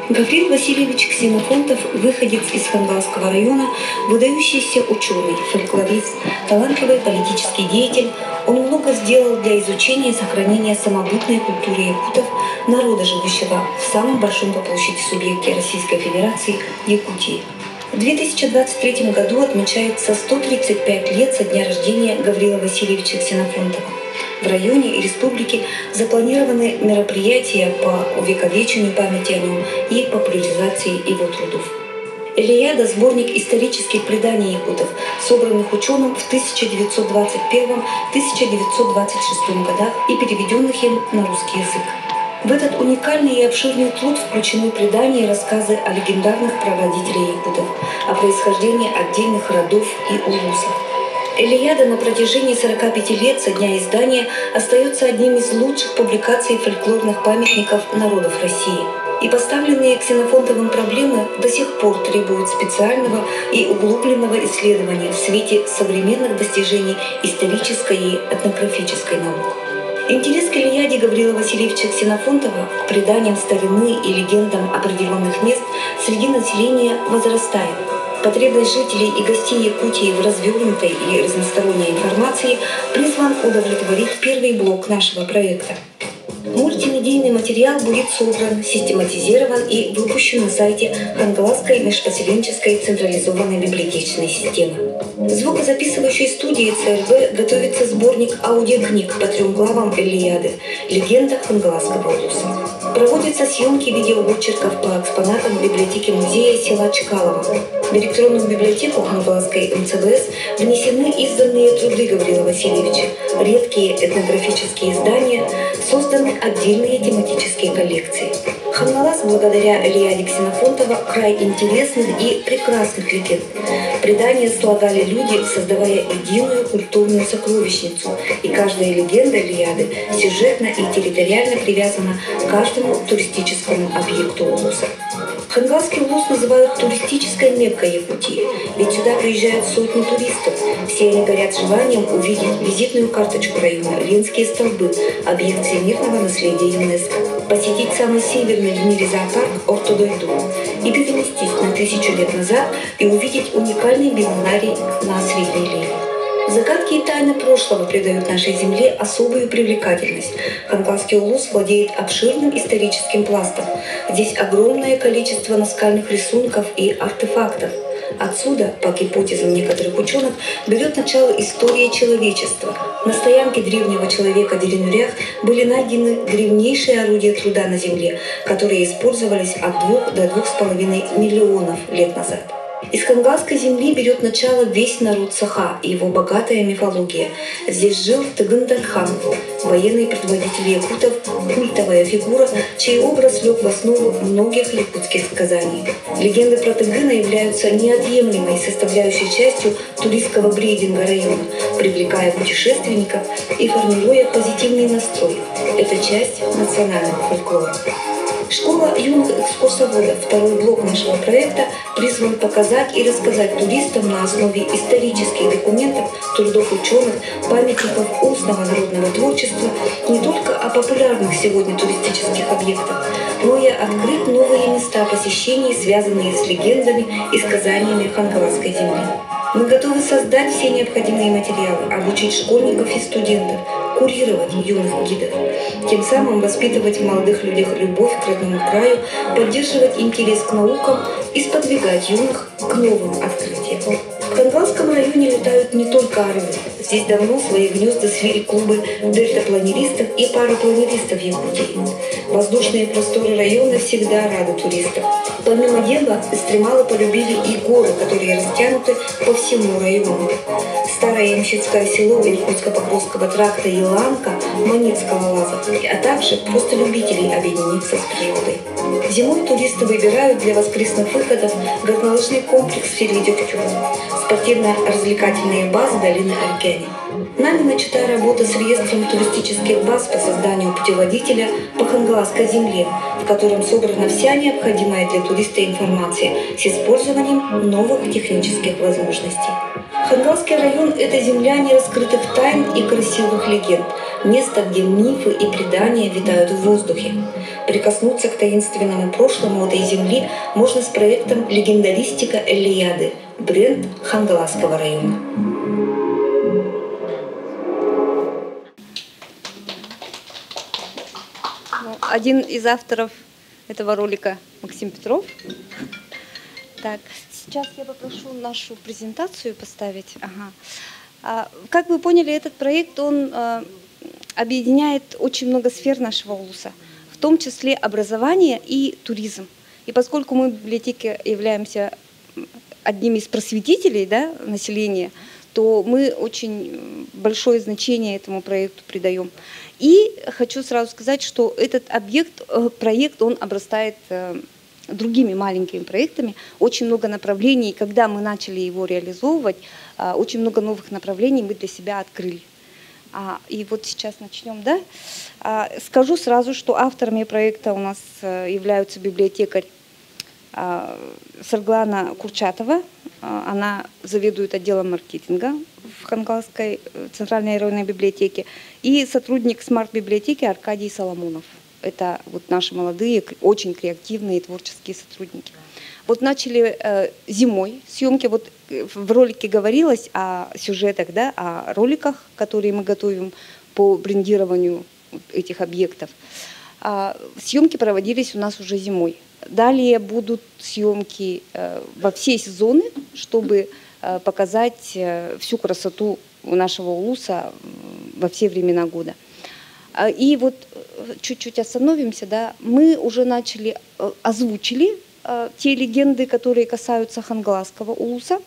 Гаврил Васильевич Ксенофонтов – выходец из Хангаласского района, выдающийся ученый, фольклорист, талантливый политический деятель. Он много сделал для изучения и сохранения самобытной культуры якутов, народа, живущего в самом большом по площади субъекте Российской Федерации – Якутии. В 2023 году отмечается 135 лет со дня рождения Гаврила Васильевича Ксенофонтова. В районе и республике запланированы мероприятия по увековечению памяти о нем и популяризации его трудов. Элиада – сборник исторических преданий якутов, собранных ученым в 1921-1926 годах и переведенных им на русский язык. В этот уникальный и обширный труд включены предания и рассказы о легендарных прародителях якутов, о происхождении отдельных родов и улусов. Элиада на протяжении 45 лет со дня издания остается одним из лучших публикаций фольклорных памятников народов России. И поставленные Ксенофонтовым проблемы до сих пор требуют специального и углубленного исследования в свете современных достижений исторической и этнографической наук. Интерес к Илияде Гаврила Васильевича Ксенофонтова к преданиям старины и легендам определенных мест среди населения возрастает. Потребность жителей и гостей Якутии в развернутой и разносторонней информации призван удовлетворить первый блок нашего проекта. Мультимедийный материал будет собран, систематизирован и выпущен на сайте Хангаласской межпоселенческой централизованной библиотечной системы. В звукозаписывающей студии ЦРБ готовится сборник аудиокниг по трем главам Элиады «Легенда Хангаласского улуса». Проводятся съемки видеоочерков по экспонатам библиотеки музея села Чкалово. В электронную библиотеку Хангаласской МЦБС внесены изданные труды Гаврила Васильевича, редкие этнографические издания, созданы отдельные тематические коллекции. Хангалас, благодаря Элиаде Ксенофонтова, край интересных и прекрасных легенд. Предания слагали люди, создавая единую культурную сокровищницу, и каждая легенда Элиады сюжетно и территориально привязана к каждому туристическому объекту Улуса. Хангаласский улус называют туристической меккой Якутии, ведь сюда приезжают сотни туристов. Все они горят желанием увидеть визитную карточку района, Ленские столбы, объект всемирного наследия ЮНЕСКО, посетить самый северный в мире зоопарк Ортодойду и перенестись на 1000 лет назад и увидеть уникальный бинарий на Средней Лене. Загадки и тайны прошлого придают нашей земле особую привлекательность. Хангаласский улус владеет обширным историческим пластом. Здесь огромное количество наскальных рисунков и артефактов. Отсюда, по гипотезам некоторых ученых, берет начало история человечества. На стоянке древнего человека Деринурях были найдены древнейшие орудия труда на Земле, которые использовались от 2 до 2,5 миллионов лет назад. Из Хангаласской земли берет начало весь народ Саха и его богатая мифология. Здесь жил Тыгын-Дархан, военный предводитель якутов, культовая фигура, чей образ лег в основу многих якутских сказаний. Легенды про Тыгына являются неотъемлемой составляющей частью туристского брендинга района, привлекая путешественников и формируя позитивный настрой. Это часть национального фольклора. Школа юных экскурсоводов, второй блок нашего проекта, призван показать и рассказать туристам на основе исторических документов, трудов ученых, памятников устного народного творчества не только о популярных сегодня туристических объектах, но и открыть новые места посещений, связанные с легендами и сказаниями Хангаласской земли. Мы готовы создать все необходимые материалы, обучить школьников и студентов, курировать юных гидов, тем самым воспитывать в молодых людях любовь к родному краю, поддерживать интерес к наукам и сподвигать юных к новым открытиям. В Хангаласском районе летают не только орлы. Здесь давно свои гнезда свили клубы дельтапланеристов и парапланеристов Якутии. Воздушные просторы района всегда рады туристам. Помимо дела, экстремалы полюбили и горы, которые растянуты по всему району. Старое ямщицкое село Иркутско-Покровского тракта Еланка манит скалолазов, а также просто любителей объединиться с природой. Зимой туристы выбирают для воскресных выходов горнолыжный комплекс в селе Дегтю, спортивно-развлекательные базы долины Аркяни. Нами начата работа с реестром туристических баз по созданию путеводителя по Хангаласской земле, в котором собрана вся необходимая для туриста информация с использованием новых технических возможностей. Хангаласский район – это земля нераскрытых тайн и красивых легенд, место, где мифы и предания витают в воздухе. Прикоснуться к таинственному прошлому этой земли можно с проектом «Легендаристика Элиады» – бренд Хангаласского района. Один из авторов этого ролика Максим Петров. Так, сейчас я попрошу нашу презентацию поставить. Ага. Как вы поняли, этот проект, он объединяет очень много сфер нашего улуса, в том числе образование и туризм. И поскольку мы в библиотеке являемся одними из просветителей, да, населения, то мы очень большое значение этому проекту придаем. И хочу сразу сказать, что этот объект, проект, он обрастает другими маленькими проектами. Очень много направлений. Когда мы начали его реализовывать, очень много новых направлений мы для себя открыли. И вот сейчас начнем, да? Скажу сразу, что авторами проекта у нас являются библиотекарь Сарглана Курчатова. Она заведует отделом маркетинга в Хангаласской центральной районной библиотеке. И сотрудник смарт-библиотеки Аркадий Соломонов. Это вот наши молодые, очень креативные творческие сотрудники. Вот начали зимой съемки. Вот в ролике говорилось о сюжетах, да, о роликах, которые мы готовим по брендированию этих объектов. Съемки проводились у нас уже зимой. Далее будут съемки во все сезоны, чтобы показать всю красоту нашего улуса во все времена года. И вот чуть-чуть остановимся, да, мы уже начали, озвучили те легенды, которые касаются Хангаласского улуса.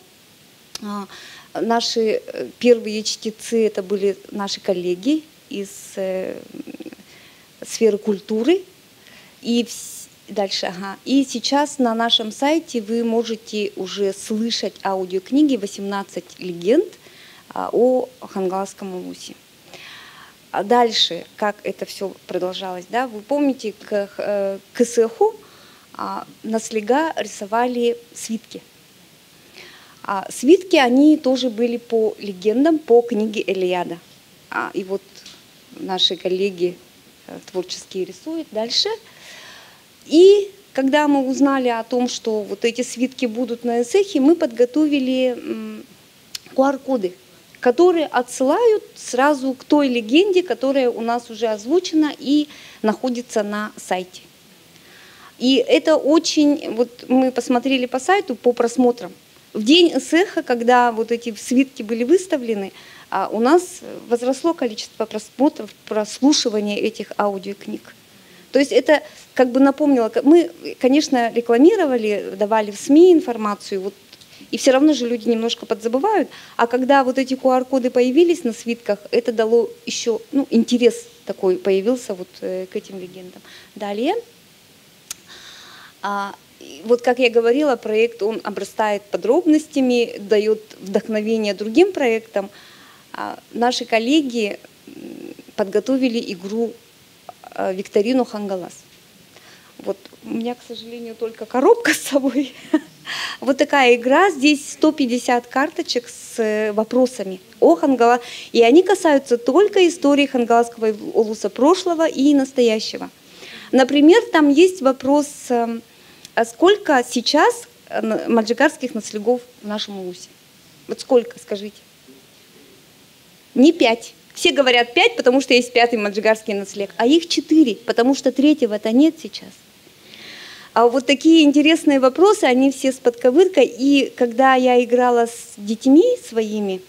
Наши первые чтецы это были наши коллеги из сферы культуры. И дальше, ага. И сейчас на нашем сайте вы можете уже слышать аудиокниги «18 легенд» о Хангаласском улусе. А дальше, как это все продолжалось, да, вы помните, к Ысыаху наслега рисовали свитки. А свитки, они тоже были по легендам, по книге Элиада. И вот наши коллеги творческие рисуют дальше. И когда мы узнали о том, что вот эти свитки будут на Ысыахе, мы подготовили QR-коды, которые отсылают сразу к той легенде, которая у нас уже озвучена и находится на сайте. И это очень, вот мы посмотрели по сайту, по просмотрам. В день Ысыаха, когда вот эти свитки были выставлены, у нас возросло количество просмотров, прослушивания этих аудиокниг. То есть это как бы напомнило, мы, конечно, рекламировали, давали в СМИ информацию, вот, и все равно же люди немножко подзабывают. А когда вот эти QR-коды появились на свитках, это дало еще, ну, интерес такой появился вот к этим легендам. Далее. Вот как я говорила, проект, он обрастает подробностями, дает вдохновение другим проектам. Наши коллеги подготовили игру викторину Хангалас. Вот у меня, к сожалению, только коробка с собой. Вот такая игра. Здесь 150 карточек с вопросами о Хангала. И они касаются только истории Хангаласского улуса прошлого и настоящего. Например, там есть вопрос, сколько сейчас маджигарских наслегов в нашем улусе? Вот сколько, скажите? Не 5. Все говорят 5, потому что есть 5-й маджигарский наслег, а их 4, потому что 3-го-то нет сейчас. А вот такие интересные вопросы, они все с подковыркой. И когда я играла с детьми своими,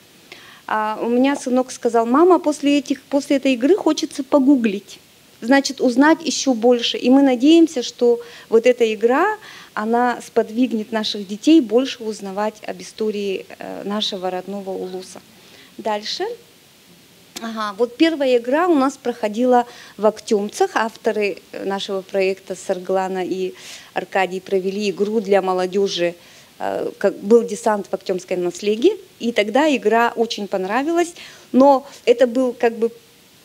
у меня сынок сказал: мама, после этой игры хочется погуглить, значит, узнать еще больше. И мы надеемся, что вот эта игра, она сподвигнет наших детей больше узнавать об истории нашего родного улуса. Дальше. Ага, вот первая игра у нас проходила в Актемцах. Авторы нашего проекта Сарглана и Аркадий провели игру для молодежи. Был десант в Актемской наслеге, и тогда игра очень понравилась. Но это был как бы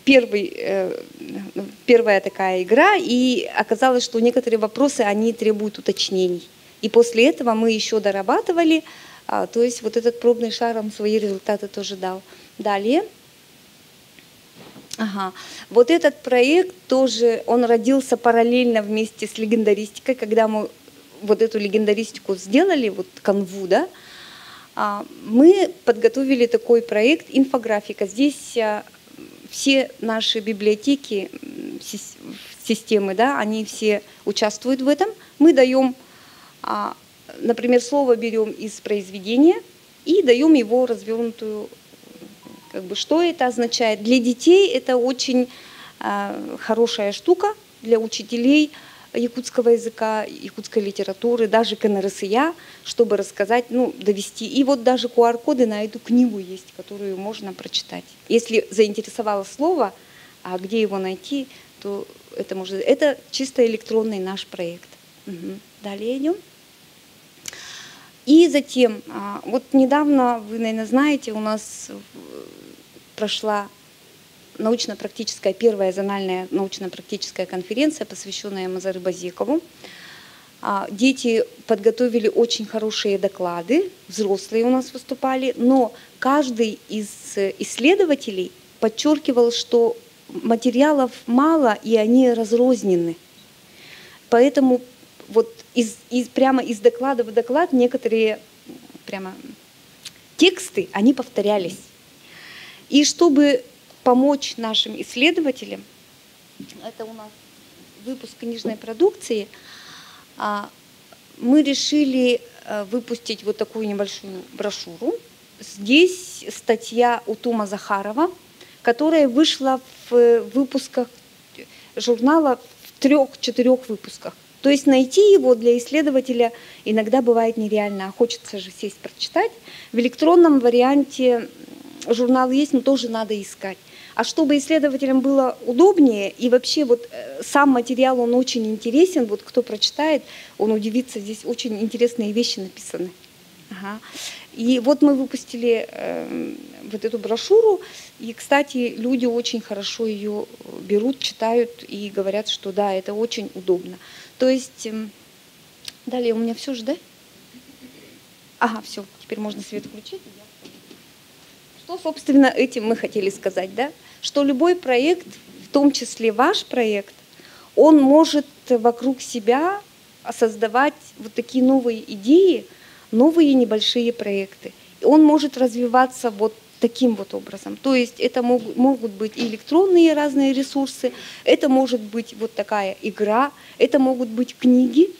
первая такая игра, и оказалось, что некоторые вопросы, они требуют уточнений. И после этого мы еще дорабатывали, то есть вот этот пробный шар он свои результаты тоже дал. Далее. Ага. Вот этот проект тоже, он родился параллельно вместе с легендаристикой, когда мы вот эту легендаристику сделали, вот канву, да, мы подготовили такой проект инфографика. Здесь все наши библиотеки, системы, да, они все участвуют в этом. Мы даем, например, слово берем из произведения и даем его развернутую. Как бы, что это означает? Для детей это очень хорошая штука, для учителей якутского языка, якутской литературы, даже КНРСЯ, чтобы рассказать, ну, довести. И вот даже QR-коды на эту книгу есть, которую можно прочитать. Если заинтересовало слово, а где его найти, то это можно. Это чисто электронный наш проект. Угу. Далее идем. И затем, вот недавно, вы, наверное, знаете, у нас прошла научно-практическая, первая зональная научно-практическая конференция, посвященная Мазары Базекову. Дети подготовили очень хорошие доклады, взрослые у нас выступали, но каждый из исследователей подчеркивал, что материалов мало и они разрознены. Поэтому вот прямо из доклада в доклад некоторые прямо тексты, они повторялись. И чтобы помочь нашим исследователям, это у нас выпуск книжной продукции, мы решили выпустить вот такую небольшую брошюру. Здесь статья Утума Захарова, которая вышла в выпусках журнала в 3-4 выпусках. То есть найти его для исследователя иногда бывает нереально, а хочется же сесть прочитать. В электронном варианте журнал есть, но тоже надо искать. А чтобы исследователям было удобнее, и вообще вот сам материал, он очень интересен, вот кто прочитает, он удивится, здесь очень интересные вещи написаны. Ага. И вот мы выпустили вот эту брошюру, и, кстати, люди очень хорошо ее берут, читают и говорят, что да, это очень удобно. То есть, далее у меня все же, да? Ага, все, теперь можно свет включить. Что, собственно, этим мы хотели сказать, да? Что любой проект, в том числе ваш проект, он может вокруг себя создавать вот такие новые идеи, новые небольшие проекты. И он может развиваться вот таким вот образом. То есть это могут быть и электронные разные ресурсы, это может быть вот такая игра, это могут быть книги,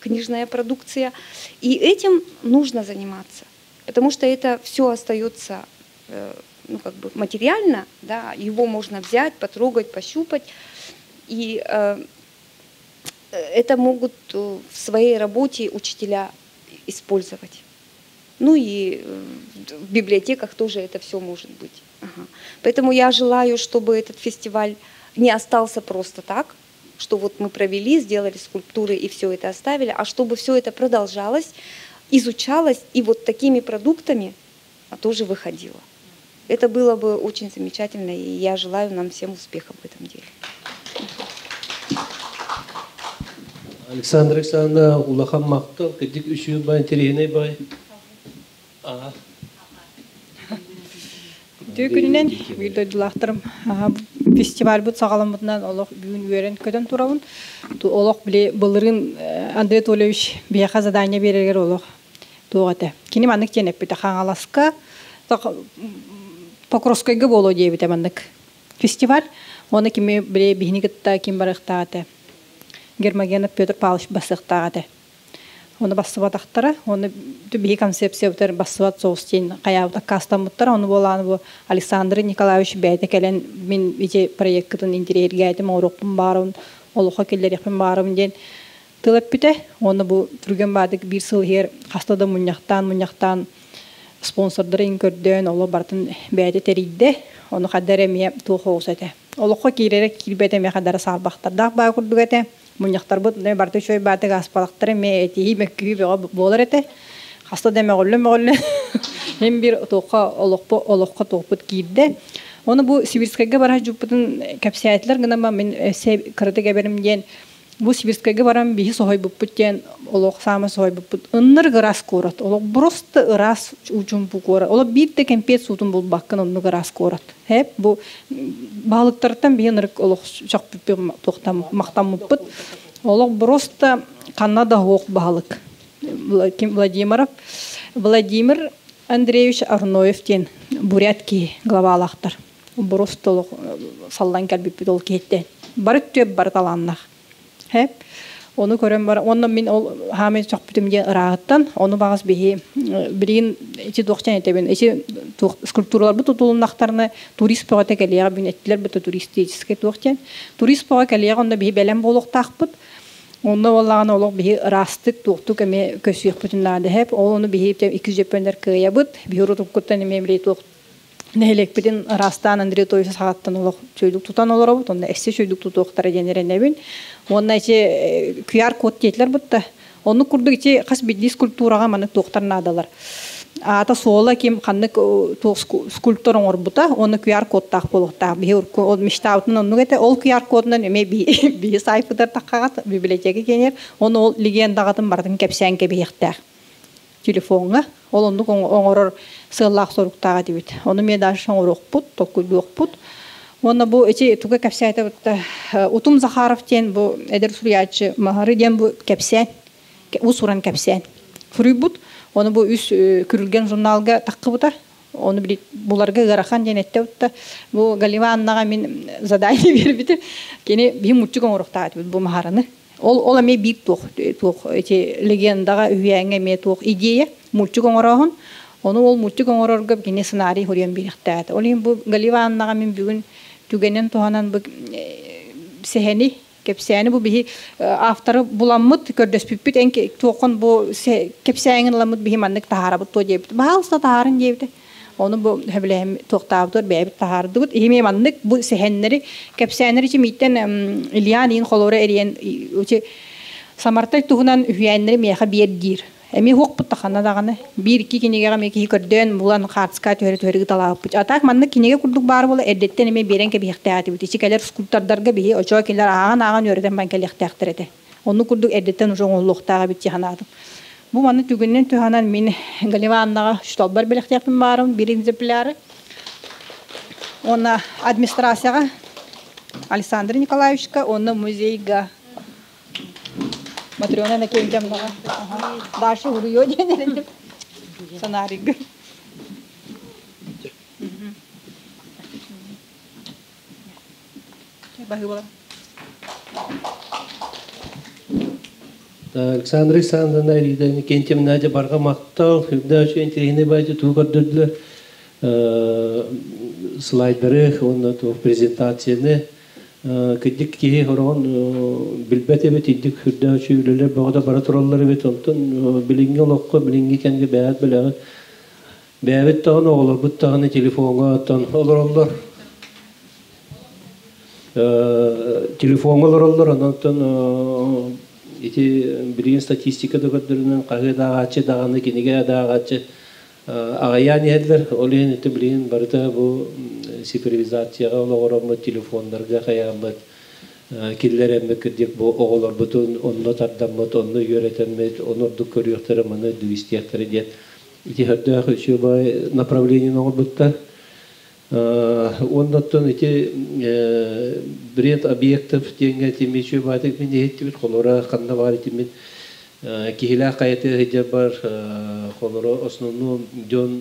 книжная продукция. И этим нужно заниматься, потому что это все остается, ну, как бы материально, да, его можно взять, потрогать, пощупать. И это могут в своей работе учителя использовать. Ну и в библиотеках тоже это все может быть. Ага. Поэтому я желаю, чтобы этот фестиваль не остался просто так, что вот мы провели, сделали скульптуры и все это оставили, а чтобы все это продолжалось, изучалось и вот такими продуктами тоже выходило. Это было бы очень замечательно, и я желаю нам всем успехов в этом деле. Александр Александровна, улахан махтал, кырдьык үчүгэй бай, интэриэһинэй бай. Үтүө күнүнэн биир дойдулаахтарым фестивальбыт саҕаламмытынан олох бүгүн үөрэн көтөн турабын. Олох били былырын Андрей Анатольевич биһиэхэ задание биэрэригэр олох туох этэ. Кини маннык диэн эппитэ Хаҥаласка Покровскайга буолуо диэбитэ маннык фестиваль. Оны кими били биһини кытта ким барыахтаах этэ. Гермогенов Петр Павлович басыахтаах этэ. Оны бассыбатахтара, оны биһи концепция бассыбат соус диэн хайаабыт аккаастаммыттара, оны буолааны бу Александр Николаевич бэйэтэ кэлэн мин ити проеккытын интэриэһиргээтим, оҥоруохпун баарабын, олоххо киллэриэхпин баарабын диэн тыл эппитэ. Оны бу түргэн баадык биир сыл иһигэр хаста да мунньахтаан, мунньахтаан спонсордары иҥ көрдөөн, оло барытын бэйэтэ тэрийдэ. Ону хаддар эмиэ туох оҕус этэ. Олоххо киирэрэ киирбэтэ эмиэ хаддара саарбахтардаах баа курдук этэ. Мунньахтарбыт барыта үчүгэй баатык ааспатахтара эмиэ этиһии мөккүһүү бөҕө буолар этэ. Хаста да мөҕүллэ-мөҕүллэ син биир туохха олохпу олоххо туохпут киирдэ. Ону бу Сибирскайга барар дьуппутун кэпсээтилэр гынан мин кыратык эбэрим диэн бу Сибирскайга баран биһи соһуйбуппут диэн олох саамай соһуйбуппут. Ынныр ыраас куорат. Олох просто ыраас учумпу куорат. Олох биир да кэмпиэт суутун булбаккын оннук ыраас куорат. Хэп бу баһылыктартан биһи ынырык олох сөхпүппүт туохтан махтаммыппыт. Олох просто ханна да суох баһылык. Владимиров Владимир Андреевич Арноев диэн бурят киһи главалаахтар. Просто олох саллан кэлбиппит ол киһиттэн. Бары өттүгэр бары талааннаах. Хэп. Ону көрөн бар, онно мин ол хаамай сөхпүтүм диэн ырааҕыттан, ону баҕас биһи билигин ити туохчан этэбин, ити туох скульптураларбыт тутулуннахтарына турист бөҕөтө кэлиэҕэ бүн эттилэр быта туристическай туох диэн. Турист бөҕө кэлиэҕэ онно биһи бэлэм буолуохтаахпыт. Онно боллаҕына олох биһи ыраастык туохтук эмиэ көсүөхпүтүн наада хэп. Ол ону биһи 200 жөппөннөр кыайабыт. Биһи урутуккуттан эмиэ били туох нэһилиэкпитин ыраастаан Андрей Тоевич саҕаттан олох чөйдүк тутан олоробут. Онно эссе чөйдүк тутуохтара диэн эрэнэбин. Уонна ити QR-код диэтилэр бутта. Оннук курдук ити хас биирдии скульптураҕа маны туохтар наадалар. Аата суола ким ханнык туох скульптор оҥорбута, уонна QR-кодтаах буолуохтаах. Биһи ол мечтаабытын оннук этэ. Ол QR-кодунан эмиэ биһи саайпытар таххаҕат библиотека киэнэр. Оны ол легендаҕатын барытын кэпсээн кэбиһиэхтээх телефоҥҥа. Ол оннук оҥорор сыаллаах соруктаах этибит. Ону эмиэ дальше оҥоруохпут, толкуйдуохпут. Уонна бу ити туга кэпсээтэ бутта Утум Захаров диэн бу эдэр суруйааччы Маһары диэн бу кэпсээн, уус-уран кэпсээн суруйбут. Ону бу үс Күрүлгэн журналга таххыбыта. Ону били буларга ыарахан диэн этте бутта. Бу Галина Аннаҕа мин задание биэрбитим. Кини биһи муччук оҥоруохтаах этибит бу Маһараны. Ол ол эмиэ биир туох туох ити легендаҕа үһүйээҥҥэ эмиэ туох идея мультик оҥорооһун. Ону ол мультик оҥорорго кини сценарий суруйан биэриэхтээх. Ол иһин бу Галина Аннаҕа мин бүгүн түгэнин туһанан бу сэһэни кэпсээни бу биһи авторы буламмыт көрдөспүппүт эн туоххун бу кэпсээҥин ыламмыт биһи маннык таһаарабыт туо диэбит. Баһаалыста таһаарын диэбитэ. Ону бу сөбүлэһэн туохтаабытыгар бэйэбит таһаардыбыт. Иһимиэ маннык бу сэһэннэри, кэпсээннэри чимииттэн Ильян иин холоро эриэн Самартай туһунан үһүйээннэри миэхэ биэр диир. Эмиэ хуохпут тахана даҕаны. Биир-икки кинигэҕэ эмиэ киһи көрдөөн булан хаартыска түһэрэ түһэрэ ыталаабыппыт. А так маннык кинигэ курдук баар буола эрдэттэн эмиэ биэрэн кэбиһиэхтээх этибит. Ичи кэлэр скульптордарга биһи очоо кинилэр ааҕан-ааҕан үөрэтэн баран кэлиэхтээхтэр этэ. Оннук курдук эрдэттэн уже оҥоһуллуохтаах эбит дии санаатым. Бу маны түгүнүн туһанан мин Галиваннаҕа штолбар бэлэхтиэхпин баарым биир экземпляры. Уонна администрацияҕа Александр Николаевичка уонна музейга Матрена Иннокентьевнаҕа Даша уруйуо диэн эрэним сценарийга. Александра Александровна Рида Иннокентьевна дьэ барҕа махтал, үрдээх үчүгэй интэриэһинэй баайы тугу көрдөрдүлэр слайдары уонна туох презентацияны кырдьык киһи хороҕон билбэт эбит инник үрдээх үчүгэй үлэлэр бөҕөтө бара тураллар эбит онтон билиҥҥи олоххо билиҥҥи кэмҥэ бэйэҕит билэҕит бэйэбит даҕаны оҕолорбут даҕаны телефоҥҥа оттон олороллор телефоҥҥа олороллор онтон ити билигин статистика да көрдөрүнэн хаһыат ааҕааччы даҕаны кинигэ да ааҕааччы аҕыйаан иһэллэр ол иһин ити билигин барыта бу цифровизацияҕа олоҕураммыт телефоннарга хайааммыт киллэрэммит кырдьык бу оҕолорбутун онно тардаммыт онно үөрэтэммит ону ордук көрүөхтэрэ маны үрдүк истиэхтэрэ диэн ити өрдөөх үчүгэй направлениены оҥорбуттар. Уонна оттон ити бренд объектов диэҥҥэ ити үчүгэй баайтык мин иһиттибит холоро ханна баар ити мин киһилээх хайатыгар сылдьарбар холоро основном дьон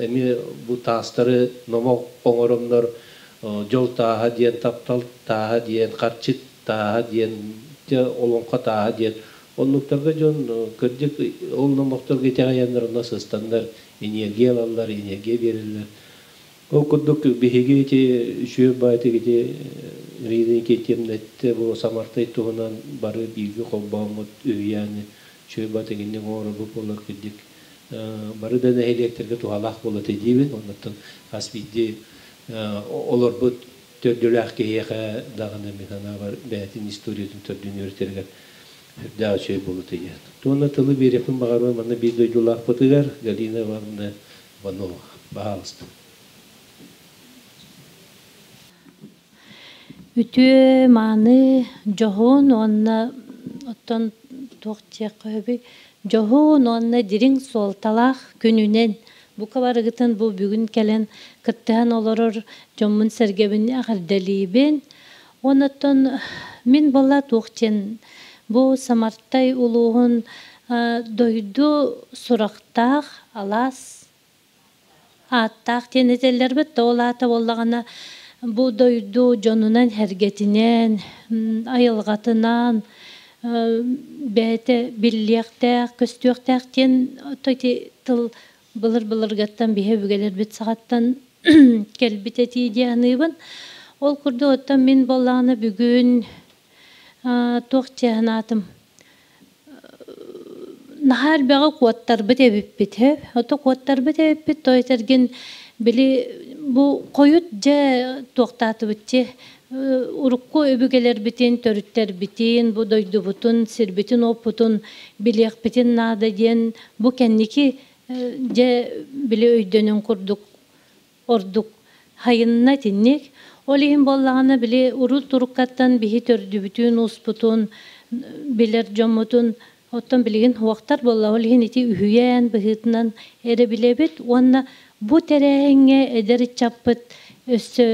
эмиэ бу таастары номох оҥороннор дьол тааһа диэн таптал тааһа диэн харчы тааһа диэн олоҥхо тааһа диэн Оннуктарга дьон кырдьык ол номохторго итэҕэйэннэр онно сыстаннар, энергия ылаллар, энергия биэрэллэр. Ол курдук биһиги ити үчүгэй баайтык ити Рина Никитьевна бу Самартай туһунан бары бииргэ холбооммут үһүйээни үчүгэй баайтык инник оҥорорбут буоллар кырдьык бары да нэһилиэктэргэ туһалаах буолла диибин. Оннуттан хас биирдии олорбут төрдүлээх киһиэхэ даҕаны мин санаабар бэйэтин историятын төрдүн үөрэтэригэр сүрдээх үчүгэй буолуо диэн. Туонна тылы биэриэхпин баҕарабын манна биир дойдулаахпытыгар Галина Ивановна Иванова. Баһаалыста. Үтүө мааны дьоһун уонна оттон туох диэххэ сөбүй дьоһун уонна дириҥ суолталаах күнүнэн Бука барыгытын бу бүгүн кэлэн кыттыһан олорор дьоммун-сэргэбин эҕэрдэлиибин. Оннуттан мин буолла туох диэн бу Самартай улууһун дойду сурахтаах алаас ааттаах диэн этэллэрбит да ол аата буоллаҕына бу дойду дьонунан-сэргэтинэн, айылҕатынан бэйэтэ биллиэхтээх, көстүөхтээх диэн ити тыл былыр-былыргаттан биһи өбүгэлэрбит саҕаттан кэлбит этии дии саныыбын. Ол курдук оттон мин буоллаҕына бүгүн туох дии санаатым. Наһаа элбэҕи куоттарбыт эбиппит һэ. Ото куоттарбыт эбиппит то этэргин били бу хойут дьэ туохтаатыбыт чи урукку өбүгэлэрбитин, төрүттэрбитин, бу дойдубутун, сирбитин-уоппутун билиэхпитин наада диэн бу кэнники дьэ били өйдөнөн курдук ордук хайынна итинник. Ол иһин буоллаҕына били урут туруккаттан биһи төрдүбүтүн, ууспутун билэр дьоммутун оттон билигин уохтар буолла. Ол иһин ити үһүйээн быһыытынан эрэ билэбит уонна бу тэрээһиҥҥэ эдэр ыччаппыт өссө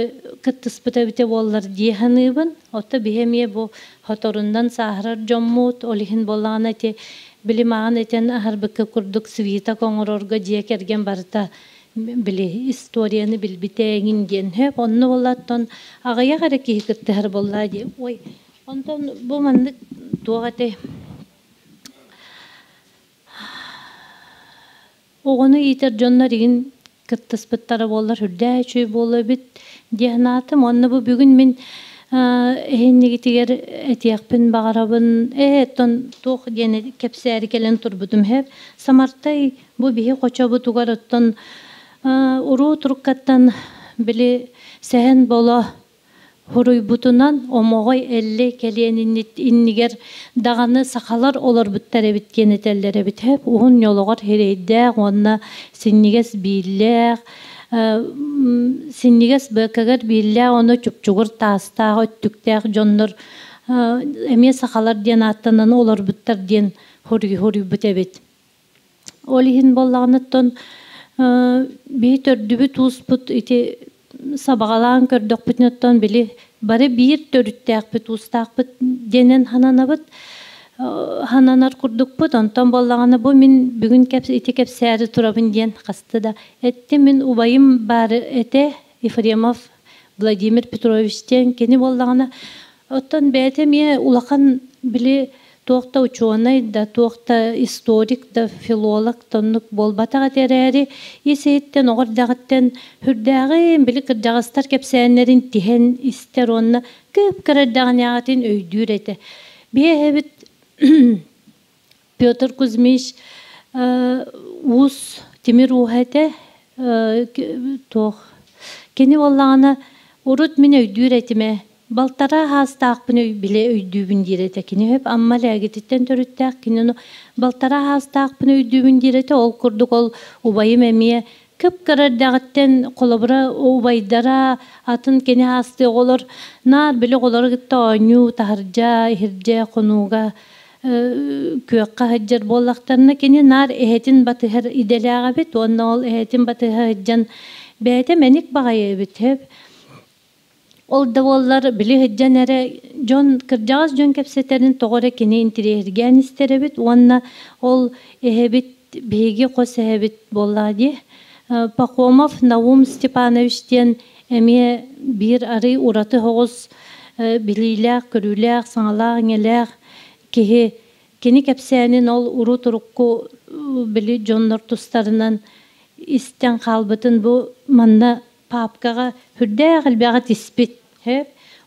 кыттыспыта эбитэ буоллар дии саныыбын. Отто биһи эмиэ бу хоторунан сааһырар дьоммут, ол иһин буоллаҕына ити били маҕан этэн аһарбыкка курдук свиток оҥорорго дьиэ кэргэн барыта били историяны билбитэ эҥин диэн сөп. Онно буоллаттан аҕыйах эрэ киһи кыттыһар буоллаа дии. Ой, онтон бу маннык туох этэй? Оҕону иитэр дьоннор игин кыттыспыттара буоллар үрдээ үчүгэй буолуо эбит дии санаатым. Уонна бу бүгүн мин эһиннигитигэр этиэхпин баҕарабын. Ээ, оттон туох диэн кэпсээри кэлэн турбутум иһэ. Самартай бу биһи хочобутугар оттон уруу туруккаттан били сэһэн боло Хуруйбутунан Омоҕой Эллэй кэлиэн иннигэр даҕаны сахалар олорбуттар эбит диэн этэллэр эбит. Уһун ньолоҕор сирэйдээх уонна синньигэс бииллээх, синньигэс быакагар бииллээх уонна чупчугур таастаах өттүктээх дьоннор эмиэ сахалар диэн ааттанан олорбуттар диэн хоруйбут эбит. Ол иһин буоллаҕына биһи төрдүбүт ууспут ити сабаҕалаан көрдөхпүтүнэ били бары биир төрүттээхпит уустаахпыт диэнэн хананабыт хананар курдукпут. Онтон буоллаҕына бу мин бүгүн ити кэпсээри турабын диэн хаста да эттим. Мин убайым баар этэ Ефремов Владимир Петрович диэн кини буоллаҕына оттон бэйэтэ эмиэ улахан били туох да учуонай да, туох да историк да, филолог да оннук буолбатах этэ эрээри, ис-иһиттэн, оҕо эрдэҕиттэн сүрдээҕин били кырдьаҕастар кэпсээннэрин тиһэн истэр уонна кып-кыра эрдэҕинээҕитин өйдүүр этэ. Биһи эһэбит Петр Кузьмич уус тимир ууһа этэ туох кини буоллаҕына урут мин өйдүүр этим ээ балтараа хаастаахпын билэ өйдүүбүн диир этэ кини хөп Амма Лээгититтэн төрүттээх кини ону балтараа хаастаахпын өйдүүбүн диир этэ ол курдук ол убайым эмиэ кып-кыра эрдэҕиттэн холобура убайдара атын кини хаастыы оҕолор наар били оҕолору кытта оонньуу таһырдьа иһирдьэ хонууга күөххэ сылдьар буоллахтарына кини наар эһэтин батыһар идэлээх эбит уонна ол эһэтин батыһа сылдьан бэйэтэ мэник баҕайы эбит ол да буоллар били сылдьан эрэ дьон кырдьаҕас дьон кэпсэтэрин тоҕо эрэ кини интириэһиргээн истэр эбит уонна ол эһэбит биһиги хос эһэбит буоллаҕа дии Пахомов Наум Степанович диэн эмиэ биир арый ураты соҕус билиилээх, көрүүлээх, саҥалаах-иҥэлээх киһи кини кэпсээнин ол урут-урукку били дьоннор тустарынан истэн хаалбытын бу манна паапкаҕа сүрдээх элбэҕи тиспит.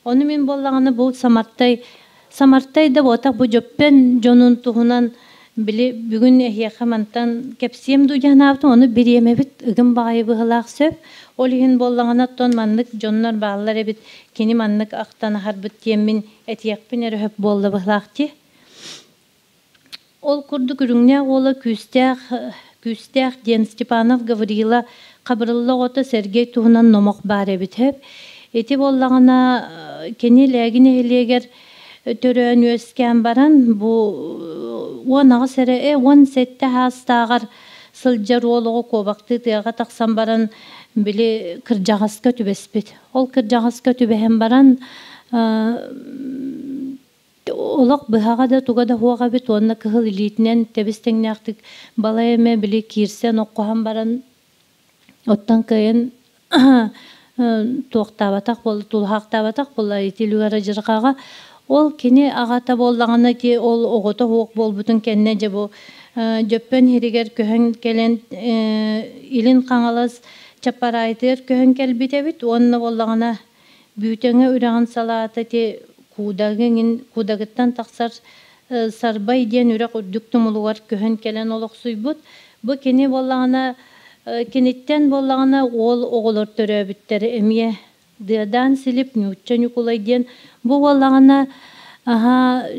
Ону мин буоллаҕына бу Самартай Самартай да буотах бу Дьөппөн дьонун туһунан били бүгүн эһиэхэ мантан кэпсиэм дуу диэн санаабытым, ону бириэмэбит ыгым баҕайы быһылаах сөп. Ол иһин буоллаҕына оттон маннык дьоннор бааллар эбит, кини маннык ахтан аһарбыт диэммин этиэхпин эрэ сөп буолла быһылаах дии. Ол курдук үрүҥнээх уола күүстээх күүстээх диэн Степанов Гаврила Хабырылла оҕото Сергей туһунан номох баар эбит сөп. Ити буоллаҕына кини Лээги нэһилиэгэр төрөөн үөскээн баран бу 18 эрэ 17 саастааҕар сылдьар уол оҕо куобахтыы тыаҕа тахсан баран били кырдьаҕаска түбэспит. Ол кырдьаҕаска түбэһэн баран олох быһаҕа да туга да суох эбит уонна кыһыл илиитинэн тэбис-тэҥнээхтик балай эмэ били киирсэн оккуһан баран оттон кыайан туохтаабатах буолла тулуһаахтаабатах буолла ити үлүгэр адьырҕаҕа ол кини аҕата буоллаҕына ити ол оҕото суох буолбутун кэннэ дьэ бу Дьөппөн иһиригэр көһөн кэлэн Илин Хаҥалас Чаппараайтыгар көһөн кэлбит эбит уонна буоллаҕына Бүүтэҥэ үрэҕин салаата ити Куудагы эҥин Куудагыттан тахсар Сарбай диэн үрэх үрдүк тумулугар көһөн кэлэн олохсуйбут. Бу кини буоллаҕына киниттэн буоллаҕына уол оҕолор төрөөбүттэр эмиэ Дыадаан Силип Ньуучча Ньукулай диэн бу буоллаҕына аһа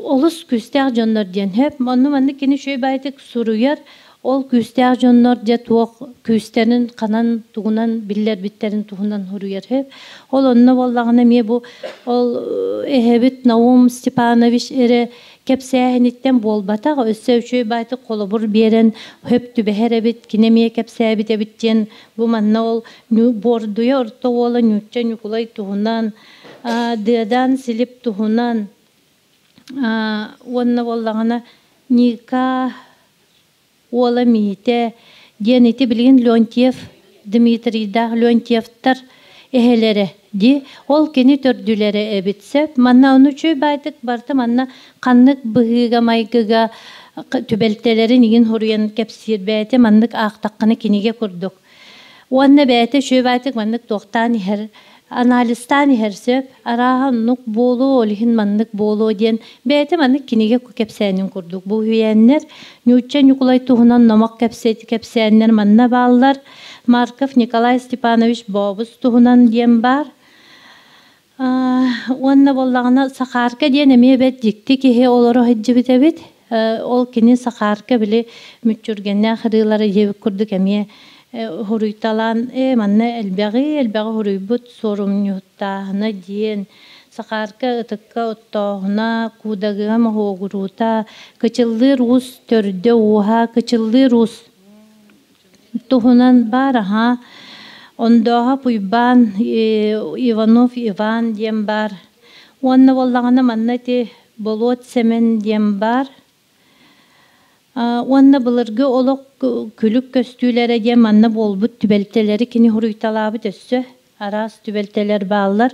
олус күүстээх дьоннор диэн сөп. Онно маннык кини үчүгэй баайытык суруйар. Ол күүстээх дьоннор дьэ туох күүстэрин ханан тугунан биллэрбиттэрин туһунан суруйар сөп. Ол онно буоллаҕына эмиэ бу ол эһэбит Наум Степанович эрэ кэпсээһиниттэн буолбатах, өссө үчүгэй баайытык холобур биэрэн сөп түбэһэр эбит, кини эмиэ кэпсээбит эбит диэн бу манна ол Буордуйа орто уола Ньуучча Ньукулай туһунан, Дыадаан Силип туһунан уонна буоллаҕына Ника уола Миитэ диэн ити билигин Леонтьев Дмитрийдаах Леонтьевтар эһэлэрэ дии. Ол кини төрдүлэрэ эбит сөп. Манна ону үчүгэй баайдык барыта манна ханнык быһыыга-майгыга түбэлтэлэрин игин хоруйан кэпсиир бэйэтэ маннык аахтаххына кинигэ курдук. Уонна бэйэтэ үчүгэй баайдык маннык туохтаан иһэр анализтаан иһэр сөп, арааһа оннук буолуо, ол иһин маннык буолуо диэн бэйэтэ маннык кинигэ кэпсээнин курдук. Бу үһүйээннэр Ньуучча Ньукулай туһунан номох кэпсээннэр манна бааллар. Марков Николай Степанович Бообус туһунан диэн баар. Уонна буоллаҕына Сахаарка диэн эмиэ бэрт дьикти киһи олоро сылдьыбыт эбит. Ол кини Сахаарка били мүччүргэннээх ырыалары диэбит курдук эмиэ хуруйталаан ээ манна элбэҕи элбэҕи хуруйбут суорумньуһуттааһына диэн Сахаарка ытыкка оттооһуна, куудагыга моһуогуруута, кычыллыыр уус төрдө ууһа, кычыллыыр уус туһунан баар аһаа Ондооһоп Уйбаан Иванов Иван диэн баар уонна буоллаҕына манна ити Болуот Сэмэн диэн баар уонна былыргы олох күлүк көстүүлэрэ диэн манна буолбут түбэлтэлэри кини суруйталаабыт өссө араас түбэлтэлэр бааллар.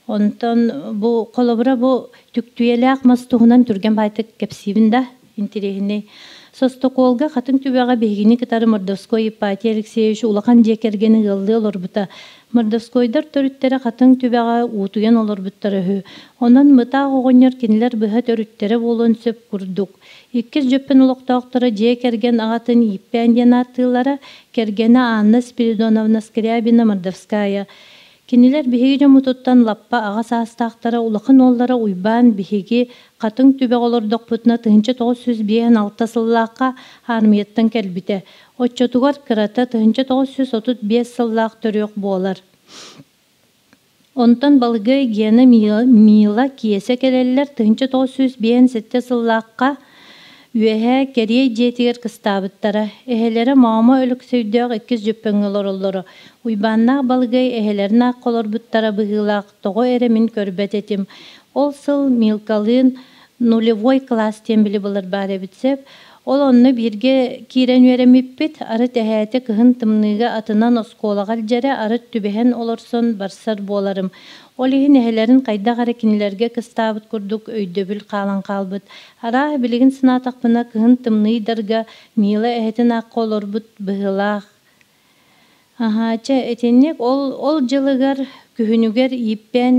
Онтон бу холобура бу түктүйэлээх мас туһунан түргэн баайтык кэпсиибин да интириэһинэй. Состокуолга хатыҥ түбэҕэ биһигини кытары Мордовской Ипатий Алексеевич улахан дьиэ кэргэни ыаллыы олорбута. Мордовскойдар төрүттэрэ хатыҥ түбэҕэ уутуйан олорбуттара үһү. Онон Мытаах оҕонньор кинилэр быһа төрүттэрэ буолуон сөп курдук. Иккис Дьөппөн олохтоохторо дьиэ кэргэн аҕатын Ииппээн диэн ааттыыллара, кэргэнэ Анна Спиридоновна Скрябина-Мордовская. Кинилэр биһиги дьоммутуттан лаппа аҕа саастаахтара, улахан уоллара Уйбаан биһиги Хатыҥ Түбэҕэ олордохпутуна 1956 сыллаахха аармыйаттан кэлбитэ. Оччотугар кырата 1935 сыллаах төрүөх буолар. Онтон Балыгыай Гена Мила Киэсэ кэлэллэр 1957 сыллаахха Үөһээ Кэриэй дьиэтигэр кыстаабыттара. Эһэлэрэ Моомо Өлөксөйдөөх иккис Дьөппөҥҥө олороллоро. Уйбааннаах Балыгыай эһэлэрин аахха олорбуттара быһыылаах, тоҕо эрэ мин көрбөт этим. Ол сыл Милкалыын нулевой класс диэн били былыр баар эбит сөп. Ол онно бииргэ киирэн үөрэммиппит, арыт эһээтэ кыһын тымныыга атынан оскуолаҕа илдьэрэ, арыт түбэһэн олорсон барсар буоларым. Ол иһин эһэлэрин хайдах эрэ кинилэргэ кыстаабыт курдук өйдөбүл хаалан хаалбыт. Арааһа билигин санаатахпына, кыһын тымныйдарга Мила эһэтин аахха олорбут быһыылаах. Аһаа, чэ, итинник ол ол дьылыгар күһүнүгэр ииппээн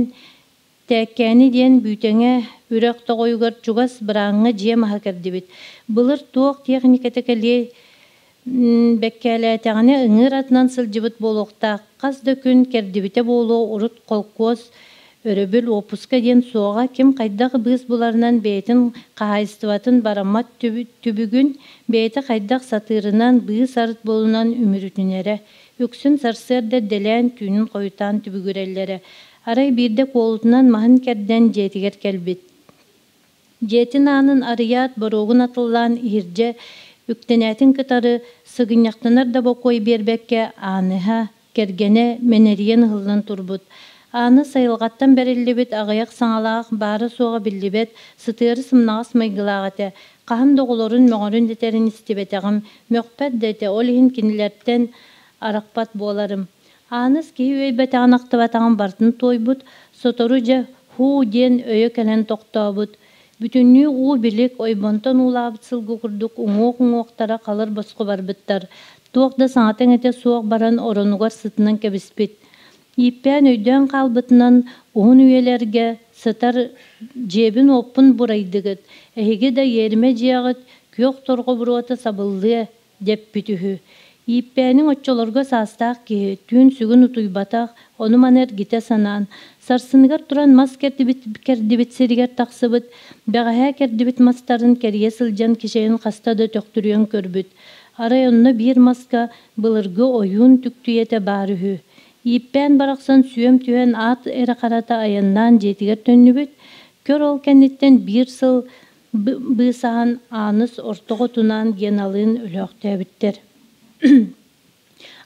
Тээккээни диэн Бүүтэҥэ үрэх тоҕойугар чугас бырааҥҥа дьиэ маһа кэрдибит. Былыр туох тиэхиньикэтэ кэлиэй бэккээлээтэҕинэ ыҥыыр атынан сылдьыбыт буолуохтаах. Хас да күн кэрдибитэ буолуо урут холкуос өрөбүл уоппуска диэн суоҕа ким хайдах быыс буларынан бэйэтин хаһаайыстыбатын бараммат түбүгүн бэйэтэ хайдах сатыырынан быыс-арыт буолунан үмүрүтүнэрэ. Үксүн сарсыарда эрдэлээн түүнүн хойутаан түбүгүрэллэрэ. Арай биирдэ куолутунан маһын кэрдэн дьиэтигэр кэлбит. Дьиэтин аанын арыйаат, боруогун атыллаан иһирдьэ үктэнээтин кытары, сыгынньахтанар да бокуой биэрбэккэ, Ааныһа, кэргэнэ мэнэрийэн ыһыллан турбут. Ааныс айылҕаттан бэриллибит аҕыйах саҥалаах, баара-суоҕа биллибэт, сытыары сымнаҕас майгылаах этэ. Хаһан да оҕолорун мөҕөрүн дэтэрин истибэтэҕим, мөхпөт да этэ, ол иһин кинилэртэн арахпат буоларым. Ааныс киһи үөйбэтэҕин-ахтыбатаҕын барытын туойбут, сотору дьэ һуу диэн өйө кэлэн тохтообут. Бүтүннүү уу билик, ойбонтон уулаабыт сылгы курдук уҥуох-уҥуохтара халыр босхо барбыттар. Туох да саҥата-иҥэтэ суох баран оронугар сытынан кэбиспит. Ииппээн өйдөөн хаалбытынан уһун үйэлэргэ сытар дьиэбин-уоппун бурайдыгыт, эһиги да иэримэ дьиэҕит күөх торҕо буруота сабыллыа дэппит үһү. Ииппээниҥ оччолорго саастаах киһи, түүн сүгүн утуйбатах, ону-маны эргитэ санаан, сарсыныгар туран мас кэрдибит, кэрдибит сиригэр тахсыбыт, бэҕэһээ кэрдибит мастарын кэрийэ сылдьан кичэйин хаста да төхтүрүйэн көрбүт. Арай онно биир маска былыргы ойуун түктүйэтэ баар үһү. Ииппээн барахсан сүөм түһэн аат эрэ харата айаннаан дьиэтигэр төннүбүт. Көр ол кэнниттэн биир сыл быысаһан Ааныс орто хотунаан Геналыын өлөөхтөөбүттэр.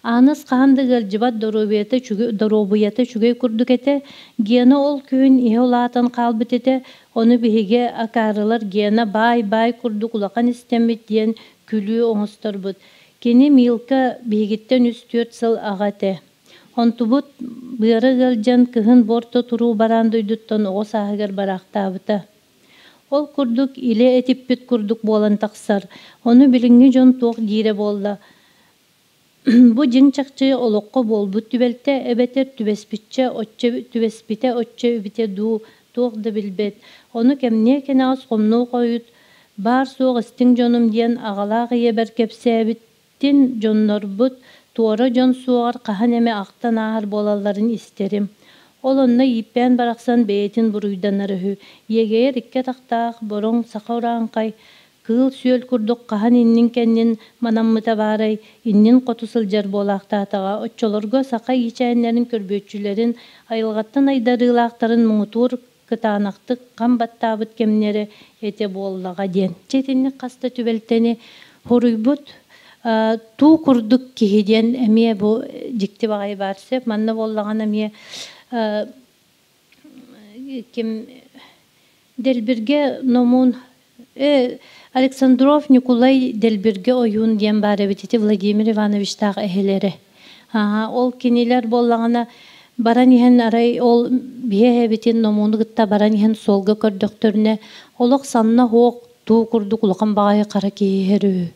Ааныс хаһан да ыалдьыбат доруобуйата үчүгэй, доруобуйата үчүгэй курдук этэ. Гена ол күһүн иһэ улаатан хаалбыт этэ. Ону биһиги акаарылар Гена баай-баай курдук улахан истэммит диэн күлүү оҥосторбут. Кини Милка биһигиттэн үс-түөрт сыл аҕа этэ. Онтубут быара ыалдьан кыһын борто туруу бараан дойдуттан оҕо сааһыгар бараахтаабыта. Ол курдук илэ этиппит курдук буолан тахсар. Ону билиҥҥи дьон туох диирэ буолла? Бу дьиҥ-чахчы олоххо буолбут түбэлтэ эбэтэр түбэспиччэ оччо түбэспитэ оччо эбитэ дуу, туох да билбэт. Ону кэмниэ кэнэҕэс хомнуо хойут баар-суох истиҥ дьонум диэн аҕалаах ийэбэр кэпсээбиттин дьоннорбут туора дьон суоҕар хаһан эмэ ахтан ааһар буолалларын истэрим. Ол онно ииппээн барахсан бэйэтин буруйданар үһү. Иэгэйэр икки атахтаах бороҥ саха урааҥхай кыыл-сүөл курдук хаһан иннин-кэннин манаммыта баарай, иннин хоту сылдьар буолаахтаатаҕа. Оччолорго саха иичээннэрин көрбүөччүлэрин айылҕаттан айдарыылаахтарын муҥутуур кытаанахтык хам баттаабыт кэмнэрэ этэ буоллаҕа диэн. Дьэ итинник хас да түбэлтэни хоруйбут туу курдук киһи диэн эмиэ бу дьикти баҕайы баар сөп. Манна буоллаҕына эмиэ ким Дэлбиргэ Номун Александров Ньукулай Дэлбиргэ ойуун диэн баар эбит ити Владимир Ивановичтаах эһэлэрэ. Ол кинилэр буоллаҕына баран иһэн арай ол биһи эһэбитин Номууну кытта баран иһэн суолга көрдөхтөрүнэ олох санна суох туу курдук улахан баҕайы хара киһи иһэр үһү.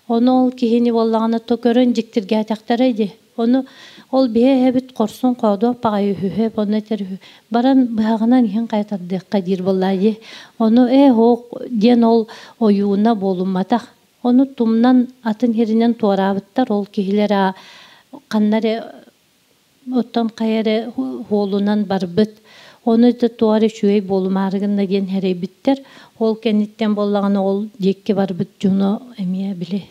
Ону ол киһини буоллаҕына то көрөн дьиктиргээтэхтэрэ ди. Ону ол биһи эһэбит хорсун хоодуох баҕайы үһү, онно этэр үһү. Баран быһаҕынан иһин хайатардыахха диир буоллаа дии. Ону ээ һоох диэн ол ойууна буолумматах. Ону тумнан атын сиринэн туораабыттар ол киһилэр ханна эрэ оттон хайа эрэ хуолунан барбыт. Ону да туох эрэ үчүгэй буолумаары гынна диэн сэрэйбиттэр. Ол кэнниттэн буоллаҕына ол диэкки барбыт дьоно эмиэ били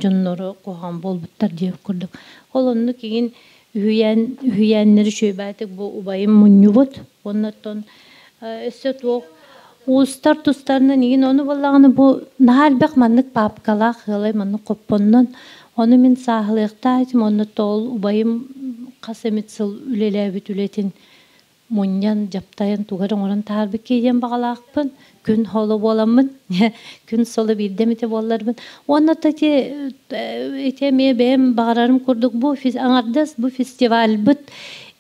дьоннору куһаҕан буолбуттар диэх курдук. Ол оннук игин үһүйээн үһүйээннэри үчүгэйбээтик бу убайым мунньубут. Оннуттан өссө туох уустар тустарынан игин ону буоллаҕына бу наһаа элбэх маннык паапкалаах ыалай маннык хоппоннон ону мин сааһылыахтаах этим оннуттан ол убайым хас эмит сыл үлэлээбит үлэтин мунньан, дьаптайан тугу эрэ оҥорон таһаарбыт киһи диэн баҕалаахпын. Күн холо буоламмын, күн соло биирдэ эмитэ буолларбын. Уонна ити ити эмиэ бэйэм баҕарарым курдук бу аҥардас бу фестивальбыт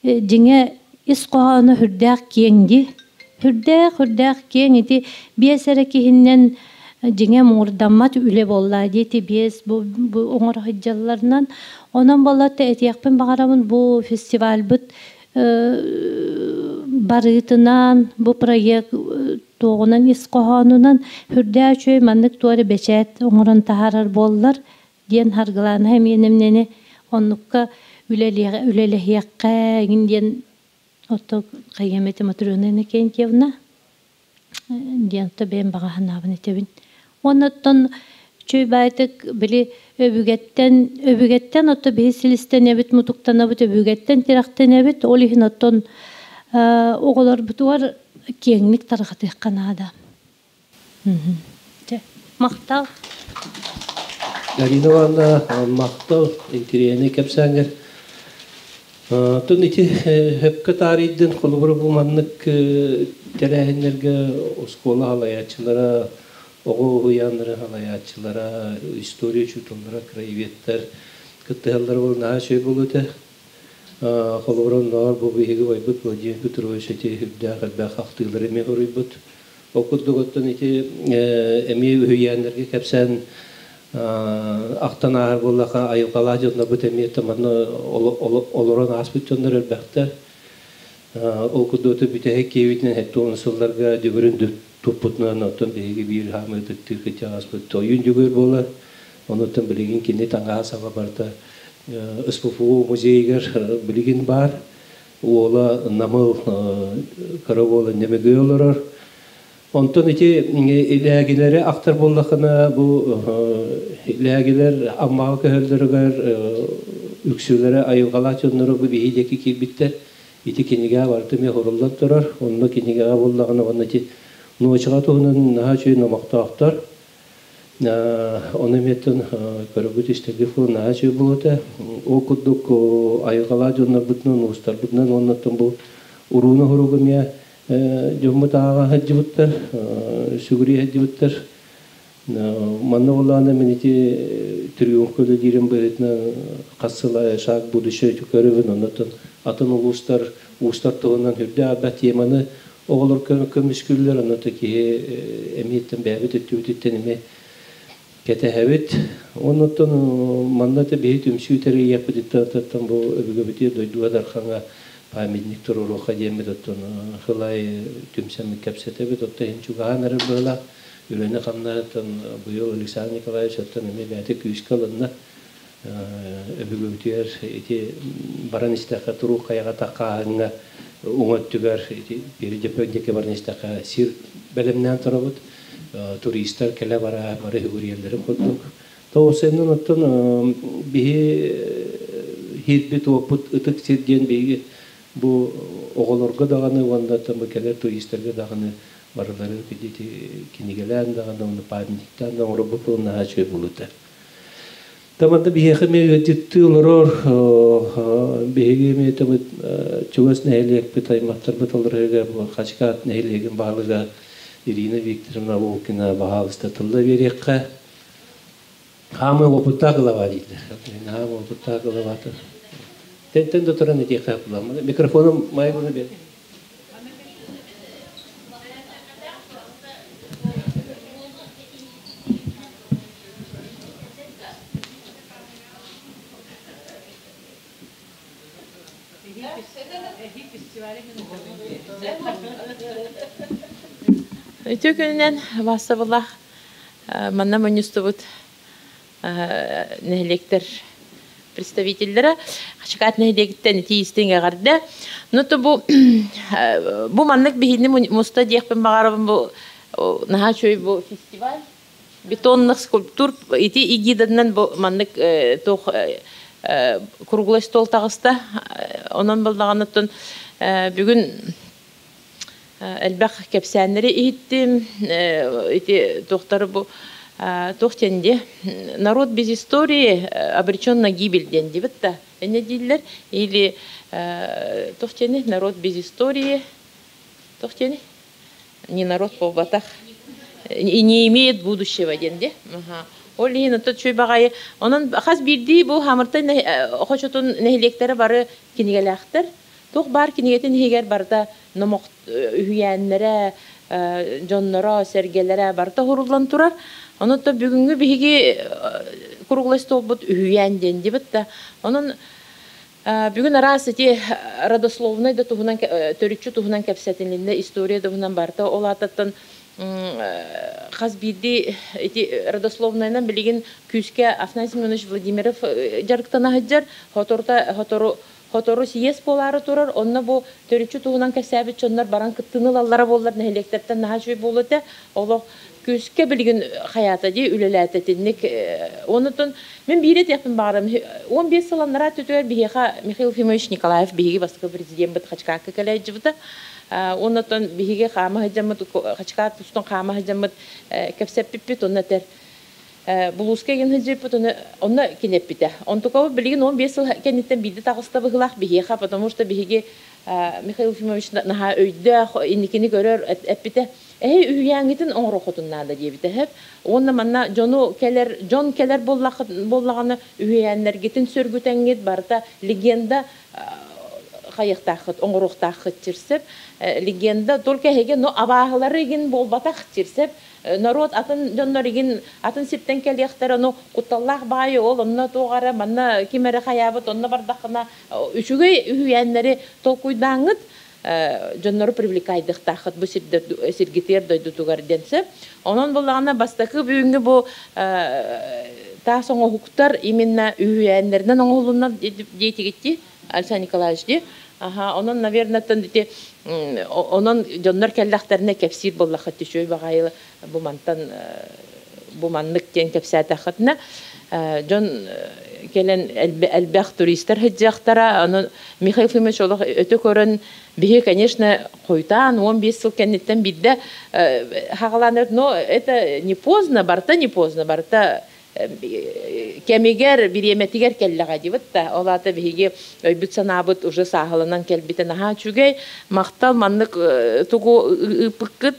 дьиҥэ ис хоһооно сүрдээх киэҥ дии. Сүрдээх, сүрдээх киэҥ ити биэс эрэ киһиннэн дьиҥэ муҥурдаммат үлэ буолла дии ити биэс бу, бу оҥоро сылдьалларынан. Онон буолла этиэхпин баҕарабын бу фестивальбыт барыытынан бу проект туоҕунан ис хоһоонунан сүрдээх үчүгэй маннык туох эрэ бэчээт оҥорон таһаарар буоллар диэн харгылаана эмиэнэмнэни оннукка үлэлэһиэххэ эҥин диэн отто хайыам этэ Матрена Иннокентьевна диэн то бэйэм баҕа санаабын этэбин. Уонна оттон үчүгэй баайтык били өбүгэттэн өбүгэттэн отто биһи силистэнэбит, мутуктанабыт, өбүгэттэн тирэхтэнэбит. Ол иһин оттон оҕолорбутугар киэҥник тарҕатыахха наада. Чэ, махтал. Галина Ивановна, махтал интириэһинэй кэпсээҥҥэр. Оттон ити сөпкө таарыйдын, холобура бу маннык тэрээһиннэргэ оскуола салайааччылара, оҕо уһуйааннарын салайааччылара, история учууталлара, краеведтар кыттыһаллара буолан наһаа үчүгэй буолуо этэ. Холобура оннооҕор бу биһиги убайбыт Владимир Петрович ити үрдээх элбэх ахтыылары эмиэ суруйбут. Ол курдук оттон ити эмиэ үһүйээннэргэ кэпсээн Ахтан ааһар буоллаха айылҕалаах дьоннорбут эмиэ манна олорон ааспыт дьоннор элбэхтэр. Ол курдук бүтэһик киэбитинэн 70 сылларга дүгүрүн туппутунан оттон биһиги биир хаамыы ытыктыыр кырдьаҕаспыт Ойуун Дьөгүөр буолар. Онуттан билигин кини таҥаһа саба барыта СПФУ музейыгар билигин баар. Уола Намыл кыра уола Нөмөгөй олорор. Онтон ити илээгилэри ахтар буоллахына бу илээгилэр Аммаҕа көһөллөрүгэр үксүлэрэ айылҕалаах дьонноро бу биһи диэки киирбиттэр. Ити кинигэ барыта эмиэ суруллан турар. Онно кинигэҕэ буоллаҕына уонна ити нуочаҕа туһунан наһаа үчүгэй номохтоохтор. Ону эмиэттэн көрөргүт истэргит буолан наһаа үчүгэй буолуо Ол курдук айылҕалаах дьоннорбутунан, уустарбытынан уоннаттан бу урууну уһуругу эмиэ дьоммут ааҕа сылдьыбыттар, сүгүрүйэ сылдьыбыттар. Манна буоллаҕына мин ити триумфка үлэлиирим быһыытынан хас сыл аайы шаг будущее көрөбүн, оннуттан атын улуустар, уустар туһунан үрдээх элбэх теманы оҕолор көмүскүүллэр, оннута киһи эмиэттэн бэйэбит өттүбүтүттэн эмиэ кэтэһэбит. Оннуттан манна биһи түмсүү тэрийиэхпититтэн бу өбүгэбитигэр дойдуга Дархаҥа памятник туруоруохха диэммит оттон хылай түмсэммит кэпсэтэбит, оттон иһин чугаһаан эрэр быһыылаах. Үлэни хамнаһыттан быйыл Александр Николаевич оттон эмиэ бэйэтэ күүскэ ылынна. Өбүгэбитигэр ити баран истэххэ туруук хайаҕа таххааһыҥҥа уҥа өттүгэр ити Передепен диэки баран истэххэ сир бэлэмнээн турабыт. Туристар кэлэ бара бары үгүрүйэллэрин курдук. Тоҕусеннан оттон биһи хирбит уоппут ытык сир диэн биһиги бу оҕолорго даҕаны уонна бу кэлэр туристарга даҕаны барылары кинигэлээн даҕаны уонна памятниктаан да оҥорбут наһаа үчүгэй буолута. Таманда биһиэхэ эмиэ ыалдьыттыы олорор биһиги эмиэ чугас нэһилиэкпит аймахтарбыт олорорыгар Хачыкаат нэһилиэгин баһылыга Ирина Викторовна Волкина баһаалыста тылла биэриэххэ. Хаамыы опыттаах глава дииллэр. Хаамыы опыттаах главата. Тентен да туран этиэххэ Микрофону майгыны бер. Үтүө күнүнэн массабылаах манна мунньустубут нэһилиэктэр представителлэрэ Хачыкаат нэһилиэгиттэн итии истиҥ эҕэрдэ. Ну то бу бу маннык биһини муста диэхпин баҕарабын бу наһаа үчүгэй бу фестиваль бетонных скульптур ити эгиданан бу маннык туох круглый стол таҕыста. Онон буллаҕаныттан бүгүн элбэх кэпсээннэри иһиттим. Ити туохтары бу туох диэн дии народ без истории обречен на гибель диэн дибит да эне дииллэр или туох диэни народ без истории туох диэни не народ буолбатах и не имеет будущего диэн дии ол иһин ото үчүгэй баҕайы онон хас биирдии бу хамыртай хочотун нэһилиэктэрэ бары кинигэлээхтэр туох баар кинигэтин иһигэр барыта номох үһүйээннэрэ дьонноро сэргэлэрэ барыта уһуруллан турар онон бүгүҥҥү биһиги круглый столбут үһүйээн диэн дибит да онон Бүгүн араас ити родословнай да туһунан төрүччү туһунан кэпсэтилиннэ, история туһунан барыта ол аатыттан хас биирдии ити родословнайынан билигин күүскэ Афанасий Семенович Владимиров дьарыктана сылдьар, хоторута хотору хотору съезд буолаары турар, онно бу төрүччү туһунан кэпсээбит дьоннор баран кыттыыны ылаллара буоллар нэһилиэктэртэн наһаа үчүгэй буолуо этэ. Олох күүскэ билигин хайаата дии үлэлээтэ итинник онутун мин биири этиэхпин баҕарам 15 сыл анараа өттүгэр биһиэхэ Михаил Ефимович Николаев биһиги бастакы президеммит Хачыкаакка кэлээдьибитэ оннотон биһиги хаама сылдьаммыт Хачыкаат устун хаама сылдьаммыт кэпсэппиппит онно этэр Булууска игин сылдьыппыт онно кинэппитэ. Онтукабыт билигин 15 сыл кэнниттэн биирдэ таҕыста быһыылаах биһиэхэ, потому что биһиги Михаил Ефимович наһаа өйдөөх, инникини көрөр эппитэ. Эһи үһүйээҥҥитин оҥоруоххутун наада диэбитэ сөп. Уонна манна дьону кэлэр, дьон кэлэр буоллаҕына үһүйээннэргитин сөргүтэҥҥит барыта легенда Хайыахтааххыт, оҥоруохтааххыт чирсеп. Легенда только эһиги, но абааһылары игин буолбатах чирсеп. Народ атын дьоннор игин атын сиртэн кэлиэхтэр, ону кутталлаах баайы ол онно туох эрэ манна ким эрэ хайаабыт, онно бардаххына үчүгэй үһүйээннэри толкуйдааҥҥыт дьоннору привлекайдыхтааххыт бу сиргитиэр дойдутугар диэн сөп. Онон буллаҕына бастакы бүгүҥҥү бу таас оҥоһуктар именно үһүйээннэринэн оҥоһулунна диэтигитти Александр Николаевич ди. Аха, онон, наверное, ити онон дьоннор кэллэхтэринэ кэпсиир буоллаххыт үчүгэй баҕайы бу мантан бу маннык диэн кэпсээтэххитинэ дьон кэлэн элбэх туристар сылдьыахтара. Ону Михаил Ефимович олох өтө көрөн биһи, конечно, хойутаан 15 сыл кэнниттэн биирдэ хаҕалаан, но это не поздно, барыта не поздно, барыта кэмигэр, бириэмэтигэр кэллэҕэ дибит да. Ол аата биһиги өйбүт санаабыт уже сааһыланан кэлбитэ наһаа үчүгэй. Махтал маннык тугу ыыппыккыт.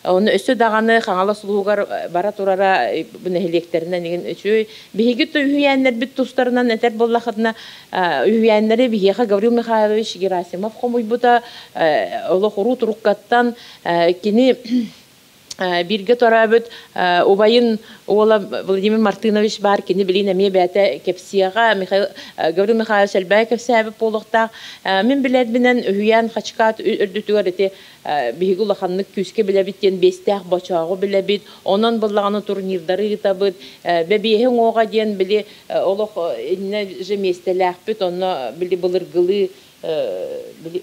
Оны өссө даҕаны Хаҥалас улууһугар бара турара бу нэһилиэктэринэн игин үчүгэй. Биһиги үһүйээннэрбит тустарынан этэр буоллахытына, үһүйээннэри биһиэхэ Гаврил Михайлович Герасимов хомуйбута, олох уруу туруккаттан кини бииргэ төрөөбүт убайын уола Владимир Мартынович баар, кини билин эмиэ бэйэтэ кэпсиэҕэ, Михаил Гаврил Михайлович элбэҕи кэпсээбит буолуохтаах. Мин билэрбинэн үһүйээн Хачыкаат үрдүтүгэр ити биһиги улаханнык күүскэ билэбит диэн биэстээх бочооҕу билэбит. Онон буллаҕына турнирдары ыытабыт. Бэбиэһи уҥуоҕа диэн били олох иннэ же миэстэлээхпит, онно били былыргылыы били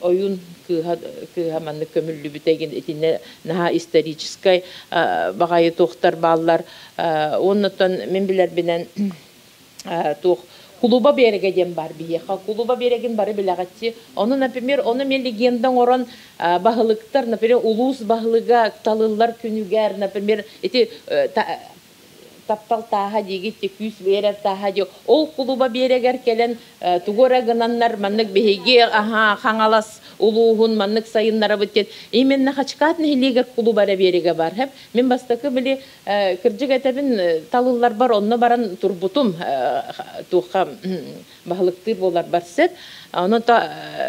ойуун кыыһа кыыһа маннык көмүллүбүтэ итиннэ наһаа историческай баҕайы туохтар бааллар. Оннуттан мин билэрбинэн туох Кулуба берега диэн бар биһиэхэ. Кулуба берегин бары билэҕитчи. Ону, например, ону мен легенда оҥорон баһылыктар, например, улуус баһылыга талыллар күнүгэр, например, ити таптал тааһа диигит, күүс биэрэр тааһа ди, ол кулуба биэрэгэр кэлэн тугу эрэ гынаннар маннык биһиги аха Хаҥалас улууһун маннык сайыннарабыт диэн именно Хачыкаат нэһилиэгэр кулуба эрэ биэригэ бар хэп. Мин бастакы били кырдьык этэбин талылларбар онно баран турбутум туохха баһылыктыыр буоларбар сеп. Онон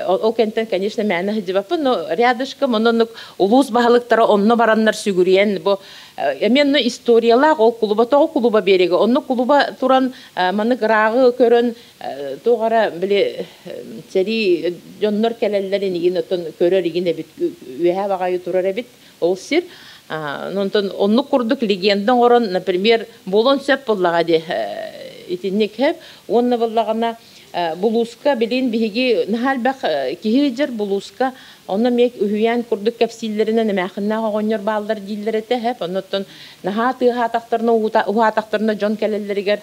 ол кэнтэн, конечно, мээнэ сылдьыбаппын, но рядышком оннук улуус баһылыктара онно бараннар сүгүрүйэн бу эмиэ историялаах ол кулуба тоҕо кулуба биэригэ онно кулуба туран маннык ырааҕы көрөн туох эрэ били сэрии дьоннор кэлэллэр инигин оттон көрөр игин эбит үөһээ баҕайы турар эбит ол сир. Онтон оннук курдук легенда оҥорон, например, буолуон сөп буоллаҕа дии итинник хэп. Уонна буоллаҕына булууска билин биһиги наһаа элбэх киһи ыдьар булууска, онно эмиэ үһүйээн курдук кэпсииллэринэн эмээхиннээх оҕонньор бааллар дииллэр этэ хэп. Оннуттан наһаа тыаһаатахтарына уһаатахтарына дьон кэлэллэригэр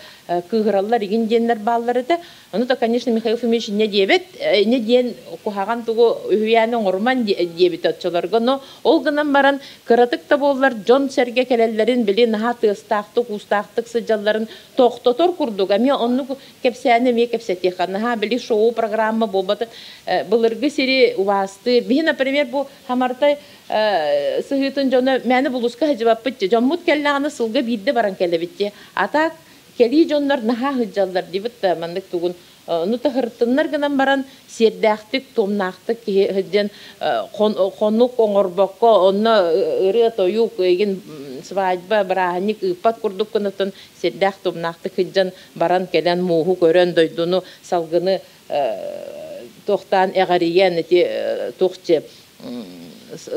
кыыһыраллар игин диэннэр бааллар этэ. Ону да, конечно, Михаил Фомич инньэ диэбит, инньэ диэн куһаҕан тугу үһүйээни оҥоруман диэбит оччолорго. Но ол гынан баран кыратык да буоллар дьон-сэргэ кэлэллэрин били наһаа тыастаахтык, уустаахтык сылдьалларын тохтотор курдук эмиэ оннук кэпсээни эмиэ кэпсэтиэххэ. Наһаа били шоу программа буолбата былыргы сири убаастыыр. Биһи, например, бу Хамартай сыһыытын дьоно мээнэ булууска сылдьыбаппыт. Дьоммут кэллэҕинэ сылга биирдэ баран кэлэбит дии. А так кэлии дьоннор наһаа сылдьаллар дибит да маннык тугун ну таһыртыннар гынан баран сиэрдээхтик туомнаахтык киһи сылдьан хонук оҥорбокко онно ырыа тойук игин свадьба бырааһынньык ыыппат курдук гынатын сиэрдээх туомнаахтык сылдьан баран кэлэн мууһу көрөн дойдуну салгыны туохтаан эҕэрийэн ити туохче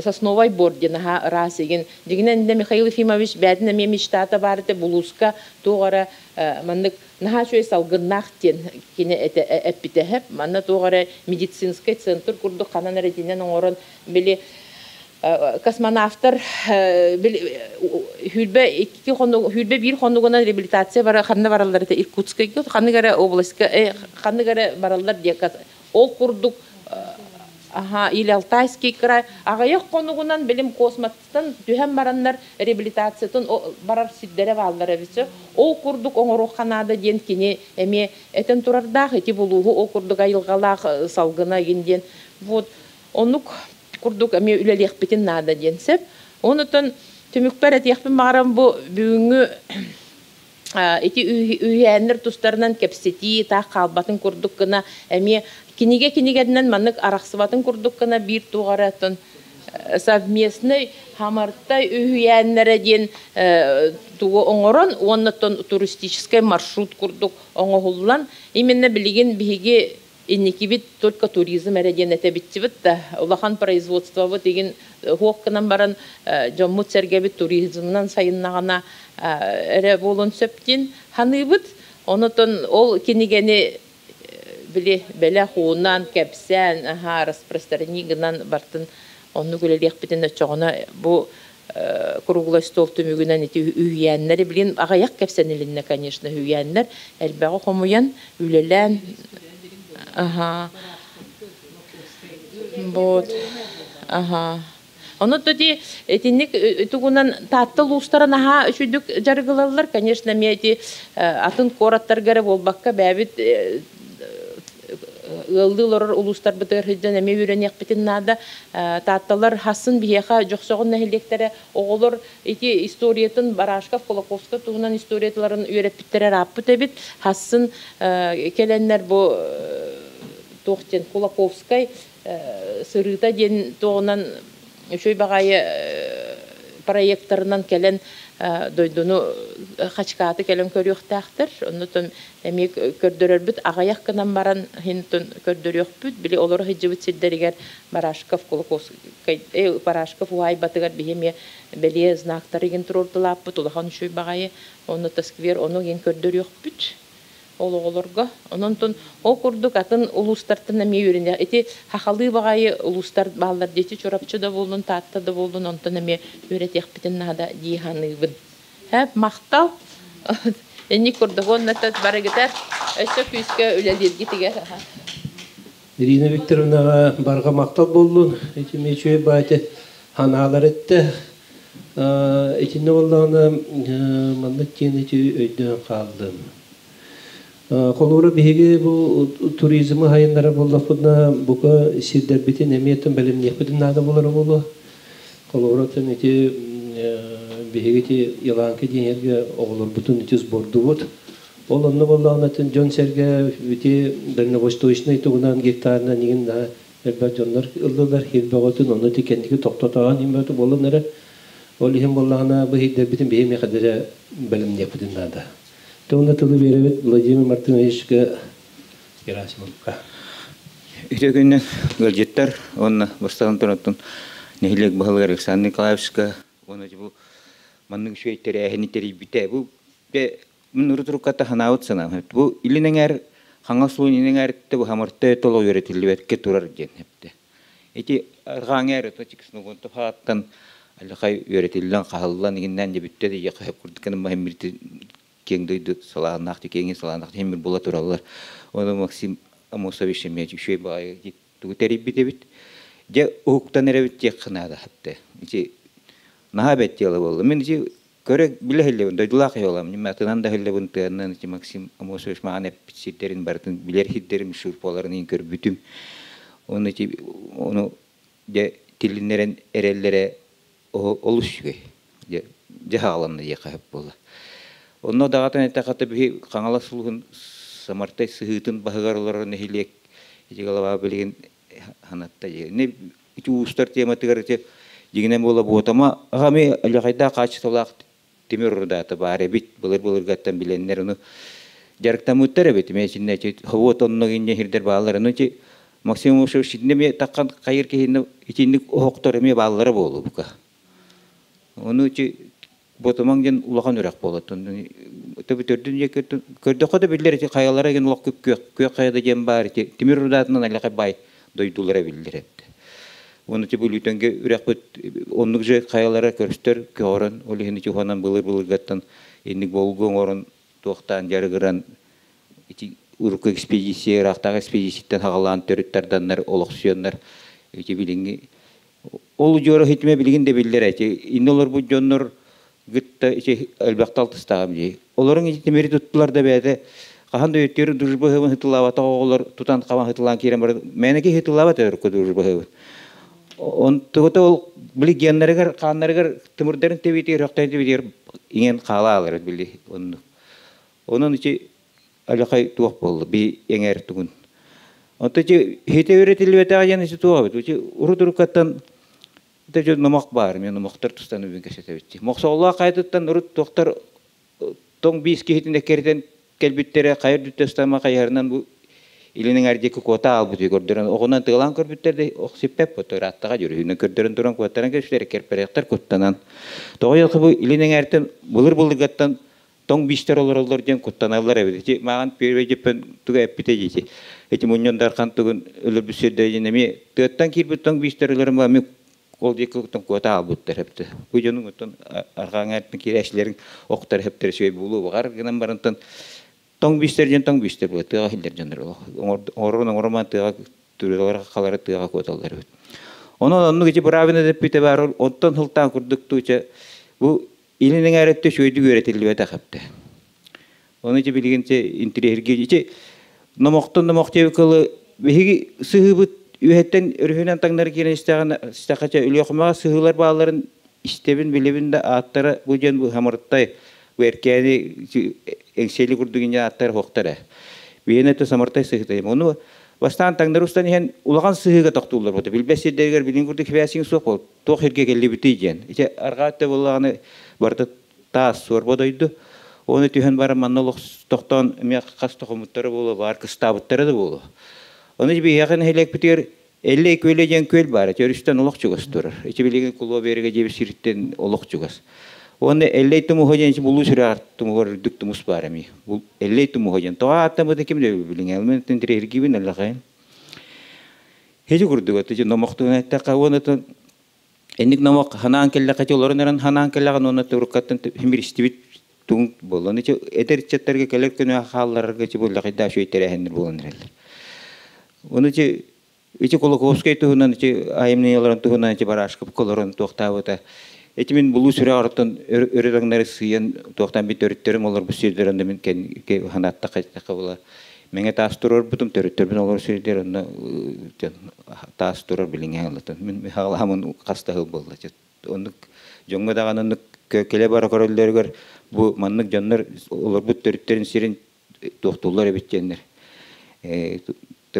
сосновай бор диэн аһаа ыраас игин дьигинэн Михаил Ефимович бээтин эмиэ мечтата баар этэ булууска туох эрэ маннык наһаа үчүгэй салгыннаах диэн кини эппитэ манна туох эрэ медицинскэй центр курдук ханан эрэ итинэн оҥорон били космонавтар сүүрбэ икки хонук 21 хонугунан реабилитация бара ханна бараллар этэ Иркутскайга ханнык эрэ областька ханнык эрэ бараллар диэ ол курдук. Аха, или Алтайский край. Аҕыйах хонугунан билим космостан түһэн бараннар реабилитациятын барар сирдэрэ бааллар эбит. Ол курдук оҥоруохха наада диэн кини эмиэ этэн турардаах ити булууһу ол курдук айылҕалаах салгына игин диэн. Вот оннук курдук эмиэ үлэлиэхпитин наада диэн сөп. Онутун түмүкпэр этиэхпин баҕарам бу бүгүҥҥү. Ити үһүйээннэр тустарынан кэпсэтии таах хаалбатын курдук гына эмиэ кинигэ кинигэнэн маннык арахсыбатын курдук гына биир туох эрэ оттон совместный Хамартай үһүйээннэрэ диэн тугу оҥорон уонна оттон туристическай маршрут курдук оҥоһуллан именно билигин биһиги инникибит только туризм эрэ диэн этэбитчибит да улахан производствобыт игин хуох гынан баран дьоммут-сэргэбит туризмынан сайыннаҕына эрэ буолуон сөп диэн ханыыбыт. Онотон ол кинигэни били бэлэх уунан кэпсээн аһаа распространение гынан бартын оннук үлэлиэхпитин оччоҕуна бу круглый стол түмүгүнэн ити үһүйээннэри билин аҕыйах кэпсэнилиннэ, конечно, үһүйээннэр элбэҕи хомуйан үлэлээн аха вот аха Ону ити итинник тугунан Таатта улуустарын аһаа үчүйдүк дьарыгылаллар, конечно, эмиэ ити атын куораттарга эрэ буолбакка бэйэбит ыаллыы олорор улуустарбытыгар сылдьан эмиэ үөрэниэхпитин наада. Таатталар хассын биһиэхэ Дьохсоҕон нэһилиэктэрэ оҕолор ити историятын Барашков, Кулаковскай туһунан историятыларын үөрэппиттэрэ ырааппыт эбит. Хассын кэлэннэр бу туох диэн Кулаковскай сырыыта диэн туоҕунан үчүгэй баҕайы проекторынан кэлэн дойдуну хачкааты кэлэн көрүөхтээхтэр. Оннутун эмиэ көрдөрөрбүт аҕыйах гынан баран хинтун көрдөрүөхпүт. Били олоро сылдьыбыт сирдэригэр Барашков, Кулаковскай, Барашков уһаайбатыгар биһи эмиэ бэлиэ знактары игин туруордулааппыт улахан үчүгэй баҕайы. Онно сквер ону игин көрдөрүөхпүт ол оҕолорго. Онон ол курдук атын улуустартан эмиэ үөрэнэ. Ити хахалыы баҕайы улуустар бааллар диэти Чурапчы да буоллун, Таатта да буоллун, онтон эмиэ үөрэтиэхпитин наада дии саныыбын. Хэп, махтал. Инник курдук уонна барыгытар өссө күүскэ үлэлииргитигэр. Ирина Викторовнаҕа барҕа махтал буоллун. Ити үчүгэй баайты ханаалар этте. Итиннэ буоллаҕына маннык диэн ити өйдөөн хааллым. Холобура биһиги бу туризмы хайыннара буоллахпытына бука сирдэрбитин эмиэ бэлэмниэхпитин наада буолара буолуо. Холобура ити биһиги ити Еланка диэн оҕолорбутун ити сбордубут. Ол онно буоллаҕына дьон-сэргэ ити дальневосточный тугунан гектарынан игин элбэх дьоннор ыллылар хирбөҕөтүн ону ити кэнники тохтотоон иммөтү буолан эрэ. Ол иһин буоллаҕына бу хирдэрбитин биһи миэхэдэрэ бэлэмниэхпитин наада. Тугунна тылы биэрэбит Владимир Мартыновичка Герасимовка. Үтө күннэн ыалдьыттар уонна бастаан туран нэһилиэк баһылыгар Александр Николаевичка уонна бу маннык үчүгэй тэрээһини тэрийбитэ. Бу мин урут-урукката ханаабыт санаам. Бу илин эҥээр хаҥас суун илин эҥээртэ бу хамарта толо үөрэтиллибэккэ турар диэн эптэ. Ити арҕааҥ эр чикснугунту хааттан аллахай үөрэтиллэн хаһыллан игиннэн дебүттэ де яха курдук махиммирти киэҥ дойду салааннаах киэҥи салааннаах химмир була тураллар. Оны Максим Амосович эмиэ үчүгэй баҕайы тугу тэрийбит эбит. Дьэ уһуктан эрэбит диэх ханаада хатты. Ити наһаа бэт дьыала буолла. Мин ити көрө билэ иһиллэбин, дойдулаах иһолам. Мин атынан да иһиллэбин тыаннан ити Максим Амосович маҕан эппит сирдэрин барытын билэр сирдэрим шурпаларын иин көрбүтүм. Оны ити ону дьэ тилиннэрэн эрэллэрэ олус үчүгэй. Дьэ дьэ хааланна диэххэ сөп буолла. Онно даҕатан эттэххэ биһи Хаҥалас улууһун Самартай сыһыытын баһыгар олорор нэһилиэк ити голова билигин ханатта дии. Ити уустар тематыгар ити дьиҥинэн буола буотама аҕами аллахайдаах хаачыстыбалаах тимир урдаата баар эбит былыр-былыргаттан билэннэр ону дьарыктаммыттар эбит эмиэ итиннэ ити хобуот онно инньэ сирдэр бааллар ону ити Максим Амосович итиннэ эмиэ таххан хайыр киһини итинник оһохтор эмиэ бааллара буолуо бука ону ити Ботумаҥ диэн улахан үрэх буолар. Төрдүн көрдөххө да биллэр ити хайалара диэн олох күөх күөх хайа да диэн баар ити тимир рудатынан аллаха баай дойдулара биллэр эбит. Уонна ити Бүлүүтэнгэ үрэхпит оннук же хайалара көрстөр көҕөрөн ол иһин ити уһанан былыр-былыргаттан инник болго оҥорон туохтаан дьарыгыран ити урукку экспедиция ыраахтааҕы экспедицияттан хаҕалаан төрүт тарданнар олохсуйаннар ити билиҥҥи Ол удьуора хитимэ билигин да биллэр эти. Инне олорбут дьоннор гытта ити элбэхтэ алтыстаҕым дии. Олорун ити тимири туттулар да бэйэтэ хаһан да өттүөр дружба ыһыбын хытылаабатах оҕолор тутан хабан хытылаан киирэн баран мээнэки хытылаабат өркө дружба ыһыбын. Онтугута ол били геннарыгар хааннарыгар тымырдарын тэбиитигэр хөхтөөн тэбиитигэр иҥэн хаалаалар били оннук. Онон ити алякай туох буолла би эҥэр тугун. Онто ити хите үөрэтиллибэтэҕэ диэн ити туох эбит. Ити урут уруккаттан ити номох баар, мен номохтор тустан үбүн кэсэтэбит. Мохсоҕолоох хайатыттан урут туохтар тоҥ биис киһитин эккэритэн кэлбиттэрэ хайа үрдүттэн ыстама хайыһарынан бу илин эҥэр диэки куота аалбыт көрдөрөн оҕунан тыалаан көрбүттэр да охсиппэт бу ырааттаҕа дьүрүһүнэн көрдөрөн туран куоттаран кэбиспиттэр кэрпэрэхтэр куттанан тоҕо йылхы бу илин эҥээртэн былыр былыргаттан тоҥ биистэр олороллор диэн куттаналлар эбит ити мааҕын первый дьэппэн туга эппитэ дии ити мунньан дархан тугун өлөрбүт сирдэрэ диэн эмиэ тыаттан киирбит тоҥ биистэр өлөрөн эмиэ ол диэки куота аалбыттар эбит. Бу дьонуҥ оттон арҕааҥҥа киирээччилэриҥ охтор эһэптэрэ үчүгэй буолуо баҕар гынан барантан тоҥ биистэр диэн тоҥ биистэр буолар тыаҕа иһиллэр дьоннор оҥорон оҥорумаан тыаҕа түрүлэр халары тыаҕа куоталлар эбит. Онон оннук ити быраабына дэппитэ баар онтон сылтаан курдук тууча бу илин эҥээр өттө үчүгэйдик үөрэтиллибэтэх эбитэ. Ону ити билигин интириэһиргии ити номохтон номох диэбиккэ биһиги сыһыыбыт үөһэттэн өрүһүнэн таҥнары киирэн истэҕинэ истэххэ Өлүөхүмэҕэ сыһыылар баалларын истэбин билэбин да ааттара бу диэн бу Самыртай бу Эркээни Эҥсиэли курдук инньэ ааттара суохтар ээ. Биһиэнэ өттө Самыртай сыһыыта Ону бастаан таҥнары устан иһэн улахан сыһыыга тохтууллар буолта. Билбэт сирдэригэр билин курдук сибээсиҥ суох буол. Туох сиргэ кэллибитий диэн. Ити арҕаа өттө буоллаҕына барыта таас суорба дойду. Оны түһэн баран манна олох тохтоон эмиэ хас тохомуттара буолуо, баар кыстаабыттара да буолуо. Ону биһиэхэ нэһилиэкпитигэр Эллэй күөлэ диэн күөл баар, ити өрүстэн олох чугас турар. Ити билигин Кулуо биэрэгэ диэбит сириттэн олох чугас. Уонна Эллэй тумуһа диэн Булуу сүрэҕэр тумуһугар үрдүк тумус баар эмиэ. Эллэй тумуһа диэн. Тоҕо ааттаммыта ким да билиҥ. Мен тириэргиибин эллэхэйин. Ити курдук ити номохтуун эттэххэ уонна Инник номох ханаан кэллэххэ олорон эрэн ханаан кэллэҕин уонна туруккаттан химиристибит туҥ буолан ити эдэр ыччаттарга кэлэр күнү хаалларарга ити буллахайда үчүгэй тэрээһиннэр буолан эрэллэр. Ону ити ити Кулаковскай туһунан ити айымньыларын туһунан ити Барашков олорон туохтаабыта. Ити мин булуу сүрэҕэр оттон өрө таҥнары сыыйан туохтаан бит өрүттэрим олорбут сирдэрин да мин ханааттахха була Мэҥэ таас турарбытым төрүттэрбин олорор сирдэр онно таас турар билиҥҥэ ыллатан мин хаалаамын хас да сыл буолла оннук дьоҥҥо даҕаны оннук кэлэ бара көрөллөрүгэр бу маннык дьоннор олорбут төрүттэрин сирин туохтууллар эбит диэннэр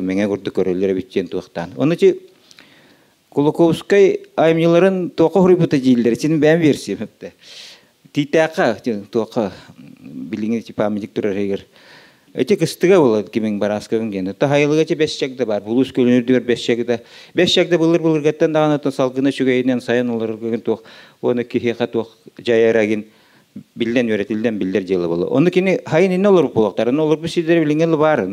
мэҥэ курдук көрөллөр эбит диэн туохтаан ону чи Кулаковскай айымньыларын туохха хоруйбута дииллэр син бэйэм версиям эптэ Тиитээххэ туохха билиҥҥи памятник турар иһигэр Эти кыстыга буолар кимиҥ барааскабын диэн. Таһайылыга чи бэс чагда бар. Булуус көлүн үрдүгэр бэс чагда. Бэс чагда былыр-былыргаттан даҕаны салгына үчүгэйинэн сайын олороргун туох уонна киһиэхэ туох дьайарагин биллэн үөрэтиллэн биллэр дьыала буолар. Онно кини хайын инне олоруп буолуохтар. Онно олорбут сирдэрэ билиҥҥи баар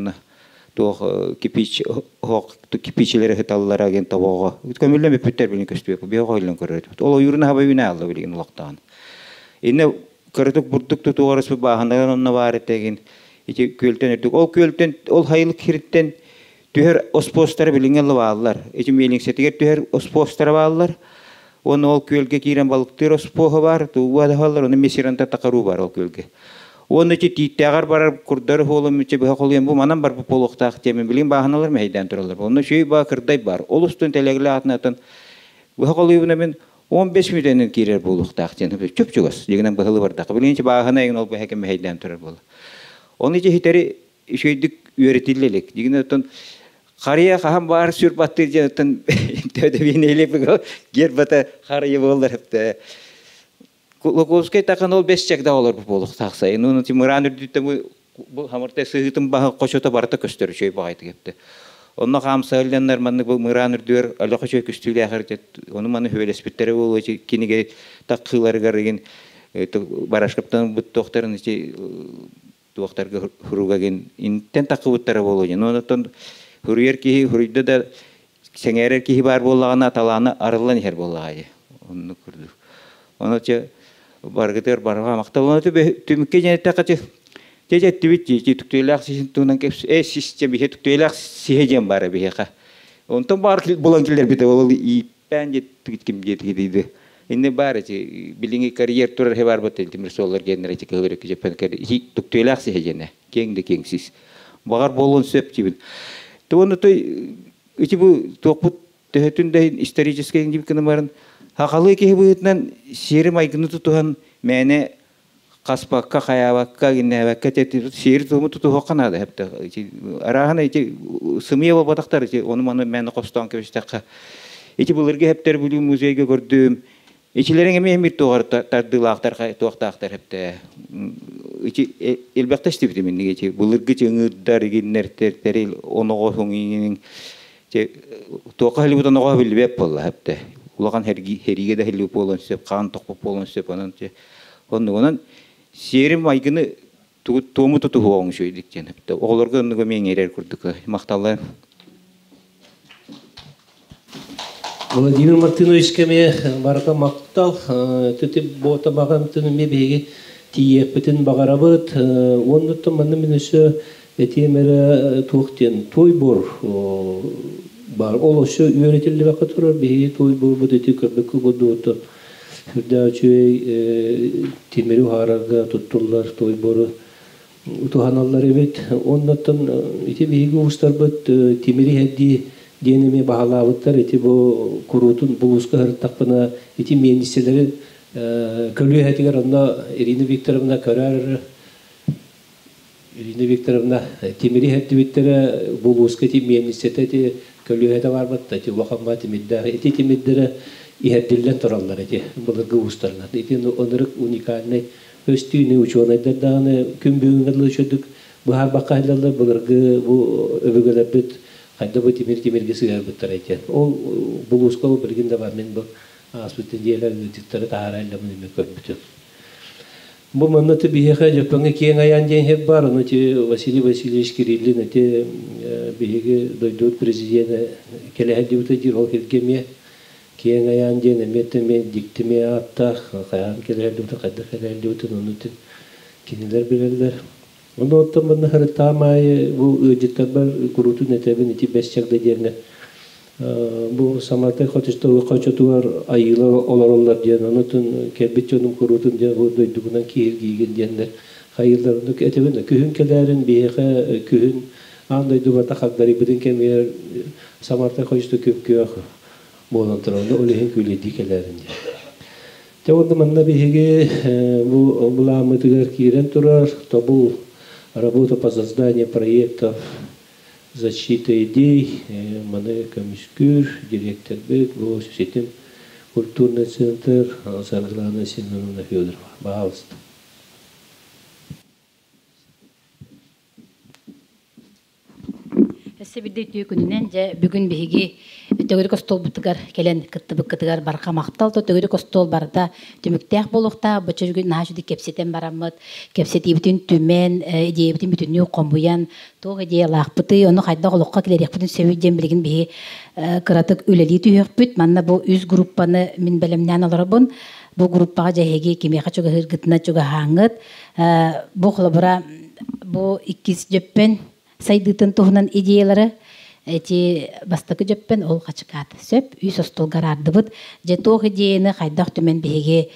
туох кипич оһох кипичилэри ыталлара диэн тобоҕо көмүллэн бүппүттэр билин көстүбэт биһи хойлон көрөр ол ойуурун хаба үүнэ алла билигин олохтоон инне кыратык бурдук тутугар ыспыт бааһынайан онно баар этэгин ити күөлтэн үрдүк ол күөлтэн ол хайылык хириттэн түһэр оспуостара билиҥҥи бааллар ити миэлиҥсэтигэр түһэр оспуостара бааллар уонна ол күөлгэ киирэн балыктыыр оспуоһа баар тууга да ону мессиранта тақаруу бар ол күөлгэ уонна ити тииттээҕэр барар курдары хуолум ичи быһа холуйан бу манан барбыт буолуохтаах диэмин билигин бааһыналар мэһэйдээн тураллар онно үчүгэй баа кырдай бар ол устун тэлэглэ атынатын быһа холуйбуна мин 15 мүнүүтэнэн киирэр буолуохтаах диэн чуп-чугас дьигинэн быһылы бардахха билигин ити бааһына эҥин ол быһа кэм мэһэйдээн турар буола оны ити хитэри үчүгэйдик үөрэтиллэ илик дьигинэн оттон харыйа хаһан баар сүр баттыыр диэн оттон төдөбиин гербата харыйа буоллар эптэ Луковскай тахан ол бэс чагда олорбут буолуохтаах сайын. Уну Тимуран үрдүттэн бу хамыртай сыһыытын баһа хочото барыта көстөр үчүгэй баҕайытык эпти. Онно хаамсаһылланнар маннык бу мыраан үрдүгэр аллаха үчүгэй көстүүлээхэр ону маны хүбэлэспиттэрэ буолуо кинигэ таккыыларыгар игин барашкаптан бут туохтарын ити туохтарга хуругагин интен таккыбыттара буолуо дьин. Онтон хуруйар киһи хуруйда да сэҥээрэр киһи баар буоллаҕына талаана арыллан иһэр буоллаҕа дии. Оннук курдук. Ону чэ баргытыгар барҕа махтал. Ону түмүккэ диэн эттэххэ чэ чэ эттибит дии түктүөлээх сиһин туһунан кэпс э сис биһи түктүөлээх сиһэ диэн баара биһиэхэ. Онтон баар булан киллэрбитэ ол ииппээн диэт ким диэтиги Инне баар эти билиҥи карьер турар хе бар бат тимир суоллар геннер эти кыһыл өрөккү жеппен кер түктүөлээх сиһэ диэнэ киэҥ да киэҥ сис. Баҕар буолуон сөп дибин. Туону той ити бу туохпут төһөтүн да историческай дип гына барын хахалы киһи быһыытынан сиэри майгыны тутуһан мээнэ Хаспакка, хайаабакка, гиннээбэккэ сиэри туому тутуһуохха наада хэптэ. Арааһына ити сымыйа буолбатахтар ити ону маны мээнэ хостоон кэбистэххэ. Ити былыргы хэптэр Бүлүү музейга көрдүм. Ичилэриҥ эмиэ эмир туоҕар тардыылаахтар туохтаахтар хэптэ. Ити элбэхтэ истибитим инник ити былыргы чыҥыырдар игиннэр тэрил оноҕоһуҥ иҥин туохха хилибит оноҕоһо биллибэт буолла хэптэ. Улахан хэриигэ да хилибит буолуон сөп, хаан тохпут буолуон сөп, онон Оннугунан сиэрим майгыны туому тутуһуоҕуҥ үчүгэйдик диэн эптэ. Оҕолорго оннуга эмиэ иҥэрэр курдук махталлар. Владимир Мартынович кэмиэ барыта махтал. Түти буота баҕан эмиэ биһиги тиийиэхпитин баҕарабыт. Уоннуттан манна мин өссө этиэм эрэ туох диэн туой буор бар. Ол өссө үөрэтиллибэккэ турар биһиги туой буорбут ити көрбөккө курдугуттан Сүрдээх үчүгэй тимири уһаарарга туттуллар туойбору туһаналлар эбит. Оннуттан ити биһиги уустарбыт тимири иһэрдии диэн эмиэ баһылаабыттар. Ити бу куруутун булууска сырыттахпына ити миэнньиссэлэри көлүөһэтигэр онно Ирина Викторовна көрөр Ирина Викторовна тимири иһэрдибиттэрэ булууска ити миэнньиссэтэ ити көлүөһэтэ баарбат ити улахан баа тимирдээх ити тимирдэрэ иһэрдиллэн тураллар ити былыргы уустарынан ити ынырык уникальнай көстүүнү учуонайдар даҕаны күн бүгүҥҥэ дылы үчүгдүк быһаарбакка сылдьаллар былыргы бу өбүгэлэрбит хайда бу тимир тимиргэ сыһыарбыттара ити ол булууска ол билигин да бар мин бу ааспыт нэдиэлэ ыалдьыттары таһаара илдьэммин эмиэ көрбүтүм. Бу манна ити биһиэхэ Дьөппөҥҥө киэҥ айаан диэн иһит баар, ону ити Василий Васильевич Кириллин ити биһиги дойдубут президенэ кэлэ сылдьыбыта диир, ол сиргэ эмиэ киэҥ айаан диэн эмиэ эмиэ дьикти эмиэ ааттаах, хайаан кэлэ сылдьыбыта, хайдах кэлэ сылдьыбытын ону ити кинилэр билэллэр. Ону оттон манна сырыттаҕым аайы бу ыалдьыттарбар куруутун этэбин ити Бэс Чагда диэҥҥэ бу Самартай хочотугар айыылар олороллор диэн, онутун кэлбит дьонум куруутун диэн бу дойдугунан киһиргиигин диэннэр хайыылар оннук этэбин. Күһүн кэлээрин биһиэхэ күһүн аан дойду барыта хагдарыйбытын кэмигэр Самартай хочото күп-күөх буолан турар. Ол иһин күүлэйдии кэлээрин диэн. Дьэ уонна манна биһиги бу былааммытыгар киирэн турар тобул работа по созданию проектов защита идей маны көмүскүүр дириэктэрбит бу ситим культурный центр Саргылана Семеновна Федорова. Пожалуйста. Өссө биирдэ үтүө күнүнэн дьэ бүгүн биһиги төгүрүк остуолбутугар кэлэн кыттыбыккытыгар барҕа махтал то төгүрүк остуол барыта түмүктээх буолуохтаах бу чөргү наһаа үчүгэй кэпсэтэн бараммыт кэпсэтиибитин түмэн идеябытын бүтүннүү хомуйан туох идеялаахпытый ону хайдах олоххо киллэриэхпитин сөбүй диэн билигин биһи кыратык үлэлии түһүөхпүт манна бу үс группаны мин бэлэмнээн олоробун бу группаҕа дьэһиги кимиэхэ чугаһыыргытына чугаһааҥҥыт бу холобура бу иккис дьөппөн сайдыытын туһунан идеялары эти бастакы дьөппөн ол хачыкаат сөп үс остуолга араардыбыт дьэ туох идеяны хайдах түмэн биһиги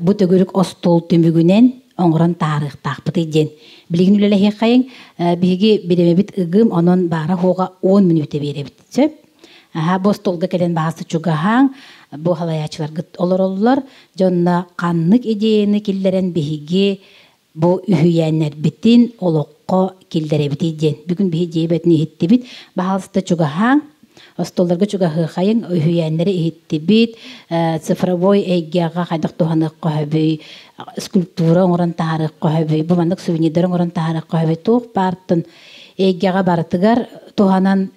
бу төгүрүк остуол түмүгүнэн оҥорон таарыахтаахпытый диэн билигин үлэлэһиэххэйиҥ биһиги бириэмэбит ыгым онон баара хуоҕа 10 мүнүүтэ биэрэбит сөп Аха, бу остуолга кэлэн баҕасы чугаһааҥ, бу халайааччыларгыт олороллор. Дьонно ханнык идеяны киллэрэн биһиги бу үһүйээннэрбитин олоххо киллэрэбитий диэн. Бүгүн биһи идеябытын иһиттибит. Баһаалыста чугаһааҥ, остуолларга чугаһыахайыҥ, үһүйээннэри иһиттибит, цифровой эйгэҕэ хайдах туһаныахха сөбүй, скульптура оҥорон таһаарыахха сөбүй, бу маннык сувенирдары оҥорон таһаарыахха сөбүй, туох баартын эйгэҕэ барытыгар туһанан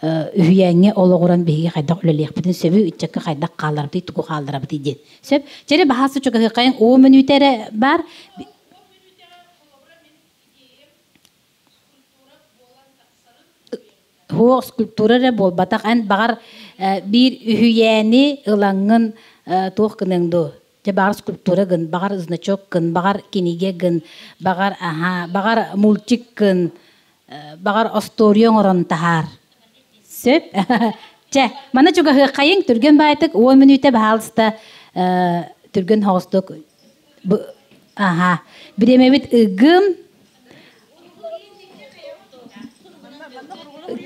үһүйээҥҥэ олоҕуран биһиги хайдах үлэлиэхпитин сөбүй, ыччакка хайдах хаалларабытый, тугу хаалларабытый диэн. Сөп. Чэри баһаасы чугаһыаххайыҥ уу мүнүүтэ эрэ бар. Хуох скульптура эрэ буолбатах. Эн баҕар биир үһүйээни ылаҥҥын туох гыныаҥ дуу? Дьэ баҕар скульптура гын, баҕар значок гын, баҕар кинигэ гын, баҕар аха, баҕар мультик гын, баҕар остуоруйа оҥорон таһаар. Сөп. Чэ, маны чугаһыаххайыҥ, түргэн баайтык, 10 мүнүүтэ баһаалыста түргэн соҕустук. Аха. Бириэмэбит ыгым.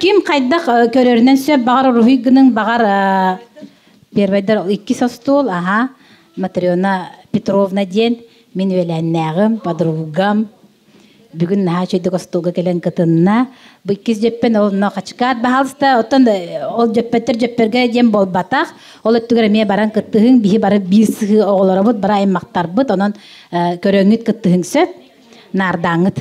Ким хайдах көрөрүнэн сөп, баҕар уруһуй гыныҥ, баҕар первайдар иккис остуол, аха, Матрена Петровна диэн. Мин үөлээннээҕим, подругам. Бүгүн наһаа үчүгэйдик остуолга кэлэн кытынна. Бу иккис дьөппөн ол онно хачыкаат баһаалыста. Оттон ол дьөппөттөр дьөппөргө диэн буолбатах. Ол өттүгэр эмиэ баран кыттыһыҥ. Биһи бары биир сыһыы оҕолоробут, бары аймахтарбыт. Онон көрөҥҥүт кыттыһыҥ сөп. Наардааҥҥыт.